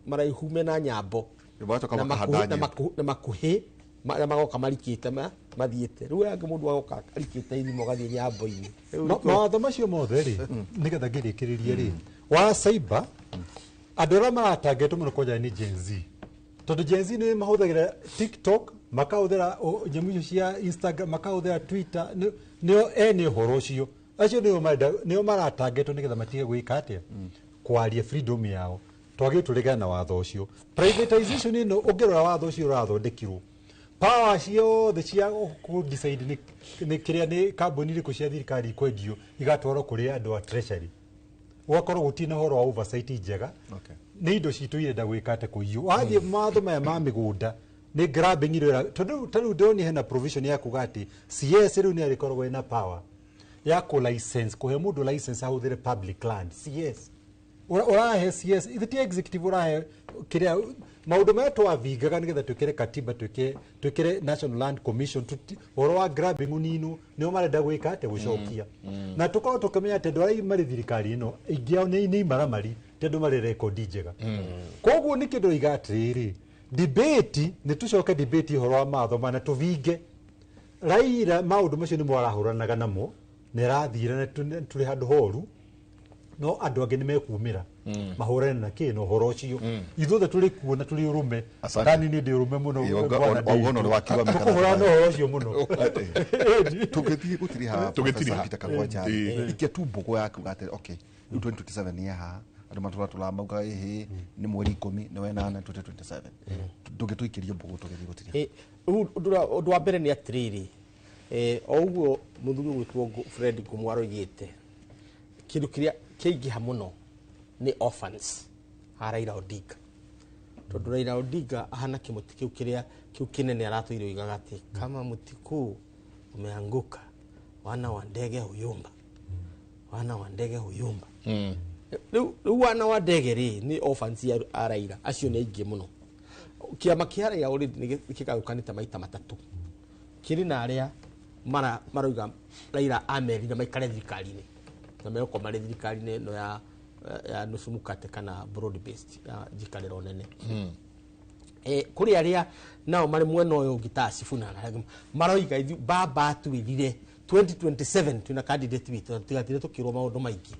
maraihu mena nyambo Magacoka na makahanda makuhĩ- na nyembo. na makuhĩ na magoka marikĩte mathiĩte rĩu angĩ mũndũ agoka arikĩte irima ũgathiĩ nyambo-inĩ. Rĩu Mawatho macio mothe rĩ, nĩgetha ngĩrĩkĩrĩrie rĩ, wa cyber, andũ arĩa maratangetwo mũno kwanja nĩ Gen Z, tondũ Gen Z nĩ mahũthagĩra TikTok, makahũthĩra nyamũ icio cia Instagram, makahũthĩra Twitter, nĩo ene ũhoro ũcio. Acio nĩo marenda, nĩo maratangetwo nĩgetha matige gwĩka atĩa? Kwaria freedom yao. Twagĩrĩirwo tũregane na watho ũcio. Privatization ĩno, ũngĩrora watho ũcio ũrathondekirwo, power ciothe cia kũ decide nĩ kĩrĩa nĩ kambuni irĩkũ cia thirikari ikwendio igatwarwo kũrĩ andũ a treasury, ũgakorwo gũtirĩ na ũhoro wa oversight njega. Nĩ indo citũ irenda gwĩka atĩ kũiywo. Wathiĩ mawatho maya ma mĩgũnda nĩ grabbing ĩrĩa, tondũ ta rĩu ndĩronire hena provision ya kuga atĩ CS rĩu nĩ arĩkoragwo ena power ya kũ license, kũhe mũndũ license ahũthĩre public land. CS ũrahe CS, ithe ti executive, ũrahe kĩrĩa maũndũ marĩa twathingaga nĩgetha twĩkĩre katiba, twĩkĩre National Land Commission, ũhoro wa grabbing ũninwo, nĩo marenda gwĩka atĩ gũcokia. Na tũkorwo tũkĩmenya atĩ andũ arĩa marĩ thirikari ĩno aingĩ ao nĩ imaramari, ti andũ marĩ rekondi njega. Koguo nĩkĩo ndĩroiga atĩrĩrĩ, debate nĩ tũcoke debate ũhoro wa mawatho mana tũvinge Raila. Maũndũ macio nĩmo arahũranaga namo na ĩrathira na tũrĩ handũ horu, no andũ angĩ nĩ mekumĩra mahũrane na kĩ na ũhoro ũcio. Ithuothe tũrĩ kuo na tũrĩ ũrũme. Asante. Tani nĩ ndĩ ũrũme mũno. Ĩĩ, bwana wauga ona Ndiritu. ũrĩ wakiuga mĩaka Tũkũhũrana na ũhoro ũcio mũno. Tũgĩthiĩ gũtiriha. Tũgĩtiriha. Professor Peter Kagwanja, Ĩĩ. ikia tu mbũgũ ya kuga atĩ okay, rĩu 2027 nĩ haha, andũ matũratũra mauga ĩhĩ nĩ mweri 18 2027, ndũngĩtũikĩrie mbũgũ tũgĩthiĩ gũtiriha. Rĩu ũndũ wa mbere nĩ atĩrĩrĩ, o ũguo mũthuri ũgwĩtwo Fred Ngumu aroigĩte, kĩndũ kĩrĩa kĩaingĩha mũno nĩ orphans a Raila Odinga, tondũ Raila Odinga ahana kĩmũtĩ kĩu kĩrĩa kĩu kĩnene aratũire oigaga atĩ kama mti kuu umeanguka, wana wa ndege huyumba, wana wa ndege huyumba. Rĩu wana wa ndege rĩ nĩ orphans a Raila acio nĩ aingĩ mũno. Kĩama kĩa Raila already nĩ kĩgayũkanĩte maita matatũ. Kĩrĩ na arĩa marauga Raila amerire maikare thirikari-inĩ na megũkorwo marĩ thirikari-inĩ ĩno ya nusu mkate kana broad based ya njikarĩro nene. Kũrĩ arĩa nao marĩ mwena ũyũ ũngĩ ta Sifuna na arĩa angĩ maroiga ithuĩ baba atwĩrire 2027 twĩna candidate witũ, tigatire tũkĩrwo maũndũ maingĩ.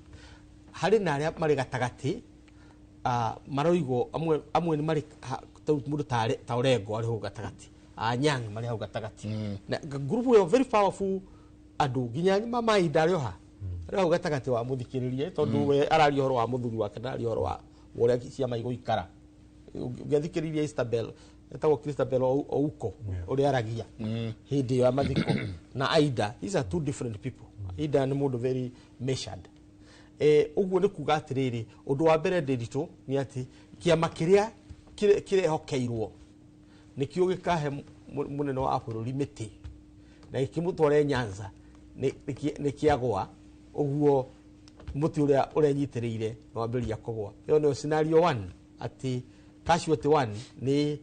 Harĩ na arĩa marĩ gatagatĩ, maroigwo amwe nĩ marĩ mũndũ ta Orengo arĩ hau gatagatĩ, Anyang' marĩ hau gatagatĩ, na group ĩyo very powerful, andũ nginya mama Ida arĩ o ha, arĩ hau gatagatĩ wa mũthikĩrĩrie, tondũ we araria ũhoro wa mũthuri wake, ndararia ũhoro wa ũrĩa ciama igũikara. Ũngĩathikĩrĩria Isabel, etagwo Christabel Ouko, ũrĩa aragia hĩndĩ ĩyo ya mathiko na Aida, these are two different people. Aida nĩ mũndũ very measured. Ũguo nĩ kuga atĩrĩrĩ, ũndũ wa mbere ndĩritũ nĩ atĩ kĩama kĩrĩa kĩrehokeirwo nĩkĩo gĩkahe mũnene wa bũrũri mĩtĩ na gĩkĩmũtware Nyanza nĩ kĩagwa, ũguo mũtĩ ũrĩa ũrenyitĩrĩire nĩ wambĩrĩria kũgwa. Ĩyo nĩyo scenario one, atĩ casualty one nĩ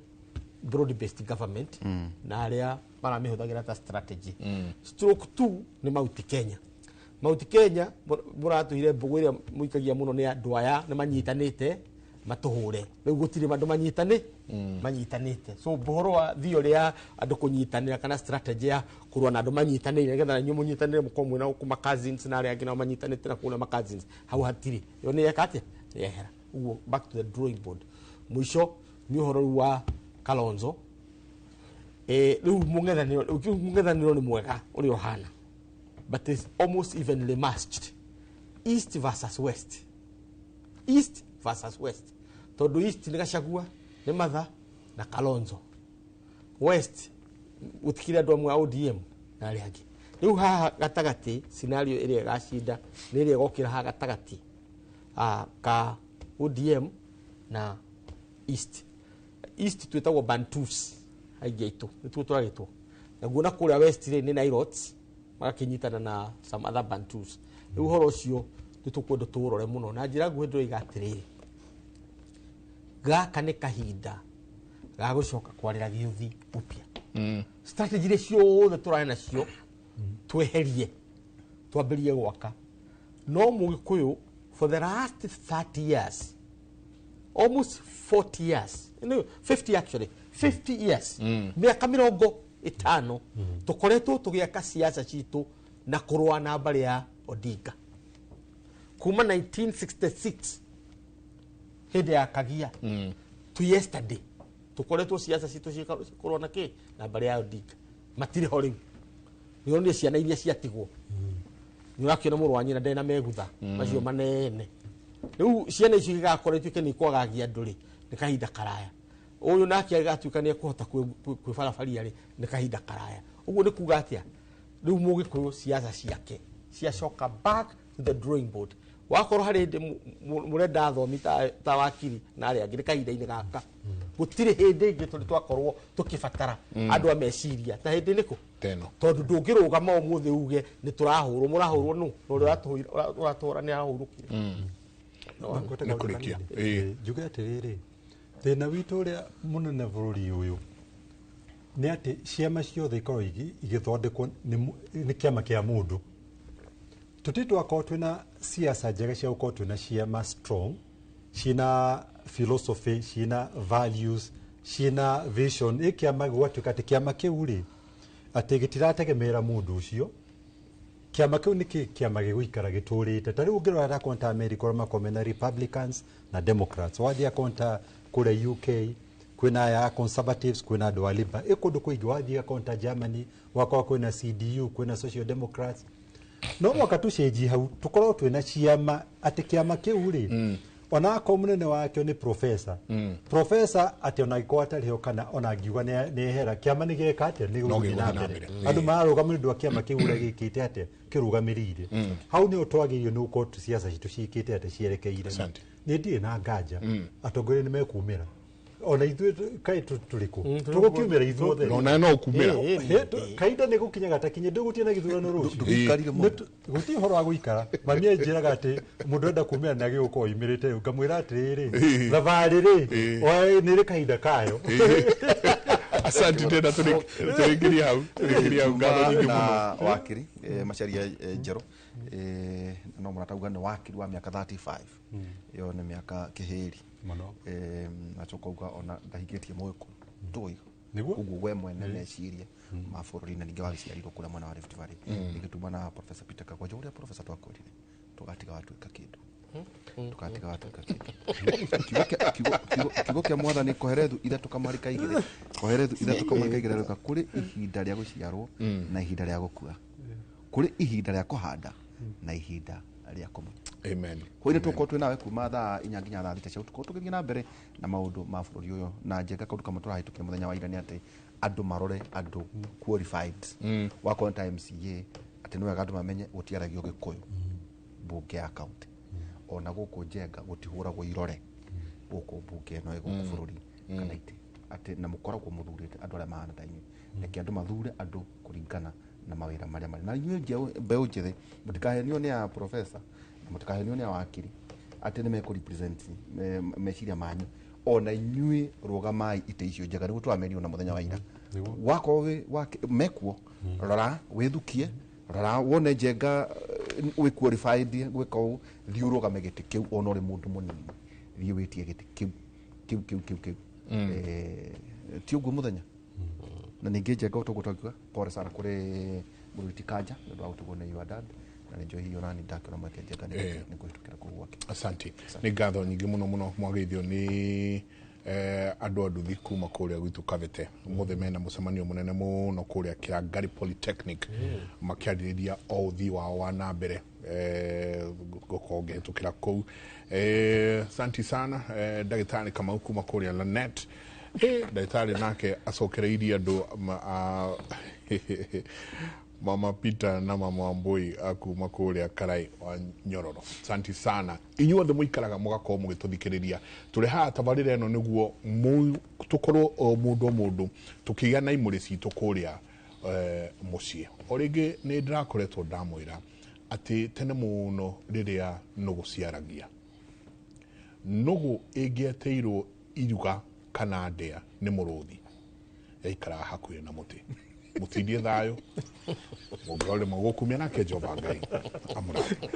broad based government na arĩa maramĩhũthagĩra ta strategy. Stroke two nĩ Mount Kenya. Mount Kenya mũratũire mbũgũ ĩrĩa mũikagia mũno nĩ andũ aya nĩ manyitanĩte matũhũre rĩu gũtirĩ andũ manyitanĩte so ũhoro wa theory ya andũ kũnyitanĩra kana strategy ya kũrũa na andũ manyitanĩire nĩgetha inyuĩ mũnyitanĩre mũkorwo mwĩna gũkũ ma cousins na arĩa angĩ nao manyitanĩte na kũu ma cousins hau hatirĩ ĩyo nĩ yeka atĩa nĩ yehera ũguo back to the drawing board mũico nĩ ũhoro rĩu wa Kalonzo rĩu mũng'ethanĩro nĩ mwega ũrĩa ũhana but it's almost evenly matched east versus west east versus west tondu east ni Gachagua ni Martha na Kalonzo west gutikire andu amwe a ODM na aria angi riu haha gatagati scenario iria igacinda ni iria igokira haha gatagati ka ODM na east east twitagwo Bantus aingi aitu nituo turagitwo naguo na kuria west ri ni Nairots magakinyitana na some other Bantus riu horo ucio nitukwenda tuurore muno na njira nguhĩ ndĩroiga atĩrĩrĩ gaka nĩ kahinda ga gũcoka kwarĩra gĩũthi upya strategy iria ciothe tũrarĩ nacio tweherie twambĩrie gwaka no Mũgĩkũyũ for the last 30 years almost 40 years no 50 actually 50 years mĩaka 50 tũkoretwo tũgĩaka siasa citũ na kũrũa na mbarĩ ya Odinga kuma 1966 hĩndĩ ya Kagia to yesterday tukoretwo siasa citũ cikorwo na kĩ na mbarĩ ya Odinga matirĩ ho rĩu nĩũronire ciana iria ciatigwo nĩũrakĩona mũrũ wa nyina ndarĩ na megutha macio manene rĩu ciana icio igakorwo ituĩke nĩ ikwagagia andũ rĩ nĩ kahinda karaya ũyũ nake agatuĩka nĩ ekũhota kwĩbarabaria rĩ nĩ kahinda karaya ũguo nĩ kuga atĩa rĩu Mũgĩkũyũ siasa ciake ciacoka back to the drawing board wakorwo harĩ hĩndĩ mũrenda athomi ta wakiri na arĩa angĩ nĩ kahinda-inĩ gaka gũtirĩ hĩndĩ ĩngĩ tũrĩ twakorwo tũkĩbatara andũ a meciria ta hĩndĩ nĩkũ tondũ ndũngĩrũgama ũmũthĩ uge nĩ tũrahũrwo mũrahũrwo nũ na ũrĩa ũratũhũra nĩ arahũrũkire njuge atĩrĩrĩ thĩna witũ ũrĩa mũnene bũrũri ũyũ nĩ atĩ ciama ciothe ikorwo igĩthondekwo nĩ kĩama kĩa mũndũ tũtirĩ twakorwo twĩna siasa njega cia gũkorwo twĩna ciama strong ciĩna philosophy ciĩna values ciĩna vision ĩ kĩama gĩgatuĩka atĩ kĩama kĩu rĩ atĩ gĩtirategemera mũndũ ũcio kĩama kĩu nĩ kĩama gĩgũikara gĩtũrĩte ta rĩu ũngĩrora ta konta America ũrĩa makorwo mena Republicans na Democrats wathiĩ konta kũrĩa UK kwĩna ya Conservatives kwĩna andũ a Labour ĩ kũndũ kũingĩ wathiĩ konta Germany wakorwo kwĩna CDU kwĩna Social Democrats no mwaka tucenjie hau tukorwo twĩna ciama atĩ kĩama kĩu rĩ ona akorwo mũnene wakĩo nĩ professor professor atĩ ona angĩkorwo atarĩ ho kana ona angiuga nĩ ehera kĩama nĩ gĩeka atĩa nĩ gũgũthiĩ na mbere andũ mararũgama nĩ ũndũ wa kĩama kĩu ũrĩa gĩkĩte atĩa kĩrũgamĩrĩire hau nĩho twagĩrĩirwo nĩ gũkorwo siasa citũ ciĩkĩte atĩa cierekeire nĩ ndirĩ na nganja atongoria nĩ mekumĩra ona ithuĩ kaĩ tũrĩ kũ tũgũkiumĩra ithuothe ona no ũkumĩra kahinda nĩ gũkinyaga ta kinye ndũgũthiĩ na gĩthurano rũciũ gũtirĩ ũhoro wa gũikara mami anjĩraga atĩ mũndũ enda kumĩra nĩ agĩrĩirwo gũkorwo oimĩrĩte rĩu ngamwĩra atĩrĩrĩ thabarĩ rĩ nĩ ĩrĩ kahinda kayo asante tena tũrĩkĩrie hau ngatho nyingĩ mũno wakiri Macharia Njerũ no mũratauga nĩ wakiri wa mĩaka 35 ĩyo nĩ mĩaka kĩhĩri acoka uga ona ndahingĩtie Mũgĩkũyũ tũiga ũguo we mwene meciria ma bũrũri na ningĩ wagĩciarirwo kũrĩa mwena wa Rift Valley ningĩ tuma na Professor Peter Kagwanja ũrĩa professor twakwĩrire tũgatiga watuĩka kĩndũ tũgatiga watuĩka kĩndũ kiugo kĩa mwathani Koherethu 3:2 Koherethu 3:2 rĩuga kũrĩ ihinda rĩa gũciarwo na ihinda rĩa gũkua kũrĩ ihinda rĩa kũhanda na ihinda rĩa kũmunya amen hwainĩ tũkorwo twĩ nawe kuma thaa 4 nginya thaa 6 cia ũtukũ tũgĩthiĩ na mbere na maũndũ ma bũrũri ũyũ na njenga kaũndũ kamwe tũrahĩtũkire mũthenya wa ira nĩ atĩ andũ marore andũ qualified wakorwo nĩ ta MCA atĩ nĩ wega andũ mamenye gũtiaragio Gĩkũyũ mbunge ya kaunti ona gũkũ Njenga gũtihũragwo irore gũkũ mbunge ĩno ĩ gũkũ bũrũri kana itĩ atĩ na mũkoragwo mũthurĩte andũ arĩa mahana ta inyuĩ reke andũ mathure andũ kũringana na mawĩra marĩa marĩ na inyuĩ mbeũ njĩthĩ mũtikahenio nĩ a professor na mũtikahenio nĩ a wakiri atĩ nĩ mekũ represent meciria manyu ona inyuĩ rũgamai itĩ icio njega nĩguo tũramerio na mũthenya wa ira wakorwo wĩ mekuo rora wĩthukie rora wone Njenga wĩ qualified gwĩka ũũ, thiĩ ũrũgame gĩtĩ kĩu ona ũrĩ mũndũ mũnini, thiĩ wĩtie gĩtĩ kĩu kĩu kĩu kĩu kĩu. Ti ũguo mũthenya na ningĩ Njenga ũtoguo twakiuga pole sana kũrĩ mũrũti Kanja nĩ ũndũ wa gũtigwo nĩ your dad, na nĩ njohi ona ni ndakĩona mweke Njenga nĩ kũhĩtũkĩra kũu gwake. Asante, nĩ ngatho nyingĩ mũno mũno. Mwageithio nĩ andũ a nduthi kuma kũrĩa gwitũ Kabete. Ũmũthĩ mena mũcemanio mũnene mũno kũrĩa Kĩangari Polytechnic, makĩarĩrĩria o ũthii wao wa na mbere. Ngũkorwo ngĩhĩtũkĩra kũu. Asante sana, ndagĩtarĩ Kamau kuma kũrĩa Lanet. Ndagĩtarĩ nake acokereirie andũ mama Peter na mama Wambui akuma kũrĩa Karai wa Nyororo. Asante sana inyuothe mũikaraga mũgakorwo mũgĩtũthikĩrĩria. Tũrĩ haha tabarĩra ĩno nĩguo tũkorwo o mũndũ o mũndũ tũkĩgĩa na imũrĩ citũ kũrĩa mũciĩ. O rĩngĩ nĩ ndĩrakoretwo ndamwĩra atĩ tene mũno rĩrĩa nũgũ ciaragia, nũgũ ĩngĩeteirwo iruga kana ndĩa nĩ mũrũthi, yaikaraga hakuhĩ na mũtĩ. Mũtindie thayũ, mũngĩrore mũgũkumia nake Jehova Ngai amũrathime.